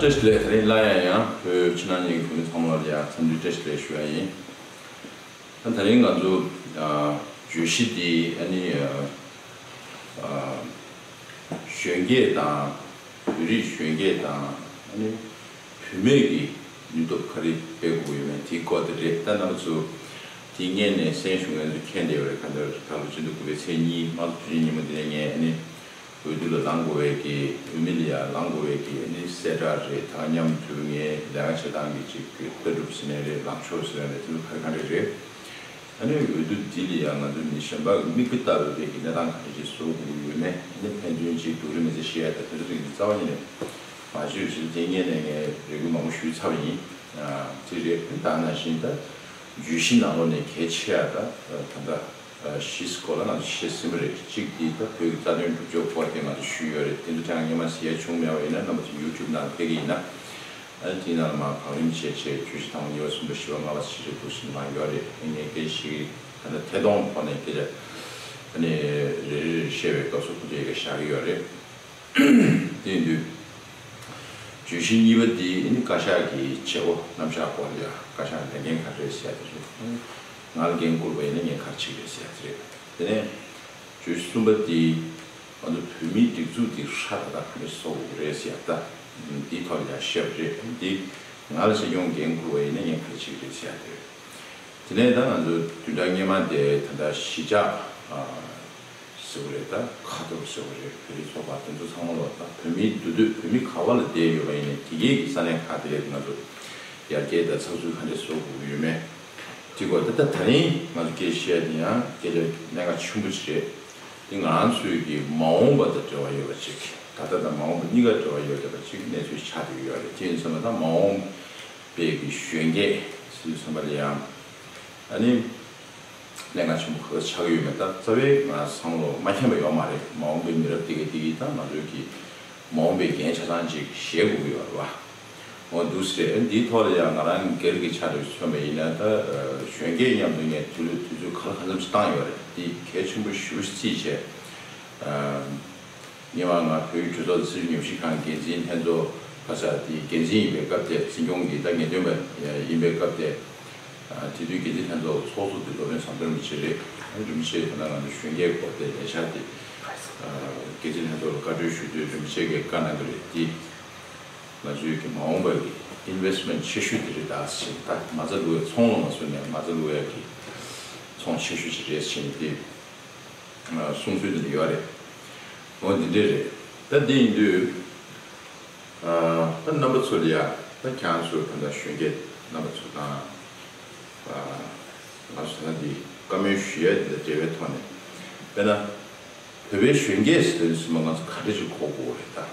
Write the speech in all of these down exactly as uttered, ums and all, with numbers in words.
བཀྲ་ཤིས་བདེ་ལེགས། དེ་རིང་སླར་ཡང་ཡང་བོད་ཕྱི་ནང་གཉིས་ཀྱི་བོད་མི་ཚང་མ་ལ་ཡང་འཚམས་འདྲི་བཀྲ་ཤིས་བདེ་ལེགས་ཞུ་ཡ་ཡིན། ད་དེ་རིང་ང་ཚོ་ཨ་བརྗོད་གཞི་འདི་ཨ་ནི་ཨ་ཨ་གཞོན་སྐྱེས་དང་བོད་རིགས་གཞོན་སྐྱེས་དང་ཨ་ནི་བུད་མེད་ཀྱི་ནུས་སྟོབས་ག་རེ་སྤེལ་དགོས་ཡོད་མེད་དེའི་སྐོར་དེ་རེད། ད་རྣམ་པ་ཚོ་དེ་སྔོན་ནས་གསན་བཞུགས་མཁན་ཚོ་མཁྱེན་བསྡད་ཡོད་རེད། གང་ལྟར་ད་ལོ་སྤྱི་ཟླ་དགུ་པའི་ཚེས་གཉིས་དམངས་གཙོ་དུས་ཆེན་ཉིན་མོ་འདི་ནས་ངས་ཨ་ནི་འོས་བསྡུ་ལ་ལངས་དགོས་པའི་གི་འོས་མི་ལ་ཡང་ལངས་དགོས་པའི་གི་ཨ་ནི་གསལ་བསྒྲགས་རེད། ད་མཉམ་དུ་ངས་ལས་ཀ་བྱེད་སྟངས་ཀྱི་ཅིག་གི་ལྟ་གྲུབ་ཟེར་ནའི་རེད། ལངས་ཕྱོགས་ཟེར་ནའི་རེད། དེ་ཚོ་ག་རེ་ག་རེ་རེད། ཨ་ནི་འོས་བསྡུ་འདི་ལ་ཡང་ང་ཚོ་མི་གཞན་པ་མིག་དཔེ་ལྟ་འོས་པའི་གི་གནས་སྟངས་ག་འདྲ་ཅིག་བཟོ་དགོས་ཀྱི་ཡོད་མེད། ཨ་ནི་ཕན་ཚུན་ཅིག་སྡུག་རུས་མི་ཚེ་བཤད་ཡ་ད་དེ་ཚོ་གི་རྩ་བ་ཉིད་ནས་མ་བརྗོད་ཅིག་དེ་སྔོན་ནས་ངས་རེ་སྐུལ་མང་པོ་ཞུས་ཚར་བ་ཡིན། ཨ་དེ་རེད། ད་ནང་བཞིན་ད་བརྗོད་གཞི་ནང་ལོགས་ནས་གལ་ཆེ་ཡ་ད་ད་ལྟ་བཞི་སྐོར་ལ་ང་ཚོ་བཤད་ཟིན་པ་རེད། གཅིག་དེ་ད་བོད་ཀྱི་རྩ་དོན་སྒྲུབ་ཕྱོགས་སྐོར་དེ་ང་ཚོ་ཞུས་ཡོད་རེད། དེ་ཚོ་དེ་ཡང་སྔོན་མ་གཟིགས་ཡ་བྱུང་མེད་པ་ཡིན་ན་རྣམ་པ་ཚོ་ཡུ་ཊུབ་ནང་ཕེབས་ཀྱི་ཡིན་ན། ཨ་ནི་དེའི་ནང་ལ་མར་བང་རིམ་བྱས་བྱས་བརྗོད་གཞི་དང་པོ་གཉིས་པ་གསུམ་པ་བཞི་པ་ལྔ་པ་ཅེས་འདུག་བཞིན་མར་ཡོད་རེད། ཨ་ནི་སྐད་ཆ་ཞིག་ད་ལྟ་ཐད་གཏོང་ཐོག་ནས་སྐད་ཆ་ཨ་ནི་རེ་རེ་རེ་བཤད་པའི་སྐབས་སུ་ཁོ་ཚོས་ཡི་གེ་བཞག་གི་ཡོད་རེད། དེ་ཡིན་དུས་བརྗོད་གཞི་གཉིས་པ་འདི་ཨ་ནི་བཀའ་ཤག་གི་བྱེད་སྒོ་རྣམ་གཞག་སྐོར་ལ་ཡ། བཀའ་ཤག་ལས་འགན་ག་རེ་རེད་ཟེར་ཡ་དེ་རེད། ང་ལ་འགན་བསྐུར་བ་ཡིན་ན་ངས་ག་རེ་བྱེད་ཀྱི་རེད་ཟེར་ཡ་དེ་རེད། དེ་ནས་བརྗོད་གཞི་གསུམ་པ་འདི་ང་ཚོ་བོད་མིའི་སྒྲིག་འཛུགས་འདི་ཧྲ་ཏག་ཏག་ག་འདྲ་བཟོ་དགོས་ཀྱི་རེད་ཟེར་ཡ། ད་འདིའི་ཐོག་ལ་ཡང་བཤད་པ་རེད། འདི་ང་ལ་སྲིད་སྐྱོང་འགན་བསྐུར་བ་ཡིན་ན་ངས་ག་རེ་བྱེད་ཀྱི་རེད་ཟེར་ཡ་དེ་རེད། དེ་ནས་ད་ང་ཚོ་བདུན་ཕྲག་སྔོན་མ་དེ་ད་ལྟ་གཞིས་ཆགས་ཨ་ཟེར་བ་རེད། ད་ཁ་ཐོར་ཟེར་བ་རེད། བོད་རིགས་ཚོགས་པ་དེ་ཚོ་ཚང་མ་ལོ་ད་བོད་མིའི་འདུས་སྡོད་བོད་མི་ག་བ་ལ་བསྡད་ཡོད་པ་ཡིན་ནའི་དེ་གའི་གི་ས་གནས་ཁག་དེ་གའི་ང་ཚོ་ཡར་རྒྱས་དང་ཚགས་ཚུད་ག་འདྲས་བཟོ་དགོས་ཀྱི་ཡོད་མེད། དེ་སྐོར་ད་ལྟ་དེ་རིང་ང་ཚོ་སྐད་ཆ་བཤད་དེ་ཡང་སྐད་ཆ་གནད་འགག་ཆེན་པོ་ཅིག་རེད། དེ་ང་རང་ཚོའི་གི་མ་འོངས་པ་དང་འབྲེལ་བ་ཡོད་པ་ཅིག་ད་ལྟ་དང་མ་འོངས་པ་གཉིས་ཀ་འབྲེལ་བ་ཡོད་བསྡད་པ་ཅིག་གནས་ཚུལ་ཆགས་བསྡད་ཀྱི་ཡོད་རེད། དེ་ཡིན་ཙང་ད་མ་འོངས་པའི་གི་གཞོན་སྐྱེས་སུ་ཚང་མ་ལ་ཡང་ཨ་ནི་གནད་འགག་ཆེན་པོ་ག་ཚོད་ཆགས་ཀྱི་ཡོད་མེད་ད་རྩ་བའི་ང་བསམ་བློ་མ་མཁྱེན་པ་ཡོད་མ་རེད། མ་འོངས་པའི་མི་རབས་དེ་གའི་དེ་གའི་ད་ང་ཚོའི་གི་མ་འོངས་པའི་འགན་ཆ་ཚང་ཅིག་བཞེས་དགོས་ཀྱི་ཡོད་རེད་བ། འོ་འདུག་སེ་རེད། འདིའི་ཐོག་ལ་ཡང་ང་རང་སྒེར་གྱི་ཆ་ནས་མཚོན་པ་ཡིན་ན་ད་གཞོན་སྐྱེས་མཉམ་དུ་ངས་དུས་ལུགས་དུས་ཚོད་ག་ལ་གང་འཚམ་ཞིག་བཏང་ཡོད་རེད། འདི་གལ་ཆེན་པོ་ཞེ་པོ་ཅིག་བརྩིས་བྱས། སྔོན་མ་ང་བོད་ཀྱི་གྲོས་ཚོགས་སྲིད་བྱུས་ཉམས་ཞིབ་ཁང་འགན་འཛིན་ལྷན་ཚོགས་ཕ་ས་དེའི་འགན་འཛིན་ཡིན་པའི་སྐབས་དེ། སྲིད་སྐྱོང་གི་ད་ངེས་སྟོན་པ་ཡིན་པའི་སྐབས་དེ། དེ་དུས་འགན་འཛིན་ལྷན་ཚོགས་ཚོགས་གཙོ་དེ་སློབ་དཔོན་ཟམ་གདོང་རིན་པོ་ཆེ་རེད། རིན་པོ་ཆེས་ད་ལྟ་ང་ཚོ་གཞོན་སྐྱེས་སྐོར་དེ་ལས་འཆར་དེ་འགན་འཛིན་ལྷན་ཚོགས་ལ་བཀའ་འཁྲོལ་ཞུ་དུས་རིན་པོ་ཆེ་གིས་བཀའ་གནང་གི་རེད། དེ་ང་ཚོའི་གི་མ་འོངས་པ་གི་ཨིན་ཝེ་སི་མེན་ཊི་ཆེ་ཤོས་དེ་རེད། ད་ཕྱིན་ད་མ་རྩ་བླུག་ཡ་ཚོང་ལ་མ་བཟོས་ནས་མ་རྩ་བླུག་ཡ་གི་ཚོང་ཆེ་ཤོས་ཅིག་རེད་ཟེར་ནས་དེ་གསུང་ཚུལ་དེ་འདྲ་ཡོད་རེད། འོ་འདི་འདྲས་རེད། ད་འདི་ཡིན་དུས་ད་རྣམ་པ་ཚོ་ལ་ཡ་ད་ཁྱེད་ཚོ་ད་ལྟ་གཞོན་སྐྱེས་རྣམ་པ་ཚོ་དང་ང་ཚོ་ད་འདི་བཀའ་མོལ་ཞུ་ཡ་འདི་དང་འབྲེལ་བའི་ཐོག་ནས་དཔེར་ན་བོད་པའི་གཞོན་སྐྱེས་ཟེར་དུས་ཙམ་པ་ང་ཚོ་ག་འདྲ་ཞིག་གོ་དགོས་རེད་ད།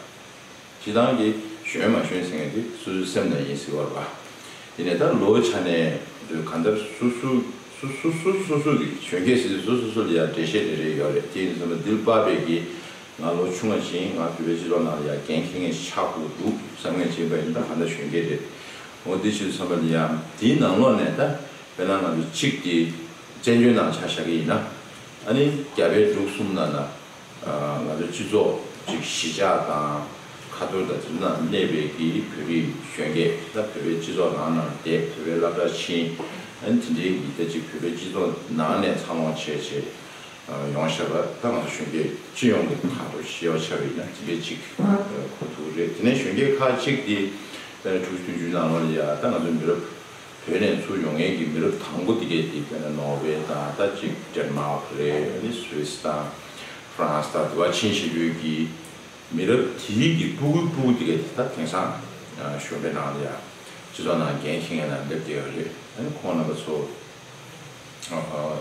སྤྱིར་བཏང་གི་གཞོན་མ་གཞོན་ཟེར་མཁན་དེ་སོ་སོའི་སེམས་ནང་ཡིན་ཟེར་བ་རེད་པ། དེ་ནས་ད་ལོ་ཆ་ནས་གང་ལྟར་སོ་སོ་སོ་སོ་སོ་སོ་སོ་གི་གཞོན་སྐྱེས་ཟེར་དུས་སོ་སོ་སོ་ལ་ཡང་འགྲེལ་བཤད་རེ་རེ་ཡོད་རེད། དེ་ཡིན་ཙང་འདིར་དཔག་པའི་གི་ང་ལོ་ཆུང་བ་ཅིག་ཡིན། ང་བོད་པའི་སྤྱི་ཚོགས་ནང་ལ་ཡང་འགན་འཁྱེར་མཁན་ཞིག་ཆགས་དགོས་འདུག་བསམ་མཁན་ཅིག་ཡིན་པ་ཡིན་ན་ད་གང་ལྟར་གཞོན་སྐྱེས་རེད། འོ་དེ་བྱས་ཙང་ལ་ཡང་དེའི་ནང་ལོགས་ནས་ད་དཔེར་ན་ང་ཚོ་གཅིག་དེ་བཙན་བྱོལ་ནང་ཆ་བཞག་གི་ཡིན་ན་ཨ་ནི་རྒྱ་བལ་འབྲུག་གསུམ་ནང་ན། ང་ཚོའི་སྤྱི་ཚོགས་ཅིག་གཞིས་ཆགས་དང་ཁ་ཐོར་དང་དེ་ཚོ་ནང་གནས་པའི་གི་བོད་རིགས་གཞོན་སྐྱེས་ད་བོད་པའི་སྤྱི་ཚོགས་ནང་ནང་བསྡད། བོད་པའི་སློབ་གྲྭ་ཕྱིན། ཨ་ནི་དེ་འདྲའི་གི་ད་ཅིག་བོད་པའི་སྤྱི་ཚོགས་ནང་ནས་འཚར་ལོངས་བྱས་བྱས་ཡོང་བཞག་པ་ད་ང་ཚོ་གཞོན་སྐྱེས་སྤྱི་ཡོངས་ཀྱི་ཁ་ཐོར་ཞེས་པ་ཆགས་པ་ཡིན་ན་དེ་འདྲའི་ཅིག་གོ་ཐུབ་རེད། དེ་ནས་གཞོན་སྐྱེས་ཁག་ཅིག་དེ་དཔེར་ན་དྲུག་ཅུ་བདུན་ཅུ་ནང་ལོགས་ལ་ཡ་ད་ང་ཚོའི་མི་རབས། བོད་ནས་ཚུར་ཡོང་མཁན་གྱི་མི་རབས་དང་པོ་དེ་གས་དེ་དཔེར་ན་ནོར་ཝེ་དང་ད་ཅིག་ཌེན་མཱག་རེད། ཨ་ནི་སུད་སི་དང་ཧྥ་རན་སི་དང་དེ་བ་ཕྱིན་བཞིན་པའི་གི་མི་རབས་དེའི་གི་སྤུ་གུའི་སྤུ་གུ་དེ་གས་དེ་ད་དེང་སང་གཞོན་པའི་ནང་ལ་ཡ་སྤྱི་ཚོགས་ནང་འགན་འཁྱེར་མཁན་ནང་སླེབས་བསྡད་ཡོད་རེད། ཨ་ནི་ཁོང་རྣམ་པ་ཚོ་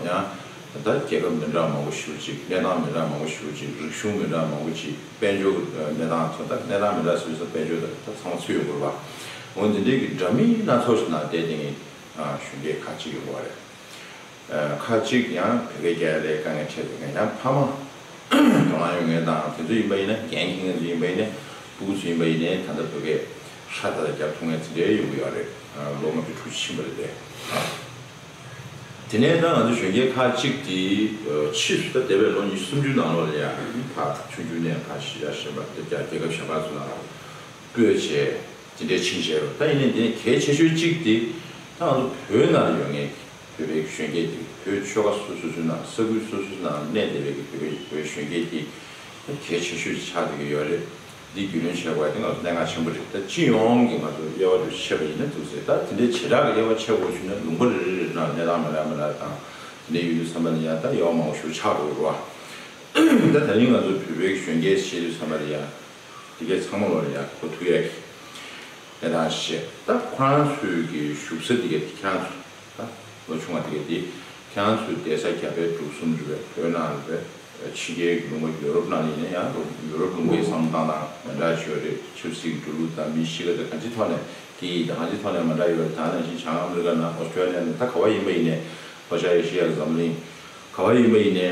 ཡང་ད་རྒྱལ་ཁབ་མི་འདྲ་མང་པོ་ཞེ་པོ་ཅིག་གནས་སྟངས་མི་འདྲ་མང་པོ་ཞེ་པོ་ཅིག་རིག་གཞུང་མི་འདྲ་མང་པོ་ཅིག་དཔལ་འབྱོར་གནས་སྟངས་ཚོ་ད་གནས་སྟངས་མི་འདྲ་ཟེར་ཙང་དཔལ་འབྱོར་ད་ད་ཚང་མ་ཚུད་ཡོང་གི་རེད་པ། འོ་འདི་འདྲའི་གི་འདྲ་མིན་སྣ་ཚོགས་ཤིག་ནང་བསྡད་དེ་ངས་གཞོན་སྐྱེས་ཁག་ཅིག་ཡོང་གི་རེད། ཁག་ཅིག་ཡང་བོད་སྐད་རྒྱག་ཡ་ལས་དཀའ་ངལ་འཕྲད་དེ་ངས་ཡང་ཕ་མ་དོ་སྣང་ཡོད་མཁན་དང་དེ་ཚོ་ཡིན་པ་ཡིན་ན་འགན་འཁྱེར་མཁན་ཚོ་ཡིན་པ་ཡིན་ན་སྤུ་གུ་ཚོ་ཡིན་པ་ཡིན་ནའི་ད་ལྟ་བོད་སྐད་ཧྲ་ད་ད་རྒྱབ་ཐུབ་མཁན་ཚོ་འདྲ་ཡོང་གི་ཡོད་རེད། ལོ་ལྔ་བཅུ་དྲུག་ཅུ་ཕྱིན་པ་རེད་དེ། དེ་ནས་ད་ང་ཚོ་གཞོན་སྐྱེས་ཁག་ཅིག་དེ་ཕྱིས་སུ་ད་འདས་པའི་ལོ་ཉི་ཤུ་སུམ་ཅུ་ནང་ལོགས་ལ་ཡང་ཕར་ཆུང་ཆུང་ནས་ཕར་གཞིས་ཆགས་གཞན་པ་རྒྱ་རྒྱལ་ཁབ་གཞན་པ་ཚོ་ནང་ལ་སྤོས་བྱས། དེ་འདྲའི་ཕྱིན་བཞེས་རོགས། ད་ཡིན་ནའི་འདི་ནས་གལ་ཆེ་ཤོས་གཅིག་དེ་ད་ང་ཚོ་བོད་ནང་ལ་ཡོད་མཁན་བོད་པའི་གཞོན་སྐྱེས་དེ། བོད་ཆོལ་ཁ་སོ་སོ་སོའི་ནང་ས་ཁུལ་སོ་སོའི་ནང་གནས་བསྡད་པའི་བོད་པའི་བོད་གཞོན་སྐྱེས་དེ་གལ་ཆེ་ཤོས་ཆགས་བསྡད་ཀྱི་ཡོད་རེད། འདི་རྒྱུས་ལོན་བྱེད་དགོས་དེ་ང་ཚོ་གནད་འགག་ཆེན་པོ་རེད། ད་སྤྱི་ཡོངས་ཀྱི་ང་ཚོ་དབྱེ་བ་དེ་ཕྱེ་བ་ཡིན་ན་འདུག་ཟེར། ད་དེ་འདྲའི་བྱེ་བྲག་གི་དབྱེ་བ་ཕྱེ་དགོས་བྱུང་ན་ལུང་པ་རེ་རེ་རེ་ནང་གནས་སྟངས་མི་འདྲ་མི་འདྲ་དང་། དེ་འདྲའི་ཡོད་དུས་ཙམ་པ་ལ་ཡང་ད་དབྱེ་བ་མང་པོ་ཞིག་ཆགས་འགྲོ་གི་རེད་བ། ད་དེ་རིང་ང་ཚོ་བོད་པའི་གཞོན་སྐྱེས་བཤད་དུས་ཙམ་པ་ལ་ཡང་། དེ་གས་ཚང་མ་ལོ་ལ་ཡང་གོ་ཐུབ་ཡག་གི་གནས་སྟངས་ཤིག་བཤད། ད་ཁོ་རང་ཚོའི་གི་བཞུགས་ས་དེ་གས་དེ་ཁྱེད་རང་ཚོ་ད་ལོ་ཆུང་བ་དེ་གས་དེ་ཁྱེད་རང་ཚོའི་བསྡད་ས་རྒྱ་བལ་འབྲུག་གསུམ་རེད་པས། བོད་ནང་རེད་པས། ཕྱི་རྒྱལ་གི་ལུང་པ་ཡོ་རོབ་ནང་ཡིན་ན་ཡང་ཡོ་རོབ་ལུང་པའི་བསམ་བློ་བཏང་སྟངས་མི་འདྲ་ཞིག་ཡོད་རེད། ཆབ་སྲིད་ཀྱི་འགྲོ་ལུགས་དང་མི་གཤིས་ཀ་དང་གང་ཅིའི་ཐོག་ནས་སྐད་ཡིག་དང་གང་ཅིའི་ཐོག་ནས་མི་འདྲ་ཡོད་རེད། ད་ནང་བཞིན་བྱང་ཨ་མི་རི་ཀ་ནང་ཨོ་སི་ཀྲོ་ལི་ཡ་ནང་ད་ག་བ་ཡིན་པ་ཡིན་ནའི་ལྷོ་ཤར་ཨེ་ཤི་ཡ་གི་འཛམ་གླིང་ག་བ་ཡིན་པ་ཡིན་ནའི་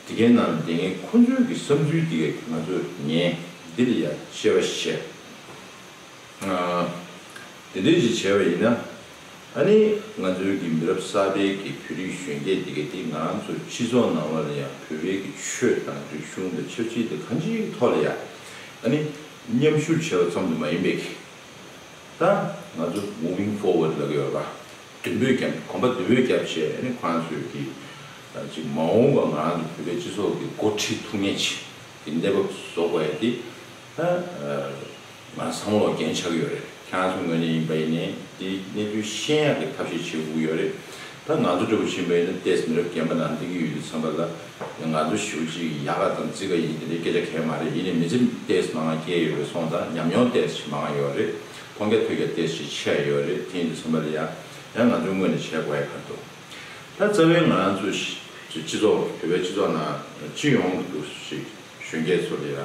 དེ་གའི་ནང་ལ་བསྡད་མཁན་ཁོ་ཚོའི་གི་བསམ་ཚུལ་དེ་གས་ང་ཚོས་ཉན། འདི་ལ་ཡ་བཤད་པ་ཞིག་བྱས། དེ་འདྲས་ཅིག་བྱས་པ་ཡིན་ན། ཨ་ནི་ང་ཚོའི་གི་མི་རབས་གསར་པའི་གི་བོད་རིགས་གཞོན་སྐྱེས་དེ་གས་དེ་ང་ཚོ་སྤྱི་ཚོགས་ནང་ལོགས་ལ་ཡང་བོད་པའི་གི་ཆོས་དང་རིག་གཞུང་དང་ཆབ་སྲིད་དེ་གང་ཅིའི་ཐོག་ལ་ཡང་ཨ་ནི་མཉམ་ཞུགས་བྱས་པ་ཙམ་དུ་མ་ཡིན་པའི་གི། ད་ང་ཚོ་moving forward ལབ་ཀྱི་ཡོད་པ། མདུན་སྤོས་བརྒྱབ། གོམ་པ་མདུན་སྤོས་བརྒྱབ་བྱས་ཨ་ནི་ཁོ་རང་ཚོའི་གི་ཅིག་མ་འོངས་པ་ང་རང་ཚོ་བོད་པའི་སྤྱི་ཚོགས་ཀྱི་འགོ་ཁྲིད་ཐུབ་མཁན་ཅིག་གི་གནས་བབ་བཟོ་དགོས་ཡ་དེ་ད་ང་ཚང་མ་ལོ་འགན་ཆགས་ཀྱི་ཡོད་རེད། ཁྱེད་རང་ཚོའི་ངོས་ནས་ཡིན་པ་ཡིན་ནའི་དེ་གནས་ཚུལ་ཤེས་ཡག་གི་ཐབས་ཤེས་བྱེད་དགོས་ཀྱི་ཡོད་རེད། ད་ང་ཚོ་འདྲ་པོ་ཕྱིན་པ་ཡིན་ན་ཏོག་ཙམ་མི་རབས་རྒན་པ་ནང་བསྡད་ཀྱི་ཡོད་དུས་ཙམ་པ་ལ་ང་ཚོ་ཞེ་པོ་ཅིག་ཡག་ག་དང་རྩིས་ག་ཡིན་དེ་འདྲའི་སྐད་ཆ་གང་ཡང་མ་རེད། ཡིན་ནའི་མི་ཚེ་ཏོག་ཙམ་མང་བ་སྐྱེལ་ཡོད་པའི་སོང་ཙང་ཉམས་མྱོང་ཏོག་ཙམ་ཞིག་མང་བ་ཡོད་རེད། མཐོང་རྒྱ་ཐོས་རྒྱ་ཏོག་ཙམ་ཞིག་ཆེ་བ་ཡོད་རེད། དེ་ཡིན་དུས་ཙམ་པ་ལ་ཡང་ཡང་ང་ཚོའི་ངོས་ནས་བྱེད་དགོས་ཡ་ག་རེ་འདུག་ད་རྩ་བའི་ང་རང་ཚོ་སྤྱི་ཚོགས་བོད་པའི་སྤྱི་ཚོགས་ནང་སྤྱི་ཡོངས་ཀྱི་འདུག་ཞིག་གཞོན་སྐྱེས་ཚོ་ལ་ཡ་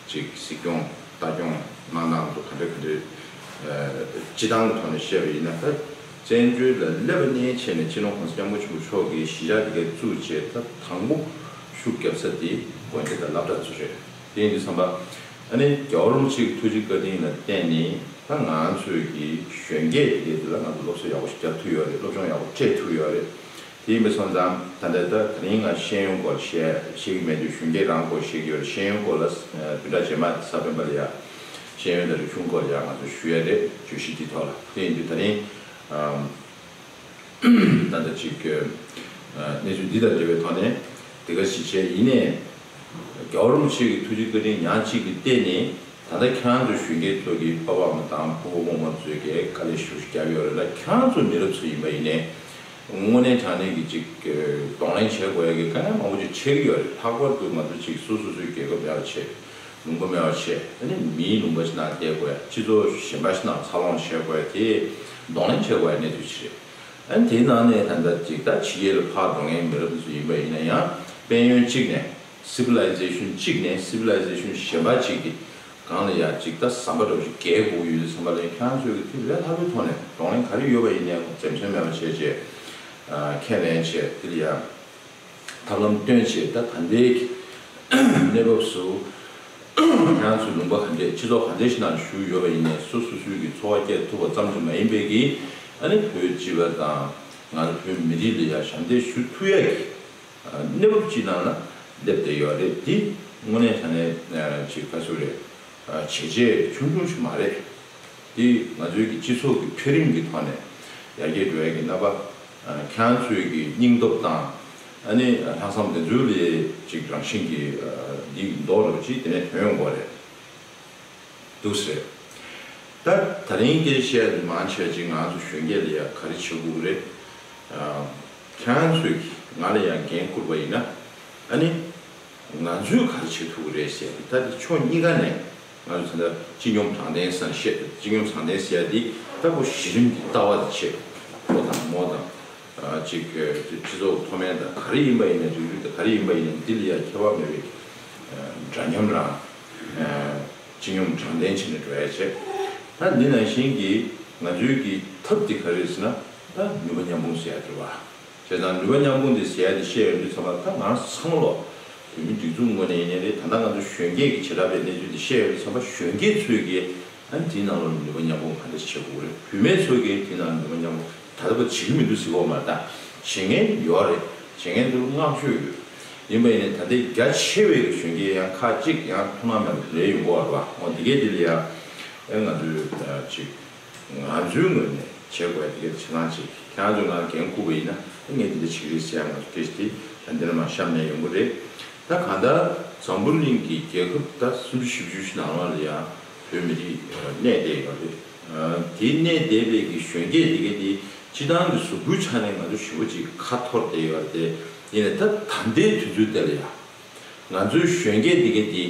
ཅིག་གཟིགས་སྐྱོང་ལྟ་སྐྱོང་གནང་སྟངས་ཚོ་ག་འདྲ་ག་འདྲ། སྤྱི་བཏང་གི་ཐོག་ནས་བཤད་པ་ཡིན་ན་ད་བཙན་བྱོལ་ལ་སླེབས་པ་ནས་བྱས་ནས་སྤྱི་ནོར་༸གོང་ས་༸སྐྱབས་མགོན་ཆེན་པོ་མཆོག་གིས་གཞིས་ཆགས་འདི་གའི་བཙུགས་བྱས་ད་དང་པོ་ཤུགས་རྒྱབ་ས་དེ་དགོན་སྡེ་དང་སློབ་གྲྭ་ཚོ་རེད། དེ་ཡིན་དུས་ཙམ་པ་ཨ་ནི་རྒྱལ་བ་རིན་པོ་ཆེ་གི་ཐུགས་རྗེ་བཀའ་དྲིན་ལ་བརྟེན་ནས་ད་ང་ཚོའི་གི་གཞོན་སྐྱེས་དེ་གའི་དེ་ལ་ང་ཚོ་སློབ་གསོ་ཡག་པོ་ཞིག་རྒྱབ་ཐུབ་ཡོད་རེད། སློབ་སྦྱོང་ཡག་པོ་སྤྲད་ཐུབ་ཡོད་རེད། དེ་ཡིན་པ་སོང་ཙང་ད་ལྟ་ད་དེ་རིང་ང་ཤེས་ཡོན་སྐོར་བཤད་བཤད་ཀྱི་མེད་དུས་གཞོན་སྐྱེས་རང་སྐོར་བཤད་ཀྱི་ཡོད་རེད། ཤེས་ཡོན་སྐོར་ལ་བདུན་ཕྲག་རྗེས་མ་གཟའ་སྤེན་པ་ལ་ཡ་ཤེས་ཡོན་དང་རིག་གཞུང་སྐོར་ལ་ཡ་ང་ཚོ་ཞུ་ཡ་རེད། བརྗོད་གཞི་འདི་ཐོག་ལ། དེ་ཡིན་དུས་ད་རིང་ད་ལྟ་ཅིག་གནས་ཚུལ་འདི་དང་འབྲེལ་བའི་ཐོག་ནས་དེ་ག་ཞིག་བྱས་ཡིན་ནའི། རྒྱལ་བ་རིན་པོ་ཆེ་གི་ཐུགས་རྗེ་བཀའ་དྲིན་ཉག་གཅིག་གིས་བརྟེན་ནས་ད་ལྟ་ཁྱེད་རང་ཚོ་གཞོན་སྐྱེས་ཚོ་གི་པ་ཕ་མ་དང་ཕྲུ་གུ་རྨོ་མོ་ཚོས་ཀྱི་དཀའ་ལས་ཞེ་པོ་ཞིག་བརྒྱབ་ཡོད་རེད་ལ། ཁྱེད་རང་ཚོ་མི་རབས་ཚོ་ཡིན་པ་ཡིན་ནའི་དངོས་གནས་དྲང་གནས་ཀྱི་ཅིག་གདོང་ལེན་བྱེད་དགོས་ཡ་གི་དཀའ་ངལ་མང་པོ་ཅིག་འཕྲད་ཀྱི་ཡོད་རེད། ལྷག་པར་དུ་ང་ཚོ་ཅིག་སོ་སོ་སོའི་རྒྱལ་ཁབ་མེད་པ་བྱས། ལུང་པ་མེད་པ་བྱས། ཨ་ནི་མིའི་ལུང་པ་ཞིག་ནང་བསྡད་དགོས་ཡ། སྤྱི་ཚོགས་གཞན་པ་ཞིག་ནང་འཚར་ལོངས་བྱེད་དགོས་ཡ་དེ་གདོང་ལེན་བྱེད་དགོས་ཡ་གནས་ཚུལ་ཅིག་རེད། ཨ་ནི་དེའི་ནང་ནས་ད་ལྟ་ཅིག་ད་ཕྱི་རྒྱལ་ལ་ཕར་འགྲོ་མཁན་མི་རབས་དེ་ཚོ་ཡིན་པ་ཡིན་ན་ཡང་དཔལ་ཡོན་གཅིག་ནས་civilization གཅིག་ནས་civilization གཞན་པ་གཅིག་གི་སྒང་ལ་ཡ་ཅིག་ད་ཟམ་པ་འདྲ་པོ་ཞིག་བརྒལ་དགོས་ཡོད་དུས་ཙམ་པ་ལ་ཡང་ཁྱེད་རང་ཚོས་ཀྱི་དེ་ལས་སླ་པོའི་ཐོག་ནས་གདོང་ལེན་ག་རེ་ཡོད་པ་ཡིན་ནའི་འཛེམ་ཟོན་མེད་པ་བྱས་བྱས་ཁས་ལེན་བྱས་དེ་ལ་ཡ། ཐབས་ལམ་སྟོན་བྱས་ད་ད་ལྟའི་གནས་བབ་སུ་ཁྱེད་རང་ཚོའི་ལུང་པ་ག་འདྲས་སྤྱི་ཚོགས་ག་འདྲས་ཤིག་ནང་བཞུགས་ཡོད་པ་ཡིན་ནའི་སོ་སོ་སོའི་གི་འཚོ་བ་སྐྱེལ་ཐུབ་པ་ཙམ་དུ་མ་ཡིན་པའི་གི་ཨ་ནི་བོད་སྤྱི་པ་དང་ང་ཚོ་བོད་མི་རིགས་ལ་ཡ་ཞབས་འདེགས་ཞུ་ཐུབ་ཡ་གི་གནས་བབ་ཅིག་ནང་ལ་སླེབས་བསྡད་ཡོད་རེད། འདི་དངོས་གནས་དྲང་གནས་ཅིག་ག་ཚོད་རེད། བྱས་རྗེས་ཆུང་ཆུང་ཞིག་མ་རེད། འདི་ང་ཚོའི་གི་སྤྱི་ཚོགས་ཀྱི་འཕེལ་རིམ་གྱི་ཐོག་ནས་ཡར་རྒྱས་འགྲོ་ཡ་གི་རྣམ་པ། ཁྱེད་རང་ཚོའི་གི་སྙིང་སྟོབས་དང་ཨ་ནི་ལྷག་བསམ་དེ་ཚོའི་ལས་ཅིག་རང་བཞིན་གྱི་འདི་མདོག་འདྲ་པོ་ཅིག་དེ་ནས་ཐོན་ཡོང་གི་རེད། འདུག་ཟེར། ད་ད་རིང་སྐད་ཆ་བཤད་ཡ་དེ་མང་ཆེ་བ་ཅིག་ང་ཚོ་གཞོན་སྐྱེས་ལ་ཡ་ག་རེ་བྱེད་དགོས་ཀྱི་རེད། ཁྱེད་རང་ཚོས་ཀྱི་ང་ལ་ཡང་འགན་བསྐུར་བ་ཡིན་ན་ཨ་ནི། ང་ཚོས་ག་རེ་བྱེད་ཐུབ་ཀྱི་རེད་ཟེར་ཏེ་ད་དེ་ཕྱོགས་གཉིས་ཀ་ནས་ང་ཚོ་ད་ལྟ་སྤྱི་སྙོམས་དྲང་བདེན་ཟེར་བཤད། སྤྱི་སྙོམས་དྲང་བདེན་ཟེར་ཡ་དེ་ལྟ་བུ་གཞི་རིམ་གྱི་ལྟ་བ་དེ་བྱེད། ཕོ་དང་མོ་དང་། ཅིག་སྤྱི་ཚོགས་མཐོ་དམན་དང་ག་རེ་ཡིན་པ་ཡིན་ནའི་རིགས་རུས་དང་ག་རེ་ཡིན་པ་ཡིན་ནའི་འདི་ལ་ཡ་ཁྱད་པར་མེད་པའི་འདྲ་མཉམ་རང་སྤྱི་སྙོམས་དྲང་བདེན་བྱས་ནས་འགྲོ་ཡ་བྱེད། ད་འདི་ནང་བཞིན་གྱི་ང་ཚོའི་གི་ཐབས་འདི་ག་རེ་རེད་ཟེར་ན་ད་ནུས་པ་མཉམ་སྤུངས་ཟེར་ཡ་རེད་བ། བྱས་ཙང་ནུས་པ་མཉམ་སྤུངས་དེ་ཟེར་ཡ་དེ་བཤད་ཡོང་དུས་ཚང་མ་ད་ང་ཚང་མ་ལོ་བོད་མི་སྒྲིག་འཛུགས་ངོས་ནས་ཡིན་ནའི་རེད། ད་ལྟ་ང་ཚོ་གཞོན་སྐྱེས་ཀྱི་བྱེ་བྲག་པའི་གནས་ཚུལ་དེ་བཤད་ཡོང་དུས་ཚང་མ་གཞོན་སྐྱེས་ཚོས་ཀྱིས་ཨ་ནི་དེའི་ནང་ལོགས་ནུས་པ་མཉམ་སྤུངས་ག་འདྲ་བྱེད་དགོས་རེད། བུད་མེད་ཚོས་ཀྱིས་དེའི་ནང་ནུས་པ་མཉམ་སྤུངས་ད་ལྟ་བར་བྱེད་ཀྱི་མི་འདུག་ཟེར་གོ་མ་རེད། ད་བྱེད་མཁན་ཡོད་རེད། བྱེད་མཁན་དེ་ཚོ་བསྔགས་བརྗོད་ཡོད། ཡིན་པ་ཡིན་ནའི་ད་ལྟའི་རྒྱ་ཆེ་བའི་གཞོན་སྐྱེས་ཡང་ཁག་ཅིག་ཡང་ཐུགས་སྣང་མེད་པ་རེ་ཡོང་གི་ཡོད་རེད་བ། འོ་དེ་གས་དེ་ལ་ཡ། ཨེ་ང་ཚོས་ཅིག་ང་ཚོའི་ངོས་ནས་བྱེད་དགོས་དེ་གའི་ཆ་ཚང་ཅིག་ཁྱེད་རང་ཚོས་ང་འགན་འཁུར་བ་ཡིན་ན་ཨེ་ངས་འདི་འདྲ་བྱེད་ཀྱི་རེད་ཟེར་ཡ་ང་ཚོ་སྐད་ཆ་དེ་ད་འདི་ནས་མར་བཤམས་ནས་ཡོང་གི་རེད། ད་གང་ལྟར་འཛམ་བུ་གླིང་གི་རྒྱལ་ཁབ་ད་སུམ་ཅུ་བཞི་བཅུ་ཞིག་ནང་ལོགས་ལ་ཡང་བོད་མི་རིགས་གནས་བསྡད་ཡོད་རེད། དེ་གནས་བསྡད་པའི་གི་གཞོན་སྐྱེས་དེ་གའི་དེ་སྤྱི་བཏང་གི་གཟུགས་པོའི་ཆ་ནས་ང་ཚོ་ཞེ་པོ་ཅིག་ཁ་འཐོར་བསྡད་ཡོད་རེད། དེ་ཡིན་ནའི་ད་ད་ལྟའི་དུས་ཚོད་དེ་ལ་ཡང་ང་ཚོའི་གཞོན་སྐྱེས་དེ་གའི་དེ་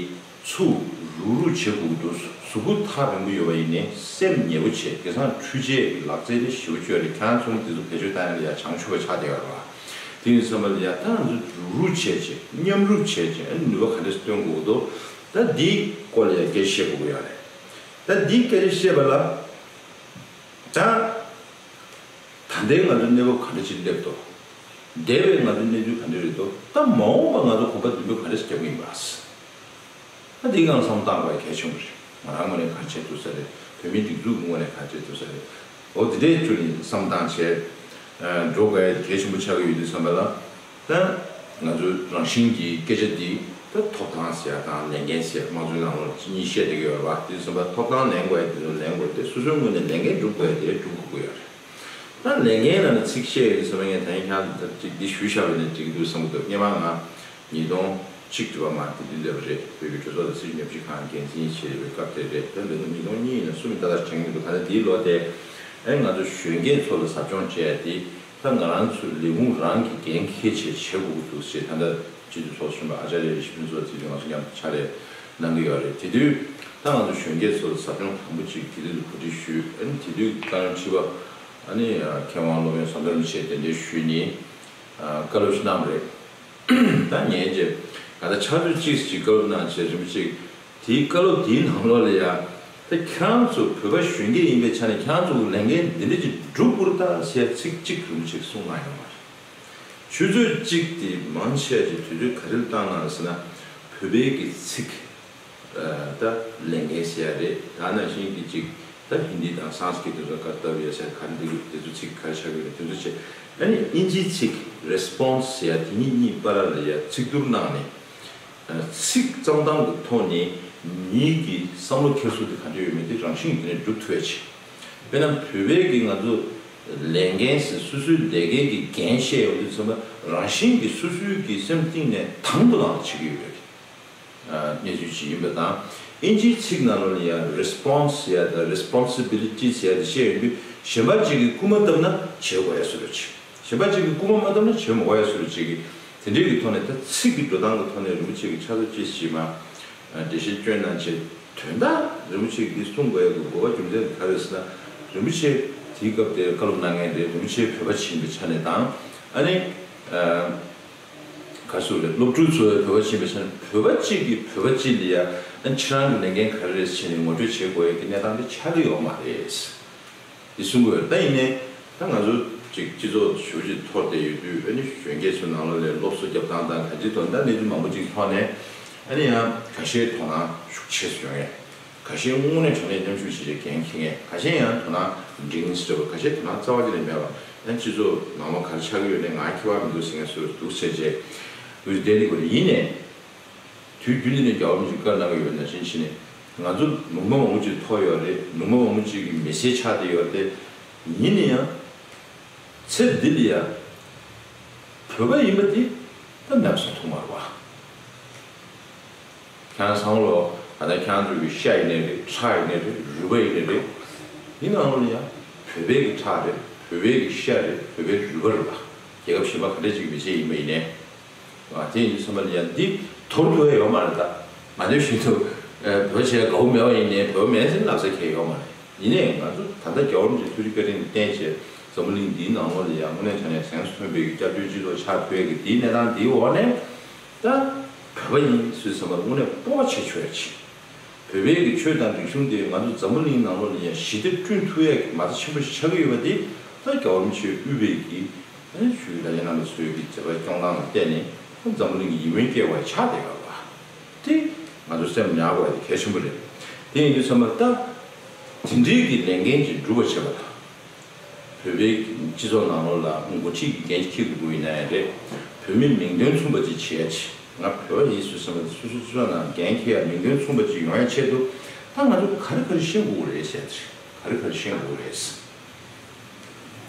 ཚུར་རུག་རུག་བྱེད་དགོས་ཀྱི་འདུག་གཟུགས་པོ་ཐག་རིང་པོ་ཡོད་པ་ཡིན་ནའི་སེམས་ཉེ་པོ་བྱེད། དེང་སང་འཕྲུལ་ཆས་ཀྱི་ལག་རྩལ་དེ་ཞེ་པོ་ཅིག་ཡོད་རེད། ཁྱེད་རང་ཚོ་དེ་ཚོ་བེད་སྤྱོད་བཏང་ཡ་ལ་ཡང་བྱང་ཆུབ་པ་ཆགས་བསྡད་ཡོད་རེད་བ། དེ་ཡིན་ཙམ་པ་ལ་ཡ་ད་ང་ཚོ་རུག་རུག་བྱས་བྱས་མཉམ་རུབ་བྱས་བྱས་ཨ་ནི་ནུས་པ་ག་འདྲས་སྟོན་དགོས་འདུག་ད་འདིའི་སྐོར་ལ་ཡ་སྐད་ཆ་བཤད་དགོས་ཀྱི་ཡོད་རེད། ད་འདིའི་སྐད་ཆ་བཤད་པ་ལ་ད་ད་ལྟའི་ང་ཚོ་གནས་བབ་ག་འདྲ་ཅིག་སླེབས་འདུག་འདས་པའི་ང་ཚོ་གནས་ཚུལ་ག་འདྲ་རེད་འདུག་ད་མ་འོངས་པ་ང་ཚོ་གོམ་པ་མདུན་སྤོས་ག་འདྲ་ཞིག་རྒྱག་གི་ཡིན་པ། ད་འདི་སྒང་བསམ་བློ་བཏང་དགོས་གལ་ཆེན་པོ་རེད། ང་རང་ངོས་ནས་ག་རེ་བྱེད་ཐུབ་ས་རེད། བོད་མིའི་སྒྲིག་འཛུགས་ཀྱི་ངོས་ནས་ག་རེ་བྱེད་ཐུབ་ས་རེད། འོ་དེ་འདྲའི་ཚུལ་ནས་བསམ་བློ་བཏང་བྱས་འགྲོ་དགོས་གལ་ཆེན་པོ་ཆགས་ཀྱི་ཡོད་དུས་ཙམ་པ་ལ། ད་ང་ཚོ་རང་བཞིན་གྱིས་སྐད་ཆ་འདི་ད་ཐོབ་ཐང་ཟེར་ཡ་དང་ལས་འགན་ཟེར་ཡ་དམངས་གཙོའི་ནང་ལོགས་གཉིས་བཤད་བསྡད་ཀྱི་ཡོད་རེད་བ། དེ་ཙམ་པ་ཐོབ་ཐང་ལེན་དགོས་ཡ་དེ་ཚོ་ལེན་དགོས་ཏེ་སོ་སོའི་ངོས་ནས་ལས་འགན་སྒྲུབ་དགོས་ཡ་དེ་སྒྲུབ་དགོས་ཀྱི་ཡོད་རེད། ད་ལས་འགན་ལ་ནི་ཚིག་བཤད་ཡོད་ཙམ་པ་ངས་ད་ཡིན་ཁྱང་ད་ཅིག་འདི་ཞུས་བཞག་པ་ནས་འགྲིག་གི་འདུག་བསམ་གྱི་འདུག་སྔོན་མ་ང་ཉིས་སྟོང་གཅིག་དུ་བ་མ་དེ་དུས་སླེབས་པ་རེད། བོད་ཀྱི་གྲོས་ཚོགས་དང་སྲིད་བྱུས་ཉམས་ཞིབ་ཁང་འགན་འཛིན་བྱས་པའི་སྐབས་དེ་རེད། ད་འདི་ནི་ཉིས་སྟོང་གཉིས་ཡིན་ན་གསུམ་ཡིན་ད་ལྟ་དྲན་གྱི་འདུག་ད་ལྟ་འདིའི་ལོ་དེ་ཨེ་ང་ཚོ་གཞོན་སྐྱེས་ཚོ་ལ་ཟབ་སྦྱོང་བྱས་ཏེ། ད་ང་རང་ཚོའི་ལས་ཁུངས་རང་གི་འགན་འཁྱེར་བྱས་བྱེད་དགོས་ཀྱི་འདུག་ཅེས་ད་ལྟ་སྤྱི་འཐུས་ཚོགས་གཙོ་གཞོན་པ་ཨ་ཅཱརྱ་ཡེ་ཤེས་ཕུན་ཚོགས་ཚེ་རིང་ལགས་སུ་མཉམ་དུ་ཕྱག་ལས་གནང་གི་ཡོད་རེད། དེ་དུས་ད་ང་ཚོ་གཞོན་སྐྱེས་ཚོར་ཟབ་སྦྱོང་དང་པོ་གཅིག་དེ་དུས་ལ་གོ་སྒྲིག་ཞུས། ཨ་ནི་དེ་དུས་བཀའ་བློན་ཁྲི་པ་ཨ་ནི་མཁས་དབང་སློབ་དཔོན་ཟམ་གདོང་རིན་པོ་ཆེ་གདན་འདྲེན་ཞུས་ནས་བཀའ་སློབ་ཞིག་གནང་བ་རེད། ད་ངས་ཀྱི་ང་ད་ཕྱག་ཚོད་གཅིག་ཅིག་བཀའ་སློབ་གནང་བྱས་རིན་པོ་ཆེ་དེའི་བཀའ་སློབ་དེའི་ནང་ལོགས་ལ་ཡ། ད་ཁྱེད་རང་ཚོ་བོད་པ་གཞོན་སྐྱེས་ཡིན་པའི་ཆ་ནས་ཁྱེད་རང་ཚོ་གི་ལས་འགན་འདི་འདྲ་ཅིག་སྒྲུབ་དགོས་རེད་ད་ཟེར་ཚིག་གཅིག་རིན་པོ་ཆེས་གསུངས་གནང་ཡོད་མ་རེད། ཆུ་ཚོད་གཅིག་དེ་མང་ཆེ་ཅིག་དུས་ཚོད་ག་རེ་ལ་བཏང་གནང་ཟེར་ན། བོད་པའི་གི་ཚིག་ད་ལས་འགན་ཟེར་ཡ་རེད། ད་ནང་བཞིན་གྱི་ཅིག་ད་ཧིན་དི་དང་སཾ་སྐྲྀ་ཏ་དང་ཀར་ཏབ་ཡ་ཟེར་ག་རེ་འདུག་དེ་ཚོ་ཚིག་ག་རེ་ཆགས་ཀྱི་རེད། དེ་ཚོ་བྱས་ཨ་ནི་དབྱིན་ཇིའི་ཚིག་རེ་སི་པོན་སི་ཟེར་ཡ་དེ་གཉིས་གཉིས་བར་ལ་ཡ་ཚིག་སྡུར་གནང་ནས། ཚིག་བརྩམས་སྟངས་ཀྱི་ཐོག་ནས་མིའི་གི་བསམ་བློ་འཁྱེར་སོ་དེ་ག་འདྲ་ཡོད་མེད་དེ་རང་བཞིན་གྱིས་དེ་ནས་སྒྲུབ་ཐུབ་ཡ་ཆེ། དཔེར་ན་བོད་པའི་གི་ང་ཚོ་ལས་འགན་ཟེར་སོ་སོའི་ལས་འགན་གྱི་འགན་བཤད་ཡོང་དུས་ཙམ་པ་རང་བཞིན་གྱིས་སོ་སོའི་གི་སེམས་གཏིང་ནས་དང་དུ་བླངས་ནས་བྱེད་ཀྱི་ཡོད་པའི་གནས་ཚུལ་ཅིག་ཡིན་པ་དང་། ཨིན་ཇིའི་ཚིག་ནང་ལོགས་ལ་ཡང་རེ་སི་པོན་སི་ཟེར་ཡ་དང་རེ་སི་པོན་སི་བི་ལི་ཊི་ཟེར་ཡ་དེ་བཤད་ཡོང་དུས་གཞན་པ་ཅིག་གིས་སྐུལ་མ་བཏབ་ན་བྱེད་དགོས་ཡ་བཟོ་འདྲ་ཅིག་གཞན་པ་གཅིག་གིས་སྐུལ་མ་མ་བཏབ་ན་བྱེད་མི་དགོས་ཡ་བཟོ་འདྲ་ཅིག་གི་དེ་འདྲའི་གི་ཐོག་ནས་ད་ཚིག་གི་འགྲོ་སྟངས་ཀྱི་ཐོག་ནས་རིན་པོ་ཆེ་གི་ཕྱག་ཚོད་ཅི་ཞིག་མ་འགྲེལ་བཤད་སྐྱོན་གནང་བྱས་དོན་དག་རིན་པོ་ཆེ་གི་འདི་གསུང་དགོས་ཡ་གི་དགོས་པ་རྒྱུ་མཚན་ག་རེ་ཟེར་ན། རིན་པོ་ཆེ་དེའི་སྐབས་དེར་བཀའ་སློབ་གནང་མཁན་རེད། རིན་པོ་ཆེ་བོད་པ་ཞིག་ཡིན་པའི་ཆ་ནས་དང་ཨ་ནི་ག་རེ་ཟེར་དགོས་རེད། སློབ་ཕྲུག་ཚོ་བོད་པ་ཞིག་ཡིན་པའི་ཆ་ནས་བོད་པ་གཅིག་གིས་བོད་པ་གཅིག་ལ་ཡ་ཨ་ནི་ཁྱེད་རང་གི་ལས་འགན་ག་རེ་རེད་ཟེར་ནས་ངོ་སྤྲོད་བྱེད་དགོས་ཡ་གི་གནས་སྟངས་དེ་ཆགས་ཀྱི་ཡོད་མ་རེད། འདི་གསུང་གི་ཡོད། ད་ཡིན་ནའི་ད་ང་ཚོ་ཅིག་སྤྱི་ཚོགས་ཞུ་ཅིག་ཐོར་བསྡད་ཡོད་དུས་ཨ་ནི་གཞོན་སྐྱེས་ཚོའི་ནང་ལོགས་ལ་སློབ་གསོ་རྒྱབ་སྟངས་དང་ག་ཅིའི་ཐོག་ད་གནས་ཚུལ་མང་པོ་ཅིག་ཐོག་ནས་ཨ་ནི་ཡང་ཁ་ཤས་དོ་སྣང་ཤུགས་ཆེ་ཙམ་ཡོང་ཡས། ཁ་ཤས་དངོས་གནས་དྲང་གནས་མཉམ་ཞུགས་བྱེད་ཆེད་འགན་འཁྱེར་མཁན། ཁ་ཤས་ཡང་དོ་སྣང་འབྲིང་ཙམ། ཁ་ཤས་དོ་སྣང་རྩ་བ་ཅིག་ནས་མེད་པ། ཡང་སྤྱི་ཚོགས་ནང་ལོགས་ག་རེ་ཆགས་ཀྱི་ཡོད་ནས་ང་ཁྱད་པར་མི་འདུག་ཟེར་མཁན་ཚོ་འདུག་ཟེར་བྱས་འདུག་བསྡད་དེ་དགོས་རེད། ཡིན་ནའི་དུས་རྒྱུན་འདི་ནས་རྒྱལ་བ་རིན་པོ་ཆེས་བཀའ་གནང་གི་ཡོད་ནང་བཞིན་བྱས་ནས་ང་ཚོ་ལུང་པ་མང་པོ་ཅིག་ཐོབ་ཡོད་རེད། ལུང་པ་མང་པོ་ཅིག་གི་མི་སེར་ཆགས་བསྡད་ཡོད་རེད། ཡིན་ན་ཡང་ཚེ་འདི་ལ་ཡང་བོད་པ་ཡིན་པ་དེ་ད་མེད་པ་བཟོ་ཐུབ་མ་རེད་བ། ཁྱེད་རང་ཚང་མ་ལོ་ད་ལྟ་ཁྱེད་རང་ཚོ་གི་ཤ་ཡིན་ནའི་རེད། ཁྲག་ཡིན་ནའི་རེད། རུས་པ་ཡིན་ནའི་རེད། འདི་ནང་ལོགས་ལ་ཡང་བོད་པའི་གི་ཁྲག་རེད། བོད་པའི་གི་ཤ་རེད། བོད་པའི་རུས་པ་རེད་བ། རྒྱལ་ཁབ་གཞན་པ་ག་འདྲ་ཅིག་གི་མི་སེར་ཡིན་པ་ཡིན་ནའི། ཨ་དེ་ཡིན་དུས་ཙམ་པ་ལ་ཡང་འདི་དོར་ཐུབ་ཡ་ཡོད་མ་རེད། ད་ང་ཚོའི་ཞིང་དུ་བོད་བྱས་དགའ་བོ་མེད་པ་ཡིན་ནའི་བོད་མེད་ཟེར་ལབ་ས་གང་ཡོད་མ་རེད། ཡིན་ནའི་ང་ཚོ་ད་ལྟ་རྒྱལ་བ་རིན་པོ་ཆེའི་ཐུགས་རྗེ་བཀའ་དྲིན་གྱིས་བརྟེན་བྱས་འཛམ་བུ་གླིང་འདིའི་ནང་ལོགས་ལ་ཡང་དངོས་གནས་དྲང་གནས་གཟེངས་སུ་ཐོན་པའི་གི་སྐྱབས་བཅོལ་སྤྱི་ཚོགས་ཆགས་ཐུབ་ཡ་གི་འདིའི་གནས་སྟངས་འདིའི་འོག་ནས་ད་བོད་པ་ཡིན་ཟེར་དུས་ཙམ་པ་དངོས་གནས་སྤོབས་པ་བྱེད་ཆོག་ཡ་ཅིག་བོད་པའི་གི་ཆོས་དང་རིག་གཞུང་དེ་ང་ཚོ་འཛམ་བུ་གླིང་ནང་ལོགས་ལ་ཡང་ཞི་བདེ་བསྐྲུན་ཐུབ་ཡས་ཀྱི་མ་རྩ་ཆེན་པོ་ཞིག་ཆགས་ཀྱི་ཡོད་པ་དེ་ད་རྒྱལ་བ་རིན་པོ་ཆེས་དབུས་པའི་གི་ཨ་ནི་ཞུ་ཡི་ད་ལན་རྣམ་པ་ཚོའི་གི་མཛད་པ་སྐྱོང་སྟངས་ལ་བལྟས་ནས་ད་འཛམ་བུ་གླིང་གི་ཡིད་སྨོན་སྐྱེ་བ་ཆགས་བསྡད་ཡོད་པ་དེ་ང་ཚོ་སེམས་ཉར་དགོས་ཡ་དེ་གལ་ཆེན་པོ་རེད། དེ་ཡིན་དུས་ཙམ་པ་ད་དེ་འདྲའི་གི་ལས་འགན་ཅིག་སྒྲུབ་པ་བྱེད་པ་དང་། བོད་པའི་སྤྱི་ཚོགས་ནང་ལོགས་ལ་འགོ་ཁྲིད་ཀྱི་འགན་འཁྱེར་དགོས་ཡིན་ན་ཡང་རེད། བོད་མི་མིང་དོན་མཚུངས་པ་ཅིག་བྱེད་ཡ་ཆེད། ང་བོད་པ་ཡིན་ཟེར་བསམ་པ་དེ་སོ་སོའི་སྤྱི་ཚོགས་ནང་འགན་འཁྱེར་ཡ་མིང་དོན་མཚུངས་པ་ཅིག་ཡོང་ཡ་ཆེད་དུ། ད་ ད་ང་ཚོ་ག་རེ་ག་རེ་ཤེས་དགོས་རེད་ཟེར་ཏེ། ག་རེ་ག་རེ་ཤེས་དགོས་རེད།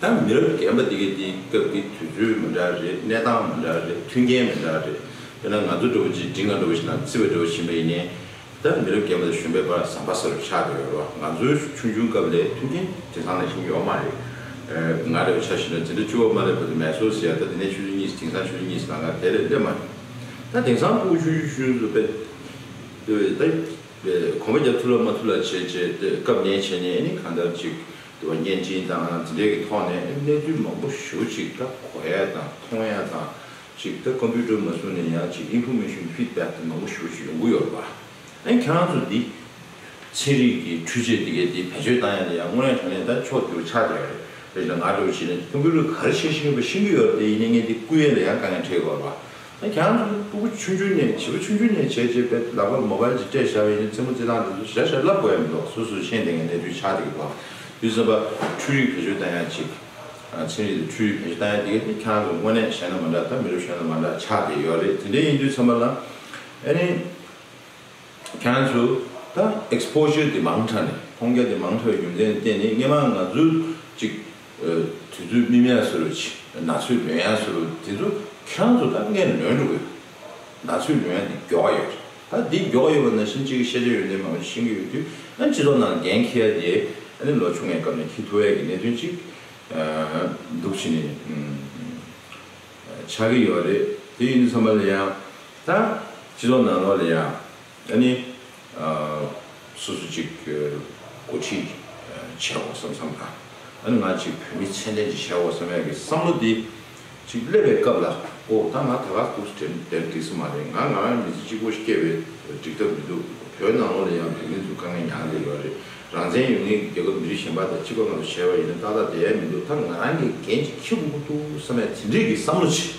ད་མི་རབས་རྒན་པ་དེ་གའི་དེའི་སྐབས་ཀྱི་དུས་ཚོད་མི་འདྲ་རེད། གནས་སྟངས་མི་འདྲ་རེད། མཐུན་རྐྱེན་མི་འདྲ་རེད། དཔེར་ན་ང་ཚོ་འདྲ་བོ་ཅིག་འབྲིང་བ་འདྲ་བོ་ཞིག་ནང་བརྩི་བ་འདྲ་བོ་ཞིག་ཡིན་པ་ཡིན་ནའི། ད་མི་རབས་རྒན་པ་དང་གཞོན་པའི་བར་ཟམ་པ་ཟེར་བ་ཆགས་བསྡད་ཡོད་རེད་བ། ང་ཚོའི་ཆུང་ཆུང་སྐབས་ལ་མཐུན་རྐྱེན་དེང་སང་ནང་བཞིན་ཡོད་མ་རེད། ང་འདྲ་བོ་ཆ་བཞག་ན་འཛིན་གྲྭ་བཅུ་པ་མ་སླེབས་བར་དུ་མེ་སོར་ཟེར་ཡ། ད་དེ་ནས་ཆུ་ཚོད་གཉིས། དེང་སང་ཆུ་ཚོད་གཉིས་ལམ་ཁ་དེ་ལས་སླེབས་མ་རེད། ད་དེང་སང་ཕྲུ་གུ་ཆུང་ཆུང་ཆུང་ཆུང་ཚོ་དཔེ་ད་གོམ་པ་རྒྱག་ཐུབ་ལ་མ་ཐུབ་ལ་བྱས་བྱས་ཏེ་སྐབས་ནས་བྱས་ནས་ཨ་ནི་གང་ལྟར་ཅིག་དུ་བ་བརྙན་འཕྲིན་དང་དེ་འདྲའི་གི་ཐོག་ནས་གནས་ཚུལ་མང་པོ་ཞེ་པོ་ཅིག་ད་གོ་ཡ་དང་མཐོང་ཡ་དང་། ཅིག་ད་ཀམ་པུ་ཊར་མ་བཟུང་ནས་ཡང་ཅིག་information feedback དེ་མང་པོ་ཞེ་པོ་ཅིག་ཡོང་གི་ཡོད་རེད་པ། ཨ་ནི་ཁྱེད་རང་ཚོ་འདི་ཚན་རིག་གི་འཕྲུལ་ཆས་དེ་གའི་དེ་བེད་སྤྱོད་བཏང་ཡ་དེ་ཡང་དངོས་གནས་དྲང་གནས་ད་ཕྱོགས་བསྒྱུར་ཆགས་བསྡད་ཡོད་རེད། རེད་ལ་ང་འདྲ་བོ་བྱས་ན་ཀམ་པུ་ཊར་ག་རེ་བཤད་ཤེས་ཡོད་པ་ཤེས་ཀྱི་ཡོད་རེད། དེ་ཡིན་ནའི་ངས་འདི་བསྐུར་ཡས་ལ་ཡང་དཀའ་ངལ་འཕྲད་ཀྱི་ཡོད་རེད་པ། ཨ་ཁྱེད་རང་ཚོ་ཕྲུ་གུ་ཆུང་ཆུང་ནས་བྱིས་པ་ཆུང་ཆུང་ནས་བྱས་བྱས་པའི་ལག་པར་མོ་བལ་ཅིག་སྤྲད་བཞག་པ་ཡིན་ན་རྩེད་མོ་རྩེ་སྟངས་དེ་ཚོ་ཞར་ཞར་བསླབ་དགོས་ཡ་མི་འདུག་སོ་སོས་ཤེས་བསྡད་མཁན་གནས་ཚུལ་ཆགས་བསྡད་ཀྱི་འདུག་དུས་ཙམ་པ་འཕྲུལ་རིག་བེད་སྤྱོད་བཏང་ཡ་ཅིག་ཨ་ཚན་རིག་དང་འཕྲུལ་རིག་བེད་སྤྱོད་བཏང་ཡ་དེ་ག་དེ་ཁྱེད་རང་ཚོ་དངོས་གནས་གཞན་དང་མ་འདྲ། ད་མི་རབས་གཞན་དང་མ་འདྲ་ཆགས་བསྡད་ཡོད་རེད། དེ་འདྲ་ཡིན་དུས་ཙམ་པ་ལ་ཨ་ནི། ཁྱེད་རང་ཚོ་ད་ཨེག་སི་པོ་ཇར་དེ་མང་དྲགས་ནས་མཐོང་རྒྱ་དེ་མང་དྲགས་པའི་རྒྱུ་མཚན་ལ་བརྟེན་ནས་སྔོན་མ་ང་ཚོའི་ཅིག་ཨ་དུས་ཚོད་སྨིན་ཡ་བཟོ་འདྲ་ཅིག་ན་ཚོད་ལོན་ཡ་བཟོ་འདྲ་དེ་ཚོ་ཁྱེད་རང་ཚོ་ད་སྔོན་ལོན་འགྲོ་གི་ཡོད། ན་ཚོད་ལོན་ཡ་དེ་མགྱོགས་ཡོད་རེད། ད་འདི་མགྱོགས་ཡོད་པ་ནང་བཞིན་ཅིག་ཤེས་བྱ་ཡོན་ཏན་མང་པོ་ཞིག་ཤེས་ཀྱི་ཡོད་དུས། ཨ་སྤྱི་ཚོགས་ནང་འགན་འཁྱེར་ཡ་དེ་ཨ་ནི་ལོ་ཆུང་བའི་སྐབས་ནས་འཁྱེར་ཐུབ་ཡ་གི་གནད་དོན་ཅིག་ཨ་འདུག་བྱས་ནས་ཨ་ཆགས་ཀྱི་ཡོད་རེད། དེ་ཡིན་དུས་ཙམ་པ་ལ་ཡང་ད་སྤྱི་ཚོགས་ནང་ལོགས་ལ་ཡང་ཨ་ནི་ཨ་སོ་སོ་ཅིག་གི་འགོ་ཁྲིད་ཨ་བྱེད་དགོས་བསམ་བསམ་དང་། ཨ་ནི་ང་ཅིག་བོད་མི་མཚན་ལྡན་ཅིག་བྱེད་དགོས་བསམ་ཡག་གི་བསམ་བློ་འདི་ཅིག་སླེབས་པའི་སྐབས་ལ། ཨོ་ད་ང་ད་ག་འདུག་དེར་དེར་འགྲིག་ས་མ་རེད། ང་ང་རང་མི་ཚེ་གཅིག་པོ་ཞིག་སྐྱེལ་བའི་འགྲིག་ཐབས་མི་འདུག་བོད་ནང་ལོགས་ལ་ཡང་བོད་མི་ཚོ་དཀའ་ངལ་མྱངས་བསྡད་ཡོད་རེད། རང་བཙན་ཡོད་མཁན་གྱི་རྒྱལ་ཁབ་མི་རིགས་གཞན་པ་དང་གཅིག་པ་ང་ཚོ་བྱས་པ་ཡིན་ན་ཏག་ཏག་བསྡད་ཡ་མི་འདུག་ད་ང་རང་གི་འགན་ཅིག་འཁྱེར་དགོས་ཀྱི་འདུག་བསམ་ཡ་དེ་འདྲས་ཀྱི་བསམ་བློ་ཅིག་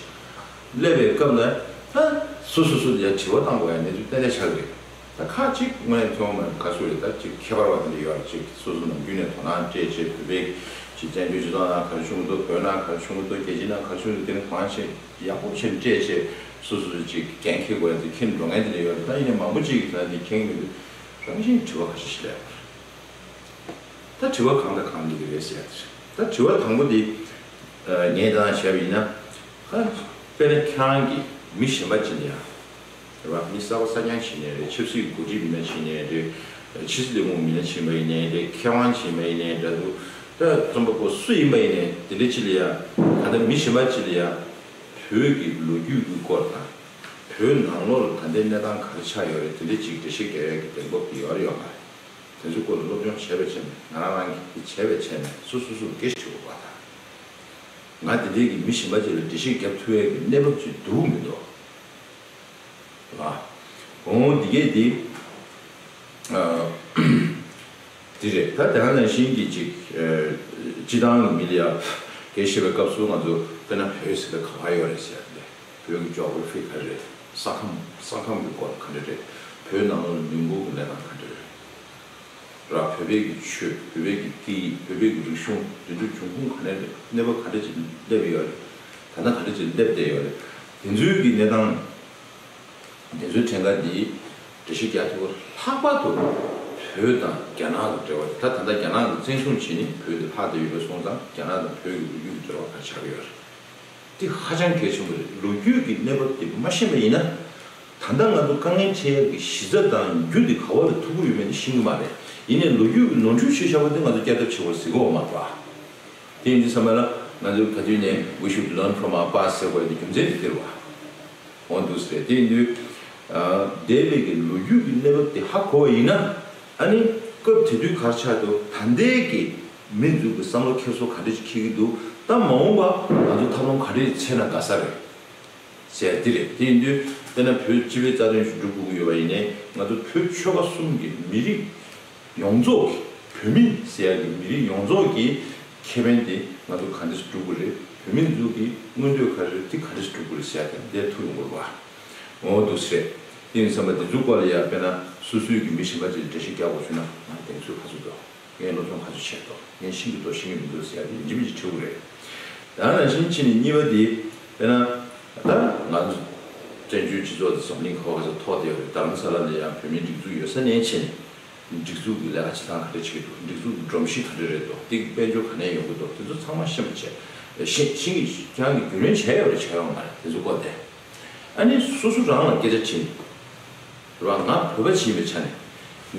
སླེབས་པའི་སྐབས་ལ། ད་སོ་སོ་སོ་ཡ་དྲི་བ་བཏང་དགོས་ཡ་གནས་ཚུལ་ཏན་ཏན་ཆགས་ཀྱི་རེད། ད་ཁག་ཅིག་དངོས་གནས་ཐོན་མ་ག་སུ་རེད། ད་ཅིག་ཁྱད་པར་བ་དེ་འདྲ་ཡོད་རེད། ཅིག་སོ་སོ་ནམ་རྒྱུན་ནས་དོ་སྣང་སྤྲད་བྱས་བོད་པའི་ཅིག་བཙན་བྱོལ་སྤྱི་ཚོགས་ནང་ག་རེ་བྱུང་གི་འདུག་བོད་ནང་ག་རེ་བྱུང་གི་འདུག་རྒྱལ་སྤྱིའི་ནང་ག་རེ་བྱུང་གི་འདུག་དེ་ནི་གང་ཆེ་ཡག་པོ་བྱས་ནས་སྤྲད་བྱས་སོ་སོ་ཅིག་འགན་འཁྱེར་དགོས་ཡ་དེ་འཁྱེར་འགྲོ་མཁན་དེ་འདྲ་ཡོད་རེད། ད་ཡིན་ནའི་མང་པོ་ཅིག་གིས་ད་འདི་མཁྱེན་གྱི་མི་འདུག་རང་བཞིན་དྲི་བ་ཁ་ཤས་ཤིག་སླེབས་ཡོད་རེད། ད་དྲི་བ་གང་དང་གང་འདི་གི་རེད་ཟེར་ཡ་དེ་རེད། ད་དྲི་བ་དང་པོ་འདི་ངས་ད་བཤད་པ་ཡིན་ན། ད་དཔེར་ན་ཁྱེད་རང་གིས་མི་གཞན་པ་ཅིག་ལ་ཡང་རེད་བ། མི་གསར་པ་གསར་རྐྱང་ཞིག་ཡིན་ནའི་རེད། ཆབ་སྲིད་འགོ་ཁྲིད་མི་སྣ་ཞིག་ཡིན་ནའི་རེད། ཕྱི་སྲིད་ལས་ཁུངས་མི་སྣ་ཞིག་ཡིན་པ་ཡིན་ནའི་རེད། མཁས་དབང་ཞིག་ཡིན་པ་ཡིན་ནའི་འདྲ་འདུག་ད་རྩོམ་པ་པོ་སུ་ཡིན་པ་ཡིན་ནའི་དེ་འདྲ་ཅིག་ལ་ཡང་། ད་ལྟ་མི་གཞན་པ་ཅིག་ལ་ཡང་བོད་ཀྱི་ལོ་རྒྱུས་ཀྱི་སྐོར་དང་། བོད་ནང་ལོགས་ལ་ད་ལྟའི་གནས་སྟངས་ག་རེ་ཆགས་ཡོད་རེད། དེ་འདྲ་ཅིག་འགྲེལ་བཤད་རྒྱག་ཡ་གི་གདེང་སྤོབས་དེ་ཡོད་རེད་ཡོད་མ་རེད། དེ་ཚོའི་སྐོར་ལ་སློབ་སྦྱོང་བྱས་པའི་ཆ་ནས་ང་རང་རང་གིས་དེ་བྱས་པའི་ཆ་ནས་སོ་སོ་སོར་སྐད་ཆ་དྲི་དགོས་པ་དང་། ང་དེ་འདྲའི་གི་མི་གཞན་པ་ཅིག་ལ་འགྲེལ་བཤད་རྒྱབ་ཐུབ་ཡ་གི་གནས་བབ་ཅིག་འདུག་མི་འདུག་ལ། འོང་འདི་གས་འདི། ཨ། འདི་རེད། ད་དེ་ག་ནང་བཞིན་གྱི་ཅིག་ཨ། སྤྱི་བཏང་གི་མི་ལ་ཡ་སྐད་བཤད་པའི་སྐབས་སུ་ང་ཚོ་དཔེར་ན་བོད་ཟེར་བ་ག་པར་ཡོད་རེད་ཟེར་ཡ་དེ། བོད་ཀྱི་ཇོ་གྷ་ར་ཕི་ག་རེ་རེད། ས་ཁམས་ས་ཁམས་ཀྱི་སྐོར་ག་འདྲ་རེད། བོད་ནང་ལོགས་ལ་མི་འབོར་གྱི་གནས་སྟངས་ག་འདྲ་རེད། ར་བོད་པའི་གི་ཆོས། བོད་པའི་གི་སྐད་ཡིག། བོད་པའི་གི་རིག་གཞུང་། འདི་ཚོའི་འབྱུང་ཁུངས་ག་ནས་རེད། གནས་བབ་ག་འདྲ་ཅིག་སླེབས་ཡོད་རེད། ད་ལྟ་ག་འདྲ་ཅིག་སླེབས་བསྡད་ཡོད་རེད། དེ་ཚོའི་གི་གནས་སྟངས། དེ་ཚོའི་ཕྲན་ཁ་འདི་འགྲེལ་བཤད་རྒྱག་ཐུབ་པ་ལྷག་པར་དུ་བོད་དང་རྒྱ་ནག་གི་འབྲེལ་བ་རེད། ད་ད་ལྟ་རྒྱ་ནག་གིས་བཙན་བཟུང་བྱས་ནས་བོད་འདི་ལྷག་བསྡད་ཡོད་པ་སོང་ཙང་རྒྱ་ནག་དང་བོད་ཀྱི་ལོ་རྒྱུས་ཀྱི་འབྲེལ་བ་ག་རེ་ཆགས་ཀྱི་ཡོད་རེད། འདི་ཧ་ཅང་གལ་ཆེན་པོ་རེད། ལོ་རྒྱུས་ཀྱི་གནས་བབ་དེ་མ་ཤེས་པ་ཡིན་ན། ད་ལྟ་ང་ཚོ་དཀའ་ངལ་འཕྲད་ཡག་གི་གཞི་རྩ་དང་རྒྱུ་དེ་ག་བ་ལ་ཐུག་གི་ཡོད་མེད་དེ་ཤེས་ཀྱི་མ་རེད། ཡིན་ནའི་ལོ་རྒྱུས་ཀྱི་ནོར་འཁྲུལ་བྱས་བཞག་པ་དེ་ང་ཚོ་བསྐྱར་ལྡབ་བྱེད་དགོས་ཟེར་གྱི་ཡོད་མ་རེད་པ། དེ་ཡིན་དུས་ཙམ་པ་ལ་ང་ཚོས་ག་དུས་ནས་we should learn from our past ཟེར་དགོས་ཡ་དེ་རྒྱུ་མཚན་དེ་དེ་རེད་པ། འོ་འདུག་ཟེར། དེ་ཡིན་དུས། ཨ། འདས་པའི་གི་ལོ་རྒྱུས་ཀྱི་གནས་བབ་དེ་ཧ་གོ་བ་ཡིན་ན། ཨ་ནི་སྐབས་དེ་དུས་ག་རེ་ཆགས་འདུག་ད་ལྟའི་གི་མི་ཚོ་གི་བསམ་བློ་འཁྱེར་སོ་ག་འདྲ་ཞིག་འཁྱེར་གྱི་འདུག་ད་མ་འོངས་པ་ང་ཚོ་ཐབས་ལམ་ག་འདྲ་ཞིག་འཚོལ་ན་དགའ་ས་རེད་ཟེར་དེ་རེད། དེ་ཡིན་དུས་དཔེར་ན་བོད་སྤྱི་པའི་རྩ་དོན་ཞིག་སྒྲུབ་དགོས་ཀྱི་ཡོད་པ་ཡིན་ནའི་ང་ཚོ་བོད་ཆོལ་ཁ་གསུམ་གྱི་མི་རིགས་ཡོངས་རྫོགས་ཀྱི། བོད་མི་ཟེར་ཡག་གི་མི་རིགས་ཡོངས་རྫོགས་ཀྱི་ཁེ་ཕན་དེ་ང་ཚོ་ག་འདྲ་ཞིག་སྒྲུབ་དགོས་རེད། བོད་མི་ཚོ་གི་མངོན་འདོད་ག་རེ་རེད། དེ་ག་འདྲ་ཞིག་སྒྲུབ་དགོས་རེད་ཟེར་ཡག་དེ་འདིར་ཐུག་ཡོང་དགོས་རེད་པ། འོ་འདུག་ཟེར། དེ་ཡིན་ཙམ་པ་དེ་ཚོའི་སྐོར་ལ་ཡ་དཔེར་ན་སོ་སོའི་གི་མི་གཞན་པ་ཅིག་ལ་འགྲེལ་བཤད་རྒྱག་དགོས་བྱུང་ན་ང་གདེང་ཚོད་ག་ཚོད་འདུག་ངས་སློབ་སྦྱོང་ག་ཚོད་བྱས་འདུག་ངས་ཤེས་ཀྱི་འདུག་ཤེས་ཀྱི་མི་འདུག་ཟེར་ཡ་དེ་ཡིན་གཅིག་མིན་གཅིག་དྲི་དགོས་རེད། ད་ནང་བཞིན་ཕྱིན་ནས་གཉིས་པ་དེ་དཔེར་ན་ད་ང་ཚོ་བཙན་བྱོལ་སྤྱི་ཚོགས་དེ་འཛམ་གླིང་ག་བ་ག་ས་ཐོག་བསྡད་ཡོད་རེད། རྡ་རམ་ས་ལ་ལ་ཡང་བོད་མིའི་སྒྲིག་འཛུགས་ཡོད་ས་ནས་ཕྱིན་ནས། སྒྲིག་འཛུགས་ཀྱི་ལས་ཀ་བྱེད་སྟངས་ག་འདྲ་བྱེད་ཀྱི་འདུག་སྒྲིག་འཛུགས་ཀྱི་སྒྲོམ་གཞི་ག་འདྲ་རེད་འདུག་དེ་གི་དཔལ་འབྱོར་ག་ནས་ཡོང་གི་འདུག་དེ་ཚོ་ཚང་མ་ཤེས་པ་བྱས། ཤེས་ཤེས་ཀྱི་ཁྱེད་རང་གི་རྒྱུས་ལོན་བྱས་ཡོད་རེད་བྱས་ཡོད་མ་རེད་དེ་ཚོ་སྐོར་དེ། ཨ་ནི་སོ་སོ་རང་ལ་སྐད་ཆ་དྲིས། རེད་བ། ང་བོད་པ་ཅིག་ཡིན་པའི་ཆ་ནས།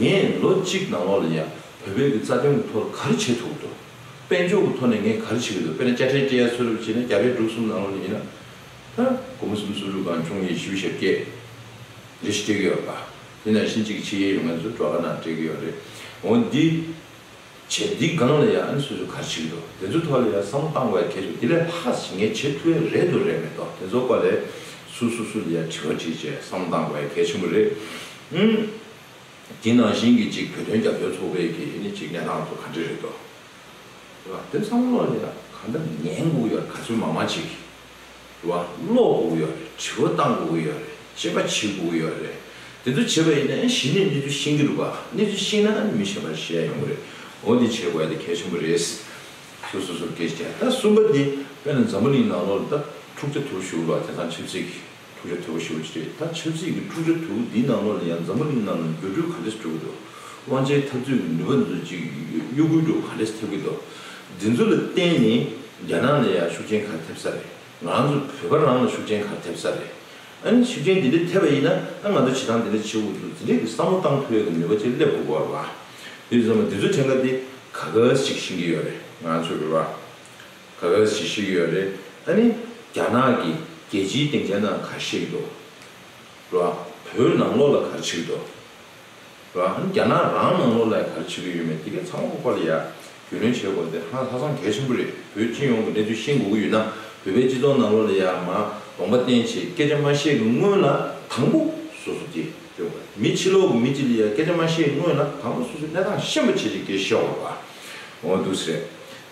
ངས་ལོ་གཅིག་ནང་ལོགས་ལ་ཡང་བོད་པའི་གི་རྩ་དོན་གྱི་ཐོག་ལ་ག་རེ་བྱེད་ཐུབ་ཀྱི་འདུག་དཔལ་འབྱོར་གྱི་ཐོག་ནས་ངས་ག་རེ་བྱེད་ཀྱི་འདུག་དཔེར་ན་དཔྱ་ཁྲལ་སྤྲད་ཡ་ཚུར་ལབ་བྱས་ན་རྒྱ་བལ་འབྲུག་གསུམ་ནང་ལོགས་ནས་ཡིན་ན། ད་སྒོར་མོ་སུམ་ཅུ་སོ་དྲུག་གང་བྱུང་ཡས་བཞི་བཅུ་ཞེ་བརྒྱད། རེ་ཞིག་སྤྲད་ཀྱི་ཡོད་པ། དེ་ནང་བཞིན་གཅིག་ཕྱི་རྒྱལ་ཡོད་མཁན་ཚོ་ཌོ་ལར་ནང་སྤྲད་ཀྱི་ཡོད་རེད། འོ་འདི། བྱས་འདི་སྒང་ལ་ཡང་ཨ་ནི་སོ་སོས་ག་རེ་བྱེད་ཀྱི་འདུག་དེ་ཚོའི་ཐོག་ལ་ཡང་བསམ་བློ་བཏང་དགོས་ཡ་གལ་ཆེ། དེ་ལས་ལྷག་ཅིག་ངས་བྱེད་ཐུབ་ཡ་རེད་འདུག་རེད་མེད་འདུག་དེ་ཚོ་སྐོར་ལ་སོ་སོ་སོ་ལ་ཡང་དྲི་བ་དྲིས་བྱས་བསམ་བློ་བཏང་དགོས་ཡ་གལ་ཆེན་པོ་རེད། ཨུམ། དེ་ནང་བཞིན་གྱི་ཅིག་བོད་དོན་རྒྱབ་སྐྱོར་ཚོགས་པའི་གི་ཨ་ནི་ཅིག་གནས་སྟངས་ཚོ་ག་འདྲ་རེད་འདུག་རེད་བ། དེ་ཚང་མ་ལ་ཡང་གང་ལྟར་ཉན་དགོས་ཀྱི་ཡོད་རེད། ག་ཚོད་མང་མང་ཅིག་རེད་བ། ཀློག་དགོས་ཀྱི་ཡོད་རེད། དྲི་བ་བཏང་དགོས་ཀྱི་ཡོད་རེད། དཔྱད་པ་བྱེད་དགོས་ཀྱི་ཡོད་རེད། དེ་ཚོ་བྱེད་པ་ཡིན་ན་གཞི་ནས་གནས་ཚུལ་ཤེས་ཀྱི་རེད་བ། གནས་ཚུལ་ཤེས་ན་མི་གཞན་པར་བཤད་ཡོང་གི་རེད། འོ་འདི་བྱེད་དགོས་ཡ་དེ་གལ་ཆེན་པོ་རེད། སོ་སོ་སོར་སྐད་ཆ་དྲིས། ད་གསུམ་པ་འདི་དཔེར་ན་འཛམ་བུ་གླིང་ནང་ལོགས་ལ་ད་འཁྲུག་ཆ་དོད་པོ་ཞིག་ཡོད་རེད་བ། དེང་སང་ཆབ་སྲིད་ཀྱི། འཁྲུག་ཆ་དོད་པོ་ཞེ་པོ་ཅིག་རེད། ད་ཆབ་སྲིད་ཀྱི་འཁྲུག་ཆ་དོད་པོ་འདིའི་ནང་ལོགས་ལ་ཡང་འཛམ་བུ་གླིང་ནང་ལ་འགྱུར་འགྲོས་ག་འདྲ་ཞིག་འགྲོ་གི་འདུག་དབང་ཆའི་འཐབ་རྩོད་ཀྱི་ནུས་པ་འདི་ཚོ་ཅིག་གཡོ་འགུལ་འགྲོ་ག་འདྲ་ཞིག་ཐེབས་ཀྱི་འདུག་འདི་ཚོ་ལ་བརྟེན་ནས་རྒྱ་ནག་ལ་ཡང་ཤུགས་རྐྱེན་ག་རེ་ཐེབས་ས་རེད། ང་རང་ཚོ་བོད་པ་རང་ལ་ཤུགས་རྐྱེན་ག་རེ་ཐེབས་ས་རེད། ཨ་ནི་ཤུགས་རྐྱེན་འདི་འདྲ་ཐེབས་པ་ཡིན་ན་ཨ་ང་ཚོ་བྱེད་སྟངས་འདི་འདྲ་བྱེད་དགོས་འདུག་འདི་འདྲའི་གི་བསམ་བློ་བཏང་ཐུབ་ཡག་གི་ནུས་པ་ཅིག་སླེབས་དགོས་ཀྱི་ཡོད་རེད་བ། དེ་ཚོ་འདི་ཚོ་དྲན་ག་འདི་ག་ག་ཞིག་ཤེས་ཀྱི་ཡོད་རེད་ང་ཚོ་རེད་བ། ག་ག་ཞིག་ཤེས་ཀྱི་ཡོད་རེད། ཨ་ནི་རྒྱ་ནག་གི་རྒྱལ་སྤྱིའི་སྡིངས་ཆ་ནང་ག་རེ་བྱེད་ཀྱི་འདུག་རེད་བ། བོད་ནང་ལོགས་ལ་ག་རེ་བྱེད་ཀྱི་འདུག་རེད་བ། ཨ་ནི་རྒྱ་ནག་རང་ནང་ལོགས་ལ་ག་རེ་བྱེད་ཀྱི་ཡོད་མེད་དེ་གའི་ཚང་མ་སྐོར་ལ་ཡ་རྒྱུས་ལོན་བྱེད་དགོས་དེ་ཧ་ཧ་ཅང་གལ་ཆེན་པོ་རེད། བོད་སྤྱི་ཡོངས་ཀྱི་གནས་ཚུལ་ཤེས་དགོས་ཀྱི་ཡོད་ན་བོད་པའི་སྤྱི་ཚོགས་ནང་ལོགས་ལ་ཡ་མར་ལུང་པ་བསྟན་བྱས་སྐད་ཆ་མ་བཤད་ཀྱི་སྔོན་ལ་དང་པོ་སོ་སོ་དེ། མི་ཕྱི་ལོགས་ཀྱི་མི་གཅིག་ལ་ཡང་སྐད་ཆ་མ་བཤད་སྔོན་ལ་དང་པོ་སོ་སོའི་གནས་སྟངས་ཤེས་པ་བྱེད་ཅིག་སྐད་བཤད་དགོས་པ། འོ་འདུག་སེ་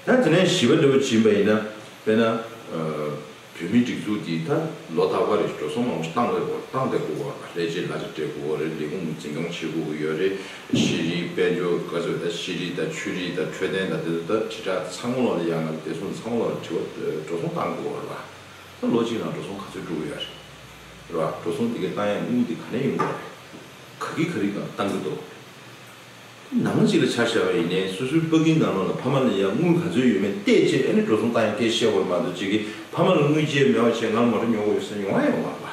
རེད། ད་དེ་ནས་བཞི་པ་འདྲ་བོ་བྱིན་པ་ཡིན་ན། དཔེར་ན། བོད་མིའི་སྒྲིག་འཛུགས་འདི་ད་ལོ་རྟག་པར་རེ་འགྲོ་སོང་མང་པོ་བཏང་དགོས་པ་བཏང་བསྡད་དགོས་པ་ལས་བྱེད་གླ་ཆ་སྤྲད་དགོས་པ་རེད། ལས་ཁུངས་འཛིན་སྐྱོང་བྱེད་དགོས་ཀྱི་ཡོད་རེད། ཤེས་རིག་དཔལ་འབྱོར་ག་ཚོད་ད་ཤེས་རིག་དང་ཆོས་རིག་དང་འཕྲོད་བསྟེན་དང་དེ་ཚོ་ད་དྲིལ་བསྒྲགས་ཚང་མ་ལོག་ལ་ཡང་ང་ཚོ་བདེ་སྲུང་ཚང་མ་ལོག་ལ་དྲི་བ་འགྲོ་སོང་བཏང་དགོས་པ་རེད་བ། ད་ལོ་གཅིག་ནང་འགྲོ་སོང་ག་ཚོད་འགྲོ་གི་ཡོད་རེད། རེད་བ། འགྲོ་སོང་དེ་གའི་བཏང་ཡག་དངུལ་དེ་ག་ནས་ཡོང་གི་རེད། ག་གི་ག་རེ་གང་བཏང་གི་འདུག་ནང་གཅིག་ལ་ཆ་བཞག་པ་ཡིན་ནའི་སོ་སོའི་པ་ཀིང་ནང་ལོགས་ལ་ཕ་མ་ལ་ཡང་དངུལ་ག་ཚོད་ཡོད་མེད་བལྟས་བྱས་ཨ་ནི་འགྲོ་སོང་བཏང་ཡག་སྐད་བཤད་དགོས་མ་གཏོགས་གཅིག་གིས་ཕ་མ་ལ་དངུལ་བཅོལ་མེད་པ་བྱས་ང་ལ་མོ་ཊ་ཉོ་དགོས་ཡོད་ཟེར་ཡོང་ཡ་ཡོད་མ་རེད་པ།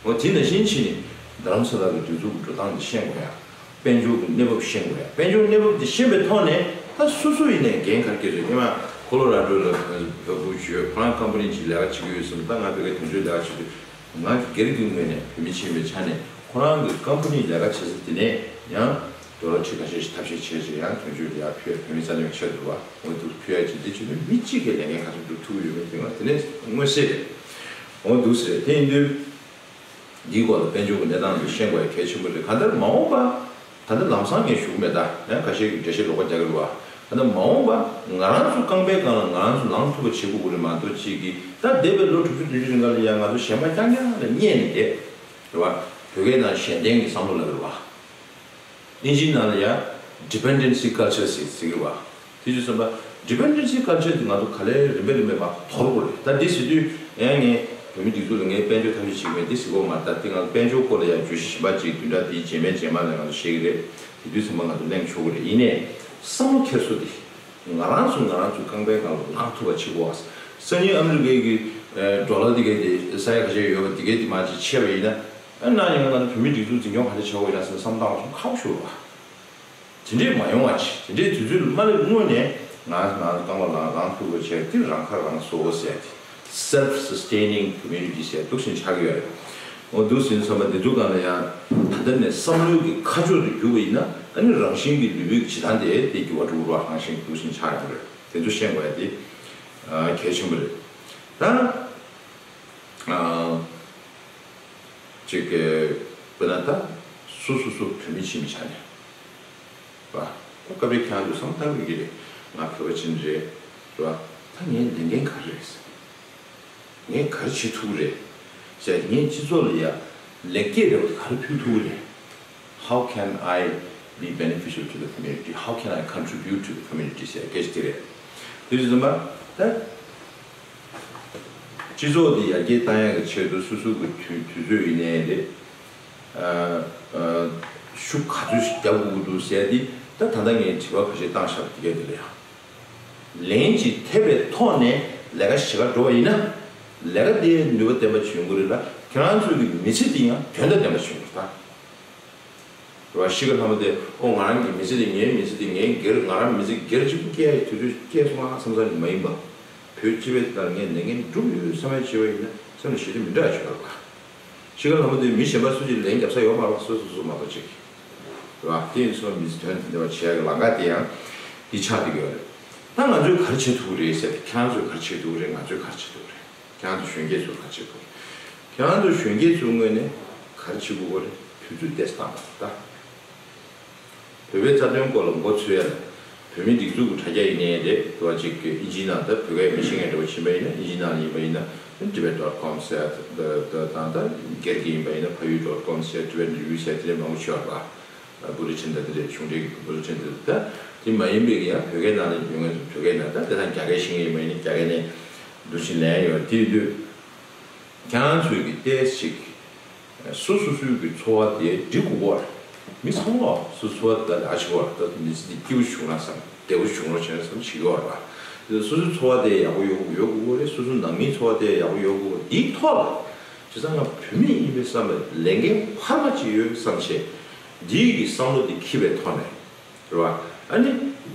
འོ་དེ་ནང་བཞིན་བྱས་ནས་རྡ་རམ་ས་ལ་གི་སྒྲིག་འཛུགས་ཀྱི་འགྲོ་སྟངས་འདི་ཤེས་དགོས་ཡ། དཔལ་འབྱོར་གྱི་གནས་བབ་ཤེས་དགོས་ཡ། དཔལ་འབྱོར་གནས་བབ་འདི་ཤེས་པའི་ཐོག་ནས་ད་སོ་སོ་ཡིན་ནའི་འགན་ག་རེ་འཁྱེར་དགོས། སྔོན་མ་ཁོ་ལོ་ར་ཌོ་ལ་བོད་པ་ཞིག་ཡོད། ཁོ་རང་ཀམ་པ་ནི་ཅིག་ལས་ཀ་བྱེད་ཀྱི་ཡོད་ཟེར། ད་ང་བོད་སྐད་དོན་གཅོད་ལས་ཀ་བྱེད་དུས་ང་གི་སྒེར་གྱི་ངོས་ནས་བོད་མི་ཆེན་པོའི་ཆ་ནས་ཁོ་རང་གི་ཀམ་པ་ནི་ལས་ཀ་བྱེད་ས་དེ་ནས་ཡང་ཌོ་ལར་ཁྲི་ཁ་ཤས་ཤིག་ཐབས་ཤེས་བྱས་བྱས་ཡང་དོན་གཅོད་ལ་ཡར་ཕུལ་ཡ། བོད་མི་རྩ་དོན་ཆེད་དུ་བ་འོ་འདུག་ཕུལ་ཡ་ཅིག་འདི་བྱེད་དུས་མི་གཅིག་གིས་ལས་འགན་ག་ཚོད་སྒྲུབ་ཐུབ་ཀྱི་ཡོད་མེད་དེ་ང་དེ་ནས་མངོན་གསལ་རེད། འོ་འདུག་ཟེར། དེ་ཡིན་དུས། འདིའི་སྐོར་ལ་དཔལ་འབྱོར་གྱི་གནས་སྟངས་འདི་ཤེས་དགོས་ཡ་གལ་ཆེན་པོ་རེད། གང་ལྟར་མ་འོངས་པ། ད་ལྟ་ལམ་སང་ངས་ཞུ་གི་མེད། ད་ཡང་ཁ་ཤས་ཀྱིས་འགྲེལ་བཤད་ལོགས་ཀ་རྒྱག་གི་རེད་བ། ད་ལྟ་མ་འོངས་པ་ང་རང་ཚོ་རྐང་པའི་སྒང་ལ་ང་རང་ཚོ་ལངས་ཐུབ་པ་བྱེད་དགོས་ཀྱི་རེད་མ་གཏོགས་གཅིག་གིས་ད་འདས་པའི་ལོ་དྲུག་ཅུ་བདུན་ཅུ་རིང་ག་ལ་ཡང་ང་ཚོ་གཞན་པ་རྐྱང་རྐྱང་ལ་བསྙད་ནས་བསྡད། རེད་བ། བོད་སྐད་ནང་གཞན་བརྟེན་གྱི་བསམ་བློ་ལབ་ཀྱི་རེད་བ། དབྱིན་ཇིའི་ནང་ལ་ཡང་dependency culture ཟེར་ཟེར་གྱི་རེད་བ། དེ་ཚོ་བསམ་པ། dependency culture དེ་ང་ཚོ་ག་ལེར་རིམ་པས་རིམ་པས་མར་དོར་དགོས་རེད། ད་འདི་ཟེར་དུས་ཡང་ངས་བོད་མི་སྒྲིག་འཛུགས་ལ་ངས་དཔལ་འབྱོར་ཐབས་ཤེས་བྱེད་ཀྱི་མེད་འདི་ཟེར་གྱི་ཡོད་མ་རེད། ད་འདི་ང་ཚོ་དཔལ་འབྱོར་སྐོར་ལ་ཡང་བརྗོད་གཞི་གཞན་པ་ཅིག་བདུན་ཕྲག་འདིའི་རྗེས་མའི་རྗེས་མ་ལ་ང་ཚོ་བཤད་ཀྱི་རེད། དེ་དུས་ཙམ་པ་ང་ཚོ་གླེང་ཆོག་གི་རེད། ཡིན་ནའི་བསམ་བློ་འཁྱེར་སོ་འདི་ང་རང་ཚོ་ང་རང་ཚོའི་རྐང་པའི་སྒང་ལ་ལངས་ཐུབ་པ་བྱེད་དགོས། སང་ཉིན་ཨ་མི་རི་ཀའི་གི་ཌོ་ལར་འདི་གའི་དེ་ས་ཡ་ཁ་ཤས་ཡོད་པ་འདི་གའི་དེ་མར་ཅིག་ཆད་པ་ཡིན་ན། ཨ་ནི་ཡང་ང་ཚོ་བོད་མིའི་སྒྲིག་འཛུགས་འཛིན་སྐྱོང་ག་འདྲ་བྱེད་དགོས་ཡིན་ན་ཟེར་བསམ་སྟངས་ཚོ་ཁག་པོ་ཞིག་རེད་བ། དེ་འདྲས་མ་ཡོང་བ་བྱེད། དེ་འདྲས་དུས་ཚོད་མ་སླེབས་སྔོན་ནས་ང་ང་ཚོ་རྐང་པ་ལངས་ལངས་ཐུབ་པ་བྱས་དེ་རང་ཁ་རང་གསོ་ཟེར་ཏེ། self sustaining community ཟེར་འདུག་སེ་ཆགས་ཀྱི་ཡོད་རེད། འོ་འདུག་སེ་བསམ་པ་འདི་ཚོ་སྒང་ལ་ཡང་ད་ལྟ་ནས་བསམ་བློའི་གི་ཁ་ཕྱོགས་དེ་བསྒྱུར་བ་ཡིན་ན་ཨ་ནི་རང་བཞིན་གྱི་ལུས་པོའི་གི་བྱེད་སྟངས་དེ་དེ་འགྱུར་བ་འགྲོ་གི་རེད་བ། རང་བཞིན་འདུག་སེ་ཆགས་ཡོང་གི་རེད། དེ་ཚོ་ཤེས་དགོས་ཡ་དེ་གལ་ཆེན་པོ་རེད། ད། ཅིག་གི་དཔེར་ན་ད་སོ་སོ་སོ་བོད་མི་ཕྱི་མི་ཆ་ནས་བ། ད་སྐབས་རེ་ཁྱེད་རང་ཚོ་བསམ་བློ་བཏང་དགོས་ཀྱི་རེད། ང་བོད་པ་ཅིག་རེད། རེད་བ། ད་ངའི་ལས་འགན་ག་རེ་རེད། ངས་ག་རེ་བྱེད་ཐུབ་ཀྱི་རེད། ཟེར་ངས་སྤྱི་ཚོགས་ལ་ཡ་ལེགས་སྐྱེས་རེ་བ་ག་རེ་ཕུལ་ཐུབ་ཀྱི་རེད། How can I be beneficial to the community? How can I contribute to the community? ཟེར་སྐད་ཆ་དེ་རེད། དེ་བཞིན་པ་ད། སྤྱི་ཚོགས་འདི་ཡར་རྒྱས་བཏང་ཡག་གི་ཆེད་དུ་སོ་སོ་གི་དུས་དུས་ཚོད་ཡིན་ནའི་རེད། ཨ་ཨ་ ཤུགས་ག་ཚོད་ཞིག་རྒྱག་དགོས་ཀྱི་འདུག་ཟེར་ཏེ། ད་ད་ལྟ་ངས་དྲི་བ་ཁ་ཤས་བཏང་བཞག་པ་དེ་གས་དེ་ལ་ཡང་། ལན་ཅིག་ཐེབས་པའི་ཐོག་ནས་ལས་ཀ་བྱེད་ག་འགྲོ་བ་ཡིན་ན། ལས་ཀ་དེ་ནུས་པ་ལྡན་པ་བྱུང་གི་རེད་ལ། ཁྱེད་རང་ཚོའི་གི་མི་ཚེ་དེ་ཡང་དོན་དང་ལྡན་པ་བྱུང་གི་རེད་ད། རེད་བ། ཤི་ཁ་ལྷ་མོ་དེ། ཨོ་ང་རང་གི་མི་ཚེ་དེ། ངའི་མི་ཚེ་དེ་ངའི་སྒེར། ང་རང་མི་ཚེ་སྒེར་གཅིག་པུ་སྐྱེལ་ཡ་དུས་ཚོད་སྐྱེལ་སོང་ང་བསམ་ས་ནི་མ་ཡིན་པ། བོད་སྤྱི་པའི་ནང་ངས་ལས་འགན་སྒྲུབ་ཡོད་བསམ་ཡ་བྱས་པ་ཡིན་ན་སེམས་ལ་ཞེ་དྲག་མི་འདྲ་བ་ཞིག་ཡོད་རེད་བ། ཤི་ཁ་ལྷ་མོ་དེ་མི་གཞན་པ་སུ་གཅིག་ལན་རྒྱབ་ས་ཡོད་མ་རེད། སོ་སོ་སོ་སོ་མ་གཏོགས་གཅིག་རེད་བ། དེ་ཡིན་ཙང་མི་ཚེ་དོན་དང་ལྡན་པ་བྱེད་ཡ་གི་ལམ་ཁ་དེ་ཡང་འདི་ཆགས་བསྡད་ཀྱི་ཡོད་རེད། ད་ང་ཚོས་ག་རེ་བྱེད་ཐུབ་ཀྱི་རེད་ཟེར་ཏེ། ཁྱེད་རང་ཚོས་ག་རེ་བྱེད་ཐུབ་ཀྱི་རེད། ང་ཚོས་ག་རེ་བྱེད་ཐུབ་ཀྱི་རེད། ཁྱེད་རང་ཚོ་གཞོན་སྐྱེས་ཚོས་ག་རེ་བྱེད་དགོས་རེད། ཁྱེད་རང་ཚོ་གཞོན་སྐྱེས་ཚོའི་ངོས་ནས་ག་རེ་བྱེད་དགོས་རེད། དུས་ཚོད་ཏོག་ཙམ་བཏང་བ་ད། བོད་པའི་རྩ་དོན་སྐོར་ལ་མགོ་ཚོས་ཡ་ལ། བོད་མིའི་སྒྲིག་འཛུགས་ཀྱི་དྲ་རྒྱ་ཡིན་ནའི་རེད། དུ་བ་གཅིག་གི་ཨིན་ཇིའི་ནང་ད་བོད་སྐད་མི་ཤེས་མཁན་འདྲ་བོ་ཕྱིན་པ་ཡིན་ན། ཨིན་ཇིའི་ནང་ལ་ཡིན་པ་ཡིན་ན་tibet dot com ཟེར་ཡ་ད་ད་དང་། ད་སྒེར་གྱི་ཡིན་པ་ཡིན་ན་payuu dot com ཟེར་ཡ། Tibetan Review ཟེར་ཡ་དེ་འདྲ་མང་པོ་ཡོད་རེད་པ། བུ་ལི་ཊིན་ད་དེ་རེད། གཞུང་འབྲེལ་གྱི་བུ་ལི་ཊིན་དེ། ད་དེ་མ་ཡིན་པའི་གི་ཡང་བོད་སྐད་ནང་ལ་ཡོད་མཁན་ཚོ་བོད་སྐད་ནང་། ད་དེ་དང་རྒྱ་སྐད་ཤེས་མཁན་ཡིན་པ་ཡིན་ན་རྒྱ་སྐད་ནས་འདུག་བཞིན་ལེན་ཡོད། དེ་ཡིན་དུས། ཁྱེད་རང་ཚོས་ཀྱི་ཏོག་ཙམ་ཅིག་སོ་སོ་སོའི་གི་འཚོ་བ་དེ་འབྲི་དགོས་པ་རེད། མི་ཚང་མ་སོ་སོ་འཚོ་བ་དེ་ལ་ཡག་ཆེ་བ་རེད། ད་མི་ཚེ་འདི་སྐྱིད་པོ་བྱུང་ན་བསམ། བདེ་པོ་བྱུང་རོགས་བྱས་ན་བསམ་བྱེད་ཀྱི་ཡོད་རེད་པ། སོ་སོའི་འཚོ་བ་དེ་ཡག་པོ་ཡོང་ཡོང་དགོས་རེད། སོ་སོའི་ནང་མིའི་འཚོ་བ་དེ་ཡག་པོ་ཡོང་དགོས། འདིའི་ཐོག་ལ་བྱས་ཙང་ང་བོད་མི་ཡིན་པའི་བསམ་པའི་ལས་འགན་འཕར་མ་ཅིག་ཡོད་བསམ་བྱས། འདིའི་གི་བསམ་བློ་འདི་འཁྱེར་བའི་ཐོག་ནས། རེད་བ། ཨ་ནི་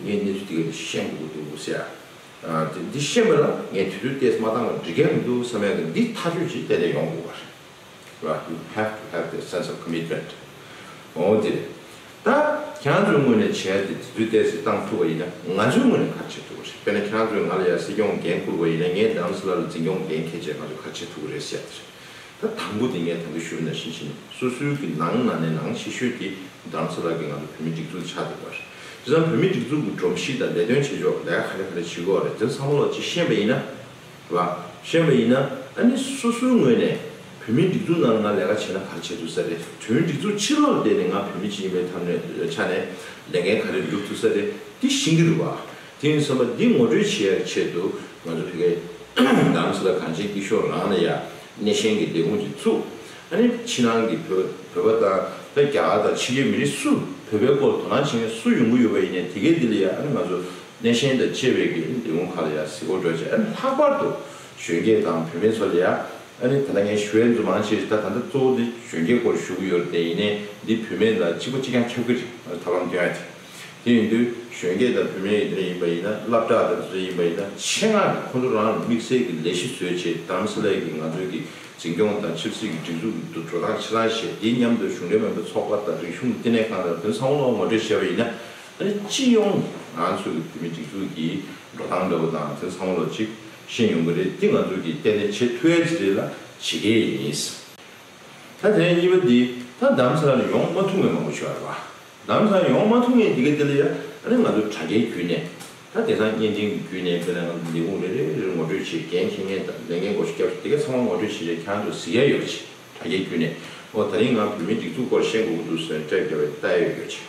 ངས་གནས་ཚུལ་དེ་ག་ནས་ཤེས་དགོས་ཀྱི་འདུག་ཟེར་ཡ། ཨ། དེ་འདི་ཤེས་པ་ལ་ངས་དུས་ཚོད་ཏོག་ཙམ་མ་བཏང་བ་འགྲིག་གི་མི་འདུག་བསམ་ཡ་གི་འདི་ཐག་གཅོད་ཅིག་ཏན་ཏན་ཡོང་དགོས་པ་རེད། རེད་བ། You have to have the sense of commitment. འོ་དེ་རེད། ད་ཁྱེད་རང་ཚོའི་ངོས་ནས་བྱས་ཏེ་དུས་ཚོད་ཏོག་ཙམ་བཏང་ཐུབ་པ་ཡིན་ན། ང་ཚོའི་ངོས་ནས་ག་རེ་བྱེད་ཐུབ་པ་རེད། དཔེར་ན་ཁྱེད་རང་ཚོས་ང་ལ་ཡ་སྲིད་སྐྱོང་འགན་བསྐུར་བ་ཡིན་ན། ངས་རྡ་རམ་ས་ལ་ལ་འཛིན་སྐྱོང་འགན་འཁྱེར་བྱས་ང་ཚོས་ག་རེ་བྱེད་ཐུབ་ཀྱི་རེད་ཟེར་ཡ་དེ་རེད། ད་དང་པོ་དེ་ངས་ད་གིན་ཞུས་པ་ནང་བཞིན་བྱས་ནས། སོ་སོའི་གི་ནང་ནང་ནས་ནང་ཤེས་ཤོས་དེ་རྡ་རམ་ས་ལ་གི་ང་ཚོ་བོད་མིའི་སྒྲིག་འཛུགས་ཆགས་བསྡད་པ་རེད། བྱས་ཙང་བོད་མིའི་སྒྲིག་འཛུགས་ཀྱི་སྒྲོམ་གཞི་དང་ལས་དོན་བྱེད་ཕྱོགས། ལས་ཀ་ག་རེ་ག་རེ་བྱེད་དགོས་རེད། དེ་ཚང་མ་ལོག་ཅིག་ཤེས་པ་ཡིན་ན། རེད་བ། ཤེས་པ་ཡིན་ན། ཨ་ནི་སོ་སོའི་ངོས་ནས་བོད་མིའི་སྒྲིག་འཛུགས་ནང་ལ་ང་ལས་ཀ་བྱས་ན་ག་རེ་བྱེད་ཐུབ་ས་རེད། བོད་མིའི་སྒྲིག་འཛུགས་ཕྱི་ལོགས་ལ་བསྡད་ནས་ང་བོད་མི་ཅིག་ཡིན་པའི་ཐོག་ནས་ཆ་ནས་ལས་འགན་ག་རེ་སྒྲུབ་ཐུབ་ས་རེད། དེ་ཤེས་ཀྱི་རེད་བ། དེ་ཡིན་ཙང་འདི་ངོ་སྤྲོད་བྱེད་ཡག་ཆེད་དུ་ང་ཚོ་ཕ་གིའི་རྡ་རམ་ས་ལ་གངས་ཅན་སྐྱིད་གཤོངས་རང་ལ་ཡ་སྣེ་ཤན་གྱི་ལས་ཁུངས་ཅིག་བཙུགས། ཨ་ནི་ཕྱི་ནང་གི་བོད་བོད་པ་དང་། ད་རྒྱ་གར་དང་ཕྱི་རྒྱལ་མི་རིགས་སུ་བོད་པའི་སྐོར་དོ་སྣང་བྱེད་མཁན་སུ་ཡོང་གི་ཡོད་པ་ཡིན་ནའི་དེ་གའི་འདི་ལ་ཡ། ཨ་ནི་ང་ཚོ་སྣེ་ཤན་དང་བཅས་པའི་གི་ལས་ཁུངས་ཁག་ལ་ཡ་གཟིགས་སྐོར་འགྲོ་བྱས། ཨ་ནི་ལྷག་པར་དུ་གཞོན་སྐྱེས་དང་བུད་མེད་ཚོ་ལ་ཡ། ཨ་ནི་ད་ལྟ་ངས་ཞུ་ཡས་འདི་ཚོ་མང་ཆེ་ཞིག་ད་ད་ལྟ་གཙོ་བོ་འདི་གཞོན་སྐྱེས་སྐོར་ཞུ་གི་ཡོད་རེད་དེ། ཡིན་ནའི་འདི་བུད་མེད་ལ་གཅིག་པ་གཅིག་རྐྱང་ཁྱབ་ཀྱི་རེད། ཨ་ནི་ཐབས་ལམ་སྟོན་ཡ་དེ། དེ་ཡིན་དུས་གཞོན་སྐྱེས་དང་བུད་མེད་དེ་འདྲ་ཡིན་པ་ཡིན་ན། སློབ་གྲྭ་དང་དེ་ཚོ་ཡིན་པ་ཡིན་ན། ཆེད་མངགས་ཀྱིས་ཁོང་ཚོ་རང་ལ་དམིགས་བསལ་གྱི་ལས་གཞི་བཟོས་བྱས། རྡ་རམ་ས་ལའི་གི་ང་ཚོའི་གི་འཛིན་སྐྱོང་དང་ཆབ་སྲིད་ཀྱི་སྒྲིག་འཛུགས་ཀྱི་འགྲོ་སྟངས་ཆ་ཚང་བཤད། དེ་མཉམ་དུ་གཞུང་འབྲེལ་མིན་པའི་ཚོགས་པ་དང་རིག་གཞུང་གི་བསྟི་གནས་ཁང་དང་དེ་ཚོ་ཚང་མ་ལ་ངོ་སྤྲོད་བྱས་པ་ཡིན་ན། ཨ་ནི་སྤྱི་ཡོངས་ང་ཚོའི་གི་བོད་མིའི་སྒྲིག་འཛུགས་ཀྱི་འགྲོ་སྟངས་འདྲ་བོ་དང་དེ་ཚང་མ་ལོ་གཅིག་ཤེས་ཡོང་གི་རེད། འདི་ང་ཚོ་གིས་ཏན་ཏན་བྱེད་ཐུབ་ཡ་ཅིག་རེད་ལ་བྱེད་ཀྱི་ཡིན། ད་དེ་ནས་གཉིས་པ་འདི། ད་རྡ་རམ་ས་ལ་ནས་ཡོང་མ་ཐུབ་མཁན་མང་པོ་ཞིག་ཡོད་རེད་བ། རྡ་རམ་ས་ལ་ཡོང་མ་ཐུབ་མཁན་འདི་ག་དེ་ལ་ཡ། ཨ་ནི་ང་ཚོ་དྲ་རྒྱའི་བརྒྱུད་ནས། ད་དེང་སང་བརྙན་འཕྲིན་གྱི་བརྒྱུད་ནས་དཔེར་ན་ང་ཚོ་ལས་ཁུངས་རེ་རེ་རེ་རེ་ངོ་སྤྲོད་བྱེད། འགན་འཁྱེར་མཁན་དང་ལས་འགན་བགོ་བཤའ་རྒྱབ་ཤོག་འདི་ག་ཚང་མ་ངོ་སྤྲོད་བྱེད་བྱས། ཁྱེད་རང་ཚོ་གཟིགས་ཡ་ཡོད་པ་ཅིག་དྲ་རྒྱའི་བརྒྱུད་ནས། འོ་ད་རིང་ང་བོད་མིའི་སྒྲིག་འཛུགས་སྐོར་ཤེས་དགོས་ཀྱི་འདུག་ཟེར་སྤྲད་བརྒྱབ་པའི་ལྟ་ཡ་ཡོད་པ་ཅིག་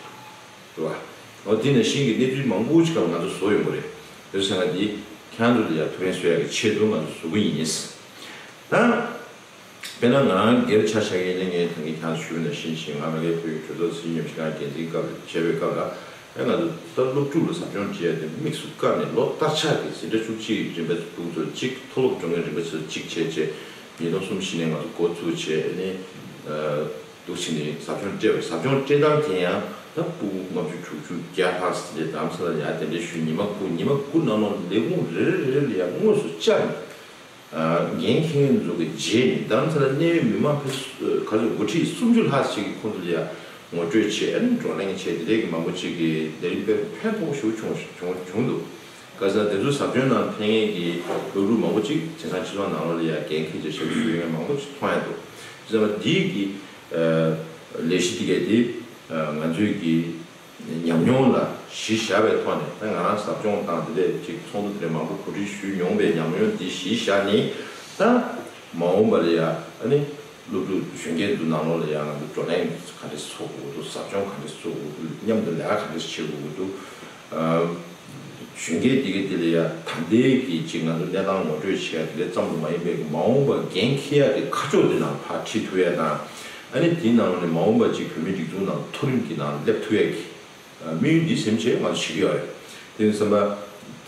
རེད་བ། འོ་དེ་ནང་བཞིན་གྱི་གནས་ཚུལ་མང་པོ་ཞིག་ང་ཚོ་བཟོ་ཡོང་གི་རེད། དེ་ཚོ་ང་འདི་ཁྱེད་རང་ཚོ་ལ་ཡང་ཐུགས་ཕན་གསོ་ཡག་གི་ཆེད་དུ་ང་ཚོ་བཟོ་གི་ཡིན། ད་དཔེར་ན་ང་རང་སྒེར་ཆ་བཞག་གི་ཡིན་ན། ངས་ད་གིན་ཁྱེད་རང་ཚོ་ཞུས་ནང་བཞིན་བྱས། ང་མ་གིའི་བོད་ཀྱི་གྲོས་ཚོགས་སྲིད་ཉམས་ཞིབ་ཁང་འགན་འཛིན་སྐབས་ལ་བྱས་པའི་སྐབས་ལ། ཨེ་ང་ཚོ་ད་སློབ་ཕྲུག་ལ་ཟབ་སྦྱོང་སྤྲད་ཡ་དེ་དམིགས་སུ་བཀར་ནས། ལོ་བསྟར་ཆགས་ཀྱི་འཛིན་གྲྭ་བཅུ་གཅིག་རིམ་པ་ཕྲུ་གུ་ཚོ་གཅིག་མཐོ་སློབ་འགྲོ་མཁན་རིམ་པ་ཚོ་གཅིག་བྱས་བྱས། ཉིས་སྟོང་གསུམ་བཞི་ནས་ང་ཚོ་འགོ་བཙུགས་བྱས་ནས། ཨ། འདུག་བྱས་ནས་ཟབ་སྦྱོང་སྤྲད་པ་རེད། ཟབ་སྦྱོང་སྤྲད་སྟངས་དེ་ཡང་ད་ཕྲུ་གུ་ལྔ་བཅུ་དྲུག་ཅུ་བརྒྱ་ལྷག་ཙམ་དེ་རྡ་རམ་ས་ལ་ཡར་གདན་འདྲེན་ཞུས། ཉི་མ་དགུ། ཉི་མ་དགུ་ནང་ལོགས་ལས་ཁུངས་རེ་རེ་རེ་རེ་ལ་ཡང་དངོས་སུ་བཅར་ནས། ཨ། འགན་འཁྱེར་མཁན་ཚོ་གི་རྗེས་ནས། རྡ་རམ་ས་ལ་གནད་ཡོད་མི་མང་ཕལ་ཆེར་ག་ཚོད་འགོ་ཁྲིད་སུམ་ཅུ་ལྷག་ཅིག་གིས་ཁོང་ཚོ་ལ་ཡང་ངོ་སྤྲོད་བྱས། ཨ་ནི་བགྲོ་གླེང་བྱས། དེ་འདྲའི་གི་མང་པོ་ཅིག་གིས་དེ་རིང་དཔེ་ཕན་ཐོགས་པོ་ཞེ་པོ་བྱུང་བྱུང་བྱུང་འདུག་ག་ཟེར་ན་དེ་ཚོ་ཟབ་སྦྱོང་ནང་ཕེབས་མཁན་གྱི་སློབ་ཕྲུག་མང་པོ་ཅིག་དེང་སང་སྤྱི་ཚོགས་ནང་ལོགས་ལ་ཡང་འགན་འཁྱེར་བྱས་ཞབས་ཞུ་ཞུ་མཁན་མང་པོ་ཅིག་མཐོང་ཡ་འདུག་དེ་ཚོ་འདིའི་གི་ཨ། ལས་གཞི་འདི་གས་དེ། ཨ། ང་ཚོའི་གི་ཉམས་མྱོང་ལ་གཞི་བཞག་པའི་ཐོག་ནས། ད་ང་རང་ཟབ་སྦྱོང་དང་དེ་འདྲས་ཅིག་ཚོགས་འདུ་དེ་འདྲས་མང་པོ་གོ་སྒྲིག་ཞུས་མྱོང་པའི་ཉམས་མྱོང་འདི་གཞི་བཞག་ནས། ད་མ་འོངས་པ་ལ་ཡ། ཨ་ནི་སློབ་ཕྲུག་གཞོན་སྐྱེས་ཚོ་ནང་ལོགས་ལ་ཡ་ང་ཚོ་བགྲོ་གླེང་ག་འདྲས་ཚོགས་དགོས་ཀྱི་འདུག་ཟབ་སྦྱོང་ག་འདྲས་ཚོགས་དགོས་ཀྱི་འདུག་མཉམ་དུ་ལས་ཀ་ག་འདྲས་བྱེད་དགོས་ཀྱི་འདུག་ཨ། གཞོན་སྐྱེས་འདི་གས་འདི་ལ་ཡ་ད་ལྟའི་གི་ཅིག་ང་ཚོ་གནས་སྟངས་ངོ་སྤྲོད་བྱེད་ཡ་དེ་འདྲ་ཙམ་དུ་མ་ཡིན་པའི་གི། མ་འོངས་པར་འགན་འཁྱེར་ཡ་གི་ཁ་ཕྱོགས་འདི་ནང་ཕར་ཁྲིད་ཐུབ་ཡ་དང་། ཨ་ནི་དེའི་ནང་ནས་མ་འོངས་པ་ཅིག་བོད་མིའི་སྒྲིག་འཛུགས་ནང་མཐོ་རིམ་གྱི་ནང་སླེབས་ཐུབ་ཡས་ཀྱི་དམིགས་ཡུལ་འདི་སེམས་ཆེད་ང་ཚོ་བྱེད་ཀྱི་ཡོད་རེད། དེ་ཡིན་ཙང་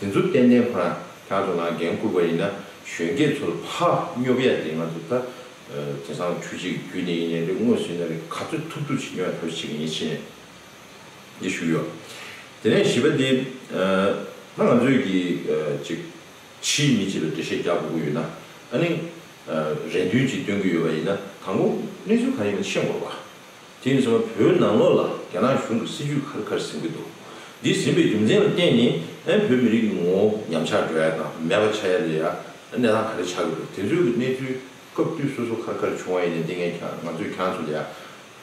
དེ་ཚོ་ཏན་ཏན་ཁོ་རང་ཁྱེད་རང་ཚོ་ལ་འགན་བསྐུར་བ་ཡིན་ན་གཞོན་སྐྱེས་ཚོ་ལ་ཕར་སྙོབ་ཡས་དེ་ང་ཚོ་ད་དེང་སང་འཕྲུལ་ཆས་ཀྱི་བརྒྱུད་ནས་ཡིན་ནའི་རེད། དངོས་སུ་ཡིན་ན་རེད། ག་ཚོད་ཐུབ་ཐུབ་ཅིག་སྙོབ་ཡས་ཐབས་ཤེས་བྱེད་ཀྱི་ཡིན་ཞེས་འདི་ཞུས་ཡོད། དེ་ནས་བཞི་པ་འདི་ད་ང་ཚོས་ཀྱི་ཅིག་ཕྱིའི་མི་གཅིག་ལ་འགྲེལ་བཤད་རྒྱག་དགོས་ཀྱི་ཡོད་ན། ཨ་ནི་རེ་འདུན་ཅིག་བཏོན་གྱི་ཡོད་པ་ཡིན་ན། དང་པོ་གནས་ཚུལ་ག་རེ་ཡིན་མིན་ཤེས་དགོས་པ། དེ་ཡིན་ཙང་བོད་ནང་ལོགས་ལ་རྒྱ་ནག་གཞུང་གི་སྲིད་ཇུས་ག་རེ་ག་རེ་ཟིན་གྱི་འདུག་འདི་ཟིན་པའི་རྒྱུ་མཚན་ལ་བརྟེན་ནས་ཨ་ནི་བོད་མི་རིགས་ཀྱི་ངོ་བོ་ཉམས་ཆག་འགྲོ་ཡ་དང་མེད་པ་ཆགས་ཡ་ལ་ཡ་གནས་སྟངས་ག་རེ་ཆགས་ཀྱི་འདུག་དེ་ཚོའི་གི་གནས་ཚུལ་སྐབས་དུས་སོ་སོ་ག་རེ་ག་རེ་བྱུང་བ་ཡིན་ནའི་འདི་ངས་ཁྱེད་ང་ཚོས་ཁྱེད་རང་ཚོ་ལ་ཡ་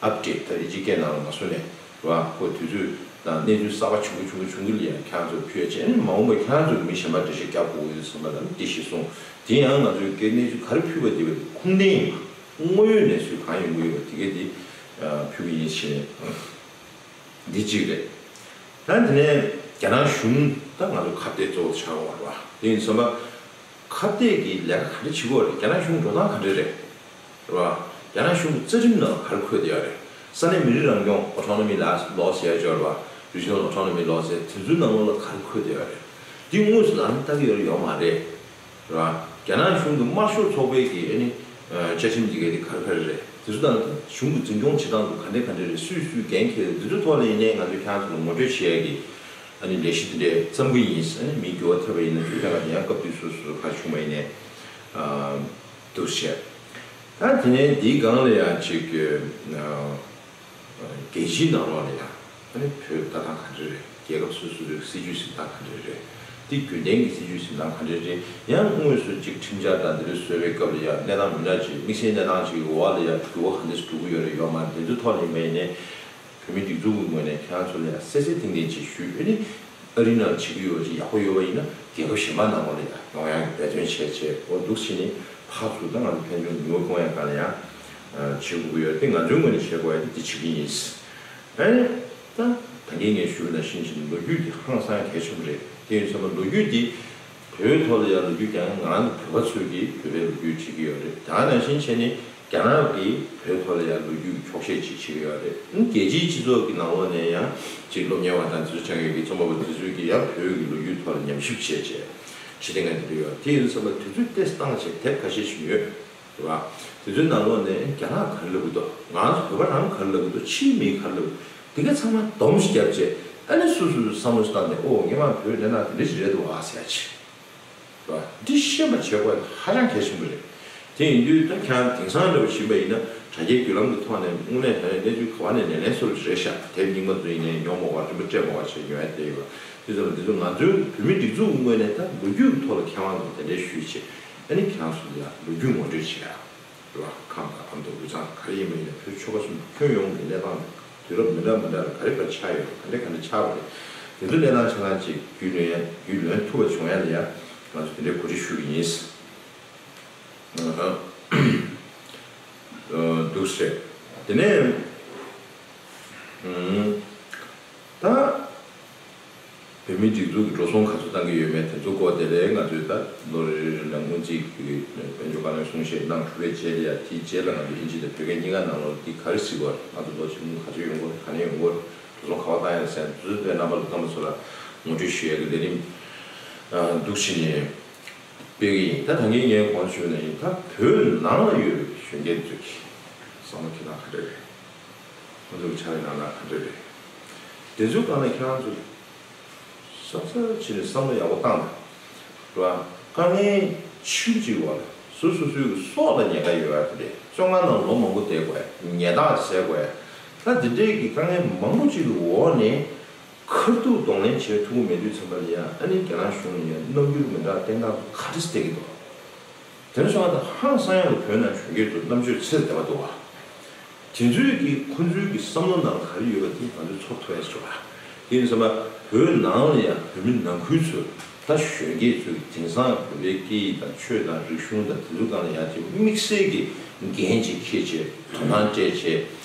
ཨབ་ཌེཊ་ད་ཨི་ཇི་སྐད་ནང་ལ་མ་སོང་ནས་རེད་བ། ཁོ་དུས་ཚོད་དང་གནས་ཚུལ་གསར་པ་བྱུང་གི་བྱུང་གི་བྱུང་གི་ལ་ཡ་ཁྱེད་རང་ཚོར་ཕུལ་ཡ་བྱས། ཨ་ནི་མ་འོངས་པ་ཁྱེད་རང་ཚོ་གི་མི་གཞན་པ་འགྲེལ་བཤད་རྒྱག་དགོས་ཀྱི་ཡོད་བསམ་པ་དང་དེ་གཞིར་བཟུང་། དེ་ཡང་ང་ཚོས་སྐད་གནས་ཚུལ་ག་རེ་ཕུལ་བ་དེ་བས་ཁུངས་ལྡན་ཡིན་པ། དངོས་ཡོད་གནས་ཚུལ་གང་ཡོང་གི་ཡོད་པ་དེ་གས་དེ་ཕུལ་གི་ཡིན་ཞེས་འདི་གཅིག་རེད། ད་དེ་ནས་རྒྱ་ནག་གཞུང་ད་ང་ཚོ་ཁ་གཏད་གཙོ་བོ་ཆགས་ཡོང་བ་རེད་བ། དེ་ཡིན་ཙང་ཁ་གཏད་ཀྱི་ལས་ཀ་ག་རེ་བྱེད་དགོས་རེད། རྒྱ་ནག་གཞུང་འགྲོ་སྟངས་ག་འདྲ་རེད། རེད་བ། རྒྱ་ནག་གཞུང་གི་རྩ་ཁྲིམས་ནང་ག་རེ་འཁོད་བསྡད་ཡོད་རེད། ས་གནས་མི་རིགས་རང་སྐྱོང་ཨོ་ཊོ་ནོ་མི་ལོ་ཟེར་ཡ་ཅིག་ཡོད་རེད་བ། རི་ཇི་ནལ་ཨོ་ཊོ་ནོ་མི་ལོ་ཟེར་དེ་ཚོའི་ནང་ལོགས་ལ་ག་རེ་འཁོད་བསྡད་ཡོད་རེད། འདི་དངོས་སུ་ལག་ལེན་བསྟར་གྱི་ཡོད་རེད་ཡོད་མ་རེད། རེད་བ། རྒྱ་ནག་གཞུང་གི་དམར་ཤོག་ཚོགས་པའི་གི་ཨ་ནི་བཅའ་ཁྲིམས་འདི་གའི་དེ་ག་རེ་ག་རེ་རེད། དེ་ཚོ་དང་གཞུང་གི་འཛིན་སྐྱོང་བྱེད་སྟངས་དེ་ག་འདྲ་ག་འདྲ་རེད། སུས་སུས་འགན་འཁྱེར་རེད། དེ་ཚོའི་ཐོག་ལ་ཡིན་ནའི་ང་ཚོས་ཁྱེད་རང་ཚོ་ལ་ངོ་སྤྲོད་བྱེད་ཡ་གི་ཨ་ནི་ལས་གཞི་དེ་འདྲ་བརྩམ་གི་ཡིན། ཨ་ནི་མི་འགྱུར་བ་ཐེབས་པ་ཡིན་ན་དུས་ཐོག་ལ་ཡང་སྐབས་དུས་སོ་སོ་ག་བྱུང་བ་ཡིན་ནའི་འདུག་བཤད། ད་དེ་ནས་འདིའི་སྒང་ལ་ཡང་ཅིག་རྒྱལ་སྤྱིའི་ནང་ལོགས་ལ་ཡང་ཨ་ནི་བོད་ལྟ་སྟངས་ག་འདྲ་རེད། རྒྱལ་ཁབ་སོ་སོའི་སྲིད་ཇུས་འཛིན་སྟངས་ག་འདྲ་རེད། འདི་རྒྱུན་ལྡན་གྱི་སྲིད་ཇུས་འཛིན་སྟངས་ག་འདྲ་རེད། ཡང་དངོས་སུ་ཅིག་ཁྲིམས་འཆར་དང་འདི་འདྲ་བཟོ་བའི་སྐབས་ལ་ཡང་གནས་སྟངས་མི་འདྲ་ཅིག་དམིགས་བསལ་གནས་སྟངས་ཅིག་འོག་ལ་ཡང་འགྱུར་བ་ག་འདྲ་ཞིག་འགྲོ་གི་ཡོད་རེད་ཡོད་མ་རེད། འདི་ཚོའི་ཐོག་ལ་ཡིན་པ་ཡིན་ནའི་བོད་མིའི་སྒྲིག་འཛུགས་ཀྱི་ངོས་ནས་ཁྱེད་རང་ཚོ་ལ་ཡང་གསལ་གསལ་ཐིང་ཐིང་ཅིག་ཞུས། ཨ་ནི་ཨ་རི་ནང་བྱེད་ཀྱི་ཡོད་ཅིག་ཡག་པོ་ཡོད་པ་ཡིན་ན་རྒྱལ་ཁབ་གཞན་པ་ནང་ལོགས་ལ་ཡང་ཡོང་ཡག་གི་འབད་བརྩོན་བྱས་བྱས་འོ་འདུག་བྱས་ནས་ཕར་ཚུར་ད་ང་ཚོ་ཕན་ཚུན་ནུས་པ་སྤུངས་ཡག་སྒང་ལ་ཡང་བྱེད་དགོས་ཀྱི་ཡོད་དེ། ང་ཚོའི་ངོས་ནས་བྱེད་དགོས་ཡག་དེ་འདི་བྱེད་ཀྱི་ཡིན། ཨ་ནི་ད་ད་གིན་ངས་ཞུས་པ་ནང་བཞིན་བྱས་ནས་ལོ་རྒྱུས་འདི་ཧང་སང་གལ་ཆེན་པོ་རེད། དེ་ཡིན་ཙང་ལོ་རྒྱུས་འདི་བོད་ཐོག་ལ་ཡང་ལོ་རྒྱུས་ཀྱང་ང་རང་ཚོ་བོད་པ་ཚོས་ཀྱིས་བོད་པའི་ལོ་རྒྱུས་བྲིས་ཀྱི་ཡོད་རེད། ད་ནང་བཞིན་བྱས་ནས་རྒྱ་ནག་གིས་བོད་ཐོག་ལ་ཡང་ལོ་རྒྱུས་ཀྱི་འཁྱོག་བཤད་ཅིག་བྱེད་ཀྱི་ཡོད་རེད། རྒྱལ་སྤྱིའི་སྤྱི་ཚོགས་ཀྱི་ནང་ལོགས་ནས་ཡང་ཅིག་སློབ་གཉེར་བ་དང་དེ་ཚོ་སྦྱང་ཡས་ཀྱི་རྩོམ་པ་པོ་དེ་ཚོས་ཀྱིས་ཡང་བོད་ཀྱི་ལོ་རྒྱུས་ཐོག་ལ་ཉམས་ཞིབ་བྱས་བྱས་བྱེད་བསྡད་མཁན་དེ་འདྲ་ཡོད། དེ་ཡིན་ཙང་དུས་ཚོད་ཏོག་ཙམ་བཏང་བྱས་དེབ་ཁ་ཤས་ཤིག་ཡོད། རེད་བ། དེ་ཚོའི་ནང་ལོགས་ནས་རྒྱ་ནག་ག་རེ་ལབ་ཀྱི་འདུག་ང་ཚོ་བོད་པ་རང་ག་རེ་ལབ་ཀྱི་འདུག་ཕྱིའི་མིས་ག་རེ་ལབ་ཀྱི་འདུག་དེ་ག་ཚང་མ་སྡོམ་ཞིག་བརྒྱབ་བྱས་ཨ་ནི་སོ་སོ་སོའི་བསམ་བློ་ཞིག་བཏང་ནས་ཨོ་ངས་མ་བོད་གནས་སྟངས་དེ་འདྲ་ཞིག་རེད་འདུག་ཨ་ཟེར་ཡ་ཅིག་རེད་བ། འདི་ཤེས་པ་བྱེད་དགོས་ཧ་ཅང་གལ་ཆེན་པོ་རེད། དེ་ཡིན་དུས་ད་ཁྱེད་རང་དེང་སང་འདྲ་བོ་ཞིག་ཡིན་པ་ཡིན་ན་དྲ་རྒྱའི་བརྒྱུད་ལམ་གྱི་ཐོག་ནས་དངོས་གནས་དྲ་ཡའི་གནས་ཚུལ་ག་བ་ནས་ལེན་ལེན་སོར་རེད་ཤག་དེབ་རྙིང་པ་ཚོ་ཡིན་ནའི་ཉོ་མ་དགོས་པ་རིན་པ་སྤྲད་མ་དགོས་པ་བྱས་ཉོ་ཡ་དེ་ཡོད་པ། དེ་ཚོ་ལ་འདི་ཚོ་ང་ཚོའི་བོད་མིའི་སྒྲིག་འཛུགས་ཀྱི་ངོས་ནས་ད་ལོ་རྒྱུས་ཀྱི་ཐོག་ལ་མཁས་དབང་ཚོ་དེ་འདྲའི་ཞུས་བྱས་ཨ་ནི་ཁྱེད་རང་ཚོ་ལ་ཡང་ལོ་རྒྱུས་ངོ་སྤྲོད་བྱེད་ཡ། རེད་བ། ཁམས་དང་ཨ་མདོ་དབུས་གཙང་ག་རེ་ཡིན་པ་ཡིན་ན་བོད་ཆོལ་ཁ་གསུམ་ཁྱོན་ཡོངས་ཀྱི་གནས་སྟངས་དུས་རབས་མི་འདྲ་མི་འདྲ་ལ་ག་རེ་ག་རེ་ཆགས་ཡོད་རེད། ག་འདྲ་ག་འདྲ་ཆགས་པ་རེད། དེ་ཚོ་གནས་སྟངས་ཆ་ཚང་ཅིག་རྒྱུས་ལོན་ཡ་རྒྱུས་ལོན་ཐུབ་པ་བྱུང་ཡ་ལ་ཡ་ང་ཚོ་དེ་འདྲའི་གོ་སྒྲིག་ཞུ་གི་ཡིན། ཨ་ཧ། འདུག་སེ། དེ་ནས་ད། བོད་མིའི་སྒྲིག་འཛུགས་ཀྱི་འགྲོ་སོང་ག་ཚོད་བཏང་གི་ཡོད་མེད་དེ་ཚོ་སྐོར་དེ་ལས་ང་ཚོས་ད་ལོ་རེ་རེ་རེ་ལ་སྔོན་རྩིས་ཀྱི་དཔལ་འབྱོར་བཀའ་བློན་གསུང་བཤད་གནང་གྲུབ་པའི་རྗེས་ལ་ཡ་དེའི་རྗེས་ལ་ང་ཚོ་དབྱིན་ཇི་དང་བོད་སྐད་གཉིས་ཀ་ནང་ལོགས་འདི་ག་རེ་གཟིགས་པ་རེད། ང་ཚོ་ལོ་གཅིག་སྔོན་ག་ཚོད་ཡོང་གི་རེད། ག་ནས་ཡོང་གི་རེད། འགྲོ་སོང་ག་པར་བཏང་ཡོད་ཟེར་དེ་ཚོའི་ཐད་རྣམ་པ་ལ་རྣམ་པ་ཚོ་ལ་ངོ་སྤྲོད་ཞུ་ཡ་གི་ལས་རིམ་འདུག་བྱས་ནས་སྤེལ་གི་ཡིན། ད་ད་གིན་ངས་གོང་ཞུས་ནས་ཡིན། ད་བོད་ནང་ལ་ཡོད་པའི་གཞོན་སྐྱེས་ཚོས་ཀྱི་བསམ་བློ་འཁྱེར་སྟངས་ག་འདྲ་རེད། ཁོང་ཚོ་གི་ཕྱག་ལས་གནང་སྟངས་ག་འདྲ་རེད། དེ་ཚོའི་སྒང་ལ་ཁྱེད་རང་ཚོ་ས་ས་བྱས་ནས་བསམ་བློ་ཡག་པོ་བཏང་དང་། རེད་བ། དཀའ་ངལ་ཆེན་པོ་ཅིག་འོག་ལ་སོ་སོ་སོའི་གི་སྲོག་ལ་ཉེན་ཁ་ཡོད་ཡ་དེ་རེད། བཙོན་ཁང་ནང་ལོ་མང་པོ་བསྡད་དགོས་ཡ། ཉལ་ཐག་བཟས་དགོས་ཡ། ད་འདི་འདྲའི་གི་དཀའ་ངལ་མང་པོ་ཅིག་གི་འོག་ནས་ཁ་ཐུག་གདོང་ལེན་བྱེད་ཐུབ་ཀྱི་མེད་དུས་ཙམ་པ་ལ་ཡ་ཨ་ནི་རྒྱ་ནག་གཞུང་ལ་ཡ་རྣམ་འགྱུར་མི་འདྲ་བསྟན་སྟངས་ག་འདྲ་སེ་བསྟན་གྱི་འདུག་དེ་འདྲ་སོང་བ་དང་ཧང་སང་ཡག་ལ་བོད་ནང་གཞོན་སྐྱེས་ཚོ་རྣམ་དཔྱོད་ཚད་ལས་འདས་པ་འདུག་བ། དེ་ཚོའི་གི་ཁོ་ཚོའི་གི་བསམ་བློ་ནང་ག་རེ་ཡོད་པ་དེ་ང་ཚོས་ཚོར་ཐུབ་ཡ་ཞིག་བྱུང་བ། དེ་ཡིན་ཙང་བོད་ནང་ལ་ཡང་བོད་མི་ནང་ཁུལ་ཚོས་ད་གཞོན་སྐྱེས་ཚོས་དེང་སང་བོད་པའི་སྐད་ཡིག་དང་ཆོས་དང་རིག་གཞུང་དང་དེ་ཚོ་སྒང་ལ་ཡང་དེ་དམིགས་བསལ་གྱི་འགན་ཅིག་འཁྱེར་བྱས་དོ་སྣང་སྤྲད་བྱས།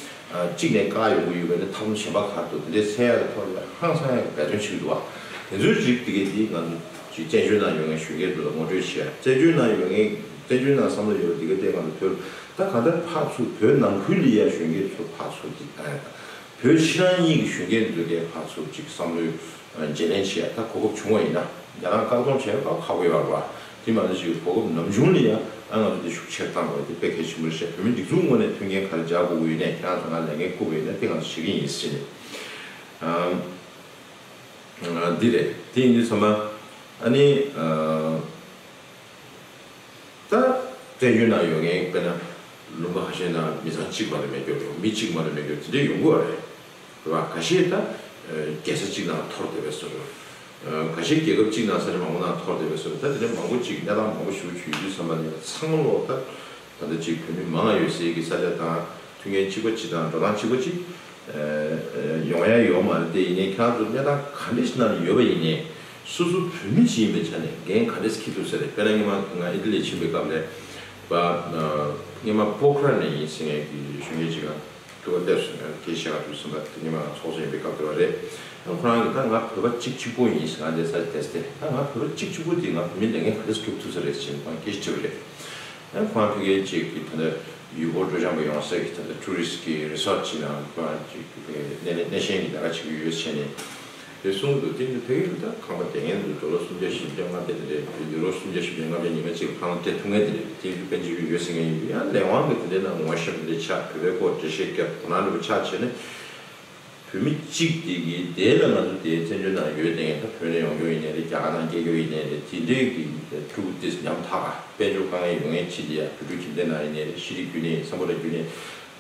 གཅིག་ནས་བཀག་ཡོང་གི་ཡོད་པ་ནི་ཐབས་ལམ་གཞན་པ་ག་རེ་འདུག་དེ་འདྲའི་འཚོལ་ཡ་གི་ཐོག་ལ་ཧང་སང་ཡ་གི་འབད་བརྩོན་བྱེད་ཀྱི་འདུག་བ། དེ་ཚོའི་རིགས་དེ་གས་དེ་ང་ཚོ་ཅིག་བཙན་བྱོལ་ནང་ཡོད་མཁན་གཞོན་སྐྱེས་ཚོ་ལ་ངོ་སྤྲོད་བྱས། བཙན་བྱོལ་ནང་ཡོད་མཁན་བཙན་བྱོལ་ནང་བསམ་བློ་ཡོད་པ་དེ་གས་དེ་ང་ཚོ་བོད། ད་གང་ལྟར་ཕར་ཚུར་བོད་ནང་ཁུལ་ལ་ཡ་གཞོན་སྐྱེས་ཚོ་ཕར་ཚུར་གྱི་བཏང་ཡ་དང་། བོད་ཕྱི་ནང་གཉིས་ཀྱི་གཞོན་སྐྱེས་ཚོ་གས་ཕར་ཚུར་ཅིག་བསམ་བློའི་བརྗེ་ལེན་བྱེད་ཡ་ད་གོ་སྐབས་བྱུང་བ་ཡིན་ན། རྒྱ་ནག་བཀག་སྡོམ་བྱས་པ་ཁག་པོ་ཡོད་རེད་བ། དེ་མ་གཏོགས་ཅིག་གོ་སྐབས་ནམ་བྱུང་ལ་ཡ་ཨ་ང་ཚོ་དེ་ཤུགས་ཆེར་བཏང་དགོས། དེ་དཔེ་གལ་ཆེན་པོ་རེད་ཤག་བོད་མི་སྒྲིག་འཛུགས་ངོས་ནས་མཐུན་རྐྱེན་ག་རེ་སྦྱར་དགོས་ཀྱི་ཡོད་ནས་ཁྱེད་རང་ཚོ་ང་ལས་འགན་བསྐུར་བ་ཡིན་ན་དེ་ང་ཚོ་བྱེད་ཀྱི་ཡིན་ཟེར་ནས། འདི་རེད། དེ་ཡིན་དུས་ཙམ་པ་ཨ་ནི། ད་བཙན་བྱོལ་ནང་ཡོད་མཁན་དཔེར་ན་ལུང་པ་ཁ་ཤས་ནང་མི་ཚང་གཅིག་མ་གཏོགས་མེད་རྒྱུ་རེད། མི་གཅིག་མ་གཏོགས་མེད་རྒྱུ་དེ་འདྲ་ཡོང་གི་ཡོད་རེད། རེད་བ། ཁ་ཤས་ད་རྒྱལ་ས་གཅིག་ནང་འཐོར་བསྡད་པའི་བཟོ་འདྲ། ཁ་ཤས་རྒྱལ་ཁབ་གཅིག་ནང་ས་ཆ་མང་པོ་ནང་འཐོར་བསྡད་པའི་བཟོ་འདྲ། ད་དེ་འདྲ་མང་པོ་ཅིག་གནས་སྟངས་མང་པོ་ཞིག་བྱུང་ཡོད་དུས་ཙམ་པ་ནས་ཚང་མ་ལོག་ད་ད་ལྟ་ཅིག་བོད་མི་མང་ང་ཡོད་སའི་གི་ས་ཆ་དང་མཐུན་རྐྱེན་གཅིག་པ་གཅིག་དང་འགྲོ་སྟངས་གཅིག་པ་གཅིག་ཡོང་ཡ་ཡོད་མ་རེད། དེ་ཡིན་ནའི་ཁྱེད་རང་ཚོ་གནས་སྟངས་ག་འདྲ་ཞིག་ནང་ལ་ཡོད་པ་ཡིན་ནའི་སོ་སོ་བོད་མི་ཅིག་ཡིན་པའི་ཆ་ནས་འགན་ག་འདྲ་ཞིག་འཁྱེར་ཐུབ་ས་རེད། དཔེར་ན་སྔོན་མ་ང་ཨི་ཏི་ལི་ཕྱིན་པའི་སྐབས་ལ་བ་སྔོན་མ་པོ་ཁ་ར་ནས་ཡིན་ཟེར་མཁན་གྱི་གཞོན་སྐྱེས་ཅིག་ག་ཐུག་པ་སླེབས་སོང་། ཡང་དེ་བཤད་ག་དུས་ཙམ་པ་དེ་སྔོན་མ་ང་ཚོགས་གཙོ་ཡིན་པའི་སྐབས་དེ་བ་རེད། ཡང་ཁོ་རང་གིས་ད་ང་བོད་པ་གཅིག་གཅིག་པོ་ཡིན་ཟེར། ང་འདི་ས་ཆ་དེ་སྟེ་ད་ང་བོད་པ་གཅིག་གཅིག་པོ་དེ་ང་བོད་མི་ལས་འགན་ག་འདྲ་སྒྲུབ་ཐུབ་ས་རེད་ཟེར་ནས་ཁོ་རང་སྐད་ཆ་དྲིས་པ་རེད། ཡང་ཁོ་རང་ཕ་གིའི་ཅིག་གི་ད་ལྟ་ཡུལ་སྐོར་སྤྲོ་འཆམ་པ་ཡོང་ས་གི་ད་ལྟ་ཊུ་རི་སི་གི་རི་སོར་ཊི་ཅིག་ནང་ཁོ་རང་ཅིག་གི་གནས་གནས་གནས་གཞེན་གྱི་ལས་ཀ་བྱེད་ཀྱི་ཡོད་བྱས་ནས་དེ་གསུངས་འདུག་དེ་ནི་ཕ་གི་ད་ཁང་པ་དེ་ངན་འདུག་ཌོ་ལར་སུམ་བརྒྱ་བཞི་བརྒྱ་ལྔ་བརྒྱ་དེ་འདྲ་ཡུ་རོ་སུམ་བརྒྱ་བཞི་བརྒྱ་ལྔ་བརྒྱ་ཉི་མ་གཅིག་ལ་ཁང་སྟེར་ཐུབ་མཁན་དེ་རེད། དེ་ཡུལ་དཔལ་འབྱོར་ཡོད་ཟེར་མཁན་ཡིན་དུས་ཡང་ལས་དབང་གི་དེ་འདྲའི་ནང་ངོ་ཤེས་པ་འདྲ་ཆགས། བོད་པའི་སྐོར་འགྲེལ་བཤད་བརྒྱབ། དོ་སྣང་འདྲ་པོ་ཆགས་བྱས་ནས། བོད་མི་གཅིག་དེ་གིས་དེ་ལ་ང་ཚོ་དེ་བཙན་བྱོལ་ནང་ཡོད་དེ་ད་བོད་ནས་ཡོང་རྒྱུ་ཡིན་ནའི་རེད། རྒྱ་གར་ནང་སྐྱེས་རྒྱུ་ཡིན་ནའི་རེད། དེ་འདྲའི་གི་ཕྲུ་གུ་དེ་ཉམ་ཐག་པ་དཔལ་འབྱོར་དཀའ་ངལ་ཡོད་མཁན་གཅིག་ལ་ཡ་བོད་ཕྲུག་ཁྱིམ་སྡེ་ནང་ཡིན་ནའི་རེད། ཤེས་རིག་བརྒྱུད་ནས་ཡིན། བསམ་བློ་བརྒྱུད་ནས་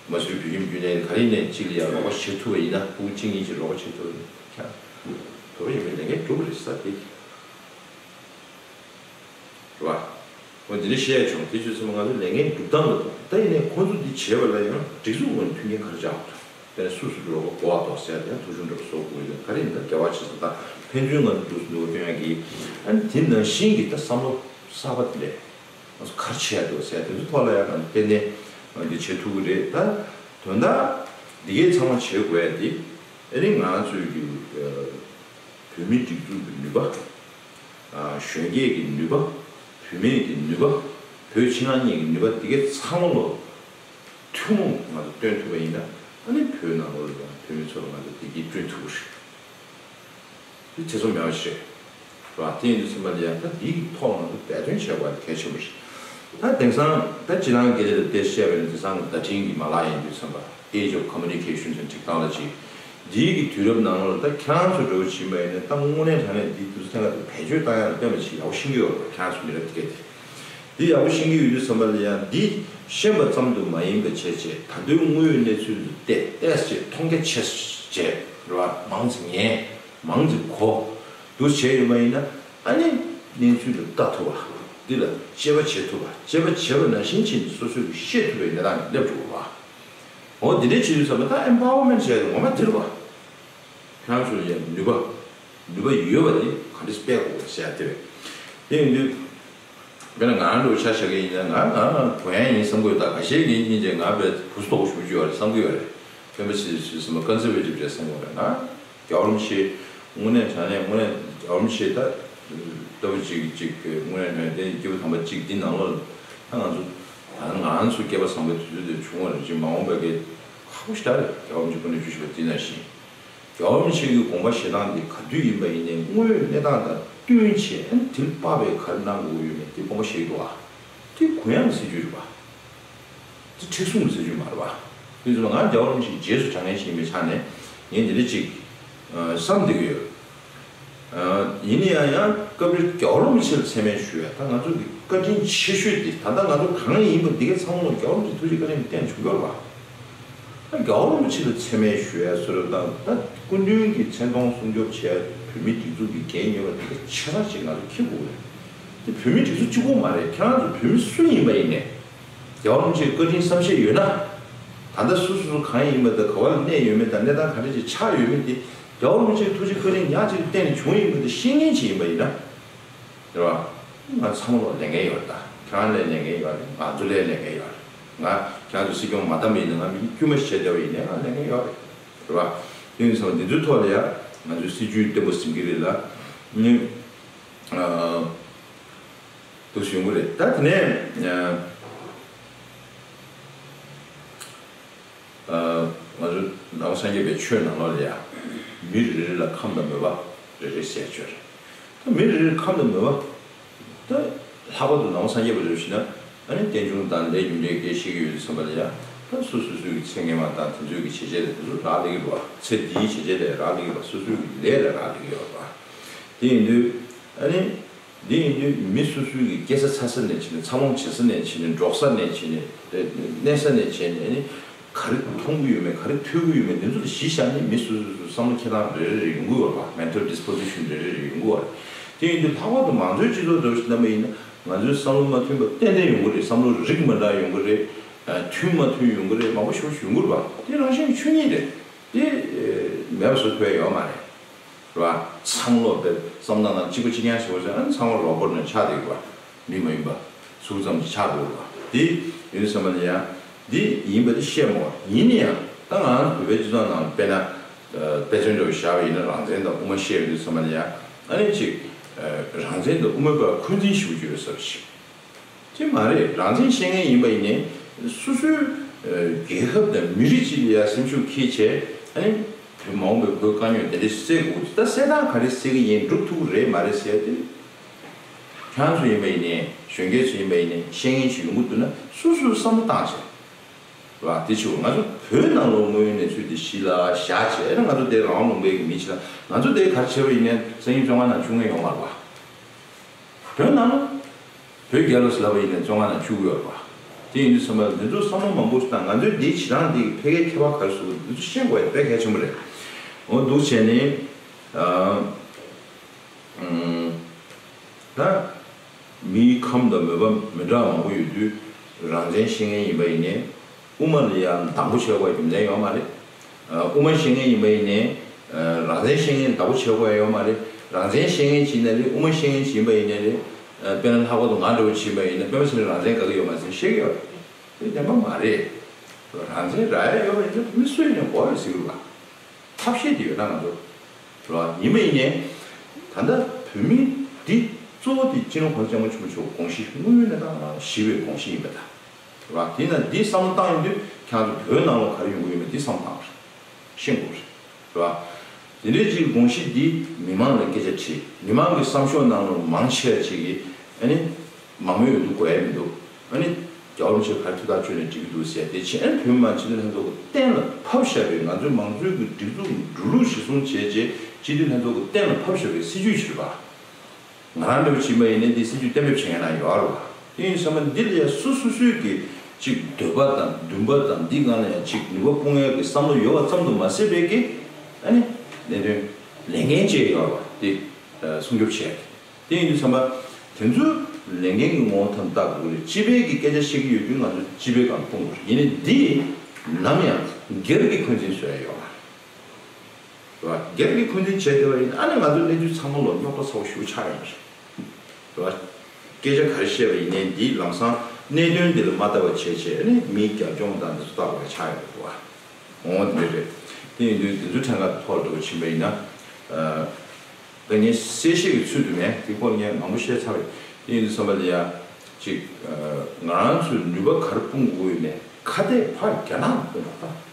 མ་སུའི་བོད་ཁྱིམ་བརྒྱུད་ནས་ག་རེ་ཡིན་ནའི་གཅིག་ལ་ཡ་རོགས་པ་བྱེད་ཐུབ་པ་ཡིན་ན། ཕྲུ་གུ་གཅིག་གཉིས་གཅིག་རོགས་པ་བྱེད་ཐུབ་པ་ཡིན་ན་ཁྱེད་རང་བོད་པ་ཡིན་པའི་ལས་འགན་སྒྲུབ་པ་རེད་ས་དེ། རེད་བ། འོ་འདི་འདྲ་བཤད་ཡ་བྱུང་། དེ་བྱས་ཙང་ང་ཚོ་ལས་འགན་སྒྲུབ་སྟངས་ལ་དང་། ད་ཡིན་ནའི་ཁོང་ཚོ་འདི་བྱས་པ་ལ་ཡང་སྒྲིག་འཛུགས་ངོས་ནས་མཐུན་རྐྱེན་ག་རེ་སྦྱར་དགོས་འདུག་དེ་ནས་སུ་སུ་འགྲོ་དགོས་དགོས་བ་འདུག་ཟེར་ཡ་དེ་ཡང་ཐུགས་ཞིབ་འདྲ་པོ་བཟོ་དགོས་ཡོད། ག་རེ་ཡིན་ན་འགལ་བ་བྱས་ཙང་ད་ཕན་ཚུན་ང་ཚོ་འདུག་སེ་འདུག་སྟོན་ཡ་གི། ཨ་ནི་དེ་ནང་བཞིན་གྱི་ད་བསམ་བློ་གསར་པ་དེ་ལས་ང་ཚོ་ག་རེ་བྱས་འདུག་ཟེར་ཡ་དེ་ཚོ་ཐོག་ལ་ཡང་ང་ཚོ་གཏན་ནས་ང་འདི་བྱེད་ཐུབ་ཀྱི་རེད། ད་དོན་དག་འདི་གའི་ཚང་མ་བྱེད་དགོས་ཡ་དེ་ཨ་ནི་ང་ཚོའི་གི་བོད་མིའི་སྒྲིག་འཛུགས་ཀྱི་ནུས་པ། གཞོན་སྐྱེས་ཀྱི་ནུས་པ། བུད་མེད་ཀྱི་ནུས་པ། བོད་ཕྱི་ནང་གཉིས་ཀྱི་ནུས་པ་འདི་གའི་ཚང་མ་ལོ་ཐུན་མོང་ང་ཚོ་སྟོན་ཐུབ་པ་ཡིན་ན། ཨ་ནི་བོད་ནང་ལོགས་ལ་ཡང་བོད་མི་ཚོ་ལ་ང་ཚོ་བདེ་སྐྱིད་བསྐྲུན་ཐུབ་ཀྱི་རེད། དེ་ཐེ་ཚོམ་མེད་པ་ཞིག་རེད་བ། དེ་ཡིན་དུས་ཙམ་པ་ལ་ཡང་ད་འདིའི་ཐོག་ང་ཚོ་འབད་བརྩོན་བྱེད་དགོས་པ་གལ་ཆེན་པོ་ཞིག་ད་དེང་སང་ད་སྤྱིར་བཏང་སྐད་ཆ་དེ་བཤད་པ་ཡིན་ན་དེང་སང་བརྡ་འཕྲིན་གྱི་མ་ལག་ཡིན་དུས་ཙམ་པ། Age of Communication ཟེར་འགྲིག་སྟངས་ལ་ཅིག་འདིའི་གི་དུས་རབས་ནང་ལ་ད་ཁྱེད་རང་ཚོ་འདྲ་བོ་ཕྱིན་པ་ཡིན་ན་ད་དངོས་གནས་དྲང་གནས་འདི་དུས་ཚོད་ཐེངས་འགའ་དུ་བེད་སྤྱོད་བཏང་ཡག་ལ་བསྟན་པ་ཞིག་ཡག་པོ་ཤེས་ཀྱི་ཡོད་རེད། ཁྱེད་རང་ཚོ་མི་རབས་འདི་གས་དེ། འདི་ཡག་པོ་ཤེས་ཀྱི་ཡོད་དུས་ཙམ་པ་ལ་ཡང་འདི་ཤེས་པ་ཙམ་དུ་མ་ཡིན་པ་བྱས་བྱས། ད་ལྟའི་དངོས་ཡོད་གནས་ཚུལ་དུ་བལྟས་བལྟས་བྱས་མཐོང་རྒྱ་ཆེ་བྱས་རེད་བ། མང་ཙམ་ཉན། མང་ཙམ་གོ། འདུག་བྱས་ཡོད་པ་ཡིན་ན། ཨ་ནི་གནས་ཚུལ་ལ་ལྟ་ཐུབ་པ། འདི་ལ་དཔྱད་པ་བྱེད་ཐུབ་པ། དཔྱད་པ་བྱས་པ་ནང་བཞིན་བྱས་ནས་སོ་སོས་ཤེས་ཐུབ་པའི་གནས་སྟངས་ལ་སླེབས་འགྲོ་དགོས་པ། འོ་འདི་འདྲའི་བྱེད་དུས་ཙམ་པ་ད་ཨེམ་པ་ཝར་མེན་ཊི་བྱས་ཏེ་ངོ་མ་དེ་རེད་བ། ཁྱེད་རང་ཚོ་ལ་ཡང་ནུས་པ། ནུས་པ་ཡོད་པ་དེ་ག་འདྲས་སྤེལ་དགོས་ཟེར་ཡ་དེ་རེད། དེ་ཡིན་དུས་དཔེར་ན་ང་རང་ལ་ཆ་བཞག་གི་ཡིན་ན། ང་ང་ང་བོན་ཡང་ཡིན་བསམ་གྱི་ཡོད། ད་ཁ་ཤས་ཀྱིས་སྙིང་རྗེ་ང་དཔེ་བུ་སྟོགས་ཞུ་རྒྱུ་ཡོད་རེད་བསམ་གྱི་ཡོད་རེད། སྤེན་པ་ཚེ་རིང་ཚོས་ཟེར་མ་ཀོན་སར་ཝེ་ཊིབ་རེད་བསམ་གྱི་ཡོད་རེད། ང་རྒྱལ་བ་རིན་པོ་ཆེ་དངོས་གནས་དྲང་གནས་དངོས་གནས་རྒྱལ་བ་རིན་པོ་ཆེ་ད་ལྟ་བུ་གཅིག་གཅིག་དངོས་གནས་དྲང་གནས་དེ་སྐྱེས་བུ་དམ་པ་གཅིག་འདི་ནང་ལོགས་ལ་ད་ང་ཚོ་ད་ང་ཚོ་སྐྱེས་པ་བཟང་པོའི་དུས་ཚོད་དེ་བྱུང་བ་རེད། ཅིག་མ་འོངས་པའི་གི་ཁག་པོ་ཞེ་དྲག་རེད། རྒྱལ་བ་རིན་པོ་ཆེ་སྐུ་ཕྲེང་བཅུ་བཞི་པ་འདི་ནང་བཞིན། རྒྱལ་བ་རིན་པོ་ཆེ་གི་དགོངས་པ་བཞེས་སྟངས་འདི་ག་དུས་ཡིན་པ་ཡིན་ནའི་དངོས་ཡོད་གནས་སྟངས་དང་བསྟུན་བྱས། ཨ་ནི་དེ་ལ་དཔག་པའི་ག་རེ་གནང་དགོས་ཡོད་མེད་དེ་དགོངས་པ་བཞེས་ཀྱི་འདུག་ཨ། དེ་གུ་ཡངས་སྲིད་ཇུས་རེད་པ། དེ་མཁྲེགས་བཟུང་གི་སྲིད་ཇུས་མ་རེད་པ། དེ་ཚོ་ང་རྒྱལ་བ་རིན་པོ་ཆེ་རྗེས་སུ་འབྲང་མཁན་ཞིག་ཡིན་པའི་ཆ་ནས་ངས་འདི་འདྲ་ཅིག་བསམ་བསྡད་ཀྱི་ཡོད། ཡིན་ན་ཡང་ཡང་སྐབས་རེ་རྒྱལ་བ་རིན་པོ་ཆེ་ལ་མཚན་སྨད་ཞུ་ཡ། ད་ང་ཚོ་གི་བཀའ་དྲིན་ཆེ་ཤོས་དེ་ད་ལྟ་ང་ཚོ་གང་ཡིན་པ་འདི་གའི་ཚང་མ་རྒྱལ་བ་རིན་པོ་ཆེ་ཐུགས་རྗེ་བཀའ་དྲིན་བརྟེན་བྱུང་ཡོད་རེད་པ། ད་རྒྱལ་བ་རིན་པོ་ཆེ་ལ་མཚན་སྨད་ཞུ་ཡ་བཟོ་འདྲ་དང་། ད་སྐུ་མདུན་གྱི་མཚན་མཐོང་སྲུང་སྐྱོབ་བྱས་བོད་མིའི་སྒྲིག་འཛུགས་ཀྱི་འགན་ཡོད་པ་དེ་ག་ཆ་ཚང་ཅིག་ང་ཚོ་འཁྱེར་དགོས་རེད། དེ་བོད་མིའི་སྒྲིག་འཛུགས་གཅིག་པོ་མ་རེད། ཁྱེད་རང་ཚོ་བོད་མི་སུ་ཡིན་པ་ཡིན་ནའི། རྒྱལ་བ་རིན་པོ་ཆེའི་བཀའ་དྲིན་བསམ་ཤེས་ཡོད་ན། ད་ལྟ་སུ་སུ་སུ་གང་ཡིན་པ་དང་། ག་བ་ལ་གནས་ཡོད་མེད་དང་། གནས་སྟངས་ག་འདྲ་ཅིག་ཆགས་ཡོད་མེད་དེ། རྒྱལ་བ་རིན་པོ་ཆེའི་ཐུགས་རྗེ་བཀའ་དྲིན་ཉག་གཅིག་ལ་བརྟེན་ནས་བྱུང་ཡིན་པ་དེ་ཤེས་མཁན་ཅིག་ཡིན་པ་ཡིན་ན། རེད་བ། ང་ཚང་མ་ལ་ལས་འགན་ཡོད་རེད། ད་ཁྱེད་རང་ལ་ལས་འགན་ཡོད་རེད། ང་ཚོ་ལ་ལས་འགན་ཡོད་རེད། ང་ཁྱེད་རང་ཚོ་སྲིད་སྐྱོང་མ་བདམས་པ་ཡིན་ན། ང་མི་དཀྱུས་མ་ཞིག་བྱས་བསྡད་པ་ཡིན་ནའི་ང་ལས་འགན་ཡོད་རེད། རེད་བ། དེ་ཡིན་ཙང་འདི་ཚོའི་ཐོག་ལ་ཡ་ང་ཚོས་སྲིད་ཇུས་བརྟན་པོ་ཟིན་གྱི་རེད་ལ། ནི། ཨ། འདུག་སེ་ཡོང་གི་རེད། ད་དེ་ནས། ཨ། ང་ཚོ་ནང་པ་སངས་རྒྱས་པའི་ཆོས་ནང་ལོགས་ལ་ཡང་མི་རེ་རེ་ལ་ཁམས་དང་མོས་པ་རེ་རེ་ཟེར་ཡ་ཅིག་ཡོད་རེད། ད་མི་རེ་རེར་ཁམས་དང་མོས་པ། ད་ལྷག་པར་དུ་ནང་པ་སངས་རྒྱས་པ་ཚོ་ཞིག་ན་ཨ་ནི་རྟེན་འབྱུང་དང་ལས་རྒྱུ་འབྲས་སྐད་ཤེས་ཀྱི་ཡོད་དུས་ཙམ་པ་ལ་ཡང་ད་སོ་སོ་སོའི་གི་ཚེ་སྔོན་མ་དང་དེ་ཚོའི་གི་བྱས་རྗེས་ལ་དེ་ཚོ་རག་ལས་ཀྱི་རེད་བ། ཚེ་འདིའི་བྱས་རྗེས་ལ་རག་ལས་ཀྱི་རེད་བ། སོ་སོའི་གི་ལས་ལ་རག་ལས་ཀྱི་ཡོད་རེད་བ། དེ་ཡིན་དུས་ཨ་ནི། འདི་ཡིན་དུས་མི་སོ་སོའི་གི་སྐྱེ་ས་འཚར་ས་ནས་བྱས་ནས་འཚར་ལོངས་བྱེད་ས་ནས་བྱས་ནས་འགྲོ་ས་ནས་བྱས་ནས་གནས་ས་ནས་བྱས་ནས་ཨ་ནི་ག་རེ་མཐོང་གི་ཡོད་མེད་ག་རེ་ཐོས་ཀྱི་ཡོད་མེད་འདི་ཚོ་ལ་གཞི་བཞག་ནས་མི་སོ་སོ་སོའི་བསམ་བློ་འཁྱེར་སྟངས་རེ་རེ་རེ་ཡོང་གི་ཡོད་རེད་པ། mental disposition རེ་རེ་རེ་ཡོང་གི་ཡོད་རེད། དེ་ཡིན་དུས་ལྷག་པར་དུ་མང་གཙོའི་སྤྱི་ཚོགས་འདྲ་བོ་ཞིག་བསྡད་པ་ཡིན་ན་ང་ཚོའི་བསམ་བློ་མ་མཐུན་པ་ཏན་ཏན་ཡོང་གི་རེད། བསམ་བློ་རིགས་མི་འདྲ་ཡོང་གི་རེད། མཐུན་མ་མཐུན་ཡོང་གི་རེད། མང་པོ་ཞེ་པོ་ཞིག་ཡོང་གི་རེད་པ། དེ་རང་བཞིན་གྱི་ཆོས་ཉིད་རེད། དེ་མེད་པ་བཟོ་ཐུབ་ཡ་ཡོད་མ་རེད། རེད་བ། ཚང་མ་བསམ་བློ་དང་གཅིག་པ་གཅིག་རྐྱང་བྱེད་པ་ཟེར་ན་ཚང་མ་རོ་པོ་ཊི་ནང་ཆགས་བསྡད་ཡོད་པ། མི་མ་ཡིན་པ། གཟུགས་ཙམ་གྱི་ཆགས་འགྲོ་བ། དེ་ཡིན་དུས་ཙམ་པ་ལ་ཡང་འདི་ཡིན་པ་དེ་བཤད་མོ་བ། ཡིན་ན་ཡང་ད་ང་རང་བོད་པའི་སྤྱི་ཚོགས་ནང་དཔེར་ན་དཔེ་མཚོན་འདྲ་བོ་བཞག་པ་ཡིན་ན་རང་བཙན་དང་དབུ་མ་བཤད་ཡོང་དུས་ཙམ་པ་ལ་ཡང་ཨ་ནི་གཅིག་རང་བཙན་དང་དབུ་མའི་བར་འཁོན་འཛིན་ཞེ་པོ་ཅིག་ཡོད་ས་རེད་ཤག་དེ་མ་རེད། རང་བཙན་བཤད་མཁན་ཡིན་པ་ཡིན་ནའི་སོ་སོའི་རྒྱལ་ཁབ་དང་མི་རིགས་གཅིག་ལ་ཡ་སེམས་ཤུགས་འཁྱེར་བྱས་ཨ་ནི་བོད་མ་འོངས་པའི་བོད་དཀའ་རྙོག་དེ་འདྲ་སེལ་དགོས། ད་སེལ་སྟངས་ག་རེ་སེལ་གི་ཡིན་འགྲུབ་ཐུབ་ཀྱི་རེད་མ་རེད་ཟེར་ཡ་དེ་ཁྱེད་རང་ཚོ་ཡིན་པ་ཡིན་ནའི་གཞོན་སྐྱེས་ཚོ་ཡིན་པ་ཡིན་ནའི་བཤད་མཁན་ཞིག་ཡོང་གི་འདུག་ན་སོ་སོས་བསམ་བློ་བཏང་བྱས་རེད་བ། དེ་ཕྱིར་ང་ཚོ་བོད་ནང་ལོགས་དངོས་ཡོད་གནས་ཚུལ་དེ་གཞི་ལ་བཞག་བྱས་ཨ་ནི་ང་ཚོ་དེ་རང་དབང་ལུང་པའི་གི་མི་ཞིག་ལ་ང་ཚོ་དེ་ག་རེ་བྱས་པ་ཡིན་ནའི་སང་ཉིན་བཙོན་ཁང་ནང་བཅུག་མཁན་ཡོད་མ་རེད་བ། བོད་ནང་ལ་བོད་རྒྱལ་ལོ་ཟེར་ལབ་པ་ཡིན་ན་བཙོན་ཁང་ནང་བཅུག་གི་ཡོད་རེད་པ། དེ་ཡིན་དུས་ཙམ་པ་འདི་ཚོ་བསམ་བློ་མང་པོ་ཞིག་བཏང་། ང་ཚོའི་འདིའི་བྱེད་སྟངས་འདི་གི་ཕལ་སྐད་ཁྱད་པར་ག་རེ་བཟོ་དགོས་འདི་ཚོ་ཤེས་དགོས་ཡ་དཔེ་གལ་ཆེན་པོ་རེད། འོ་འདུག་བྱས་ནས་ཨ་ད་མིའི་ཁམས་དང་མོས་པ་མི་འདྲ་བ་མང་པོ་ཡོད་དུས་རང་བཙན་བཤད་མཁན་ཡིན་པ་ཡིན་ནའི། དབུ་མ་ལ་ཡང་སྡང་པོ་བྱེད་དགོས་རྒྱུ་མཚན་ཡོད་མ་རེད། དབུ་མ་བཤད་མཁན་ཡིན་པ་ཡིན་ནའི་རང་བཙན་བཤད་མཁན་སྡང་པོ་བྱེད་དགོས་ཡ་ཡོད་མ་རེད། རང་བཙན་བཤད་མཁན་བྱས་ན་རེད། དབུ་མ་བཤད་མཁན་བྱས་པ་ཡིན་ནའི་རེད། དཔེར་ན་ལྷག་པར་དུ་ང་འདྲ་བོ་བྱས་པ་ཡིན་ན་དཔེ་མ་བྱས་ན་རང་བཙན་དགའ་གི་ཡོད་མ་རེད་ཟེར་བཤད་ཀྱི་ཡོད་རེད། དེ་བདེན་པ་མ་རེད། རང་བཙན་རག་ཡ་ཡོད་པ་ཡིན་ན་མི་སུ་ཡིན་ནའི་དགོས་རེད་ཟེར་གྱི་ཡོད་པ། ཐབས་ཤེས་དེ་ཡོད་ན་ང་ཚོ་རེད་བ། ཡིན་པ་ཡིན་ནའི་ད་ལྟ་བོད་མི་འདི་གཙོ་བོ་དེ་སྤྱི་ནོར་གོང་ས་སྐྱབས་མགོན་ཆེན་པོ་མཆོག་དགོངས་གཞི་དངོས་ཡོད་གནས་སྟངས་ལ་ཞི་བའི་དགོངས་གཞི་ཡིན་པ་དང་། རེད་བ། དེས་ན་འདི་བསམ་བློ་བཏང་ཡོང་དུས་ཁྱེད་རང་ཚོ་བོད་ནང་ལོགས་ག་རེ་ཡོང་གི་ཡོད་མེད་འདི་བསམ་བློ་བཏང་རེད། ཤེས་དགོས་རེད། རེད་བ། དེ་འདྲའི་ཅིག་དགོངས་གཞི་འདི་མི་མང་ལ་སྐད་ཆ་དྲིས། མི་མང་གི་བསམ་ཤོག་ནང་ལོགས་མང་ཆེ་བ་ཅིག་གིས་ཨ་ནི་མང་མོས་འོས་བསྡུ་དགོས་ཡ་མི་འདུག་ཨ་ནི་རྒྱལ་བ་རིན་པོ་ཆེ་ག་རེ་ཐུགས་ཐག་གཅོད་ནས་འགྲིག་གི་འདུག་ཟེར་དེ་བྱས་ཨ་ནི་བོད་མི་མང་སྤྱི་འཐུས་ལྷན་ཚོགས་ཀྱིས་གཏན་ལ་ཕབ་བཞག་པའི་ང་ཚོའི་མང་གཙོའི་གི་སྒྲིག་འཛུགས་འགྲོ་ལུགས་གཞིར་བཟུང་བྱས་རྗེས་སྤྱི་འཐུས་ལྷན་ཚོགས་ཀྱིས་གཏན་ལ་ཕབ་བཞག་པའི་སྲིད་ཇུས་ཤིག་རེད་པ། ང་རང་འདྲ་བོ་ཕྱིན་པ་ཡིན་ན་འདི་སྲིད་ཇུས་གཏན་འབེབས་བྱེད་མཁན་ཡང་ཡོད་རེད་བ། དེ་ཡིན་ཙང་འདི་ལ་ཡང་སོ་སོ་སོའི་གི་ཅིག་འདོད་པ་དང་འདུན་པ་དང་འདི་སྒང་ལ་ཡང་ཅིག་ནུས་པ་སྤུངས་ཡག་གི་བསམ་བློ་ཡོད་པ་ཙམ་དུ་མ་ཟད་པའི་གི་ཨ་ནི་གནད་དོན་ལས་འགན་བཅས་ཡོད་རེད་བ། དེ་སྲུང་སྐྱོབ་བྱེད་ཡག་གི། དེ་ཡིན་དུས་ཙམ་པ་དེ་ཚོའི་ལས་འགན་གྱི་ངོ་བོ་ཐམས་ཅད་བལྟ་དགོས་རེད། སྤྱི་པའི་གི་སྐད་ཆ་བཤད་ཀྱི་ཡོད་དུས་ང་ཚོ་སྤྱི་པའི་སྒང་སྤུངས་དགོས་རེད། ཡིན་ནའི་འདི་ནམ་ཡང་སྒེར་གྱི་འཁོན་འཛིན་བཟོ་ཡ་ཡོད་མ་རེད། རེད་བ། སྒེར་གྱི་འཁོན་འཛིན་བྱས་བསྡད་པ་ཡིན་ན་ཨ་ནི་ང་ཚོའི་གནས་ཚུལ་ཚང་མ་ལོ་རྙོག་དྲ་ཚ་པོ་ཞེ་པོ་ཆགས་ཡོང་གི་རེད། རེད་བ། སྐད་ཆ་ག་རེ་བཤད་པ་ཡིན་ནའི་འདིའི་ལམ་སང་གནད་དོན་འདི་ལ་མ་ལྟ་བ་བྱས་བྱས་ཨ་ནི་མིའི་རྒྱབ་ལྗོངས་དང་འདི་ཚོ་ལྟ་དགོས་ཡ་ཆགས་ཡོང་གི་འདུག་བ། འོང་འདི་རེད། དེ་ཡིན་དུས་འདི་ཚོའི་ཕྲན་ཁ་ཐོག་འགྲོ་བ་ཕྱིན་པ་ཡིན་ན། ད་ངས་གསལ་བཤད་ཀྱི་ཚུལ་དུ་མེད་དེ་སྐོར་ངས་མང་པོ་བཤད་ཚར་བ་ཡིན། དེ་ཡིན་དུས་ཙམ་པ་ལ་ཡ་ཅིག་ང་རང་ཚོས་ནུས་པ་ག་རེ་སྤུངས་དགོས་ཡོད་མེད་ཁ་གཏད་ཕར་རྒྱ་ནག་ལ་སྤུངས་པ་དང་།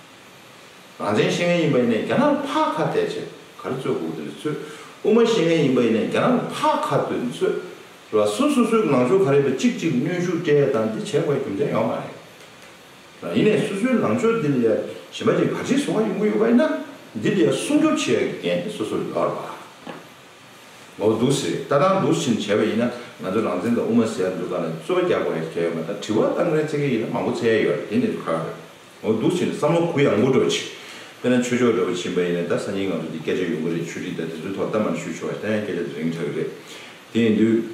རང་བཙན་བཤད་མཁན་ཡིན་པ་ཡིན་ནའི་རྒྱ་ནག་ལ་ཕར་ཁ་གཏད་བྱས་ག་རེ་རྩོད་དགོས་དེ་རྩོད། དབུ་མ་བཤད་མཁན་ཡིན་པ་ཡིན་ནའི་རྒྱ་ནག་ལ་ཕར་ཁ་གཏད་ནས་རྩོད། རེད་བ། སོ་སོ་སོའི་ལངས་ཕྱོགས་ག་རེ་ཡིན་པ་གཅིག་གཅིག་གནོན་ཤུགས་སྤྲད་ཡ་དང་འདི་བྱས་པའི་རྒྱུ་མཚན་ཡོད་མ་རེད། རེད། ཡིན་ནའི་སོ་སོའི་ལངས་ཕྱོགས་འདི་ལ་ཡ་གཞན་པ་ཅིག་བར་ཆད་བཟོ་བ་ཡོང་གི་ཡོད་པ་ཡིན་ན་འདི་ལ་ཡ་སྲུང་སྐྱོབ་བྱེད་ཡ་གི་འགན་དེ་སོ་སོར་ཡོད་རེད་བ། འོ་འདུག་ཟེར། ལྟ་སྟངས་འདུག་ཕྱིན་བྱས་པ་ཡིན་ན་ང་ཚོ་རང་བཙན་དང་དབུ་མ་ཟེར་ཡ་འདུག་ག་ལ་རྩོད་པ་རྒྱག་དགོས་ཡ་གལ་ཡོད་མ་རེད། དྲི་བ་བཏང་རེ་ཚེ་གི་ཡིན་ན་མང་པོ་འཚོལ་ཡ་ཡོད་རེད། དེ་ནས་ཁག་རེད། འོ་འདུག་ཕྱིན་བསམ་བློ་གུ་ཡངས་པོ་འགྲོ་ཅིག་དཔེར་ན་ཆོས་ཕྱོགས་འདྲ་བོ་ཕྱིན་པ་ཡིན་ན་ད་སང་ཉིན་ང་ཚོ་འདི་སྐད་ཆ་ཡོང་གི་རེད། ཆོས་རིག་དང་དེ་ཚོའི་ཐོག་ད་མར་ཞུས་ཆོག་པ་ད་ཡང་སྐད་ཆ་དེ་རིང་ཆགས་ཀྱི་རེད། དེ་ཡིན་དུས།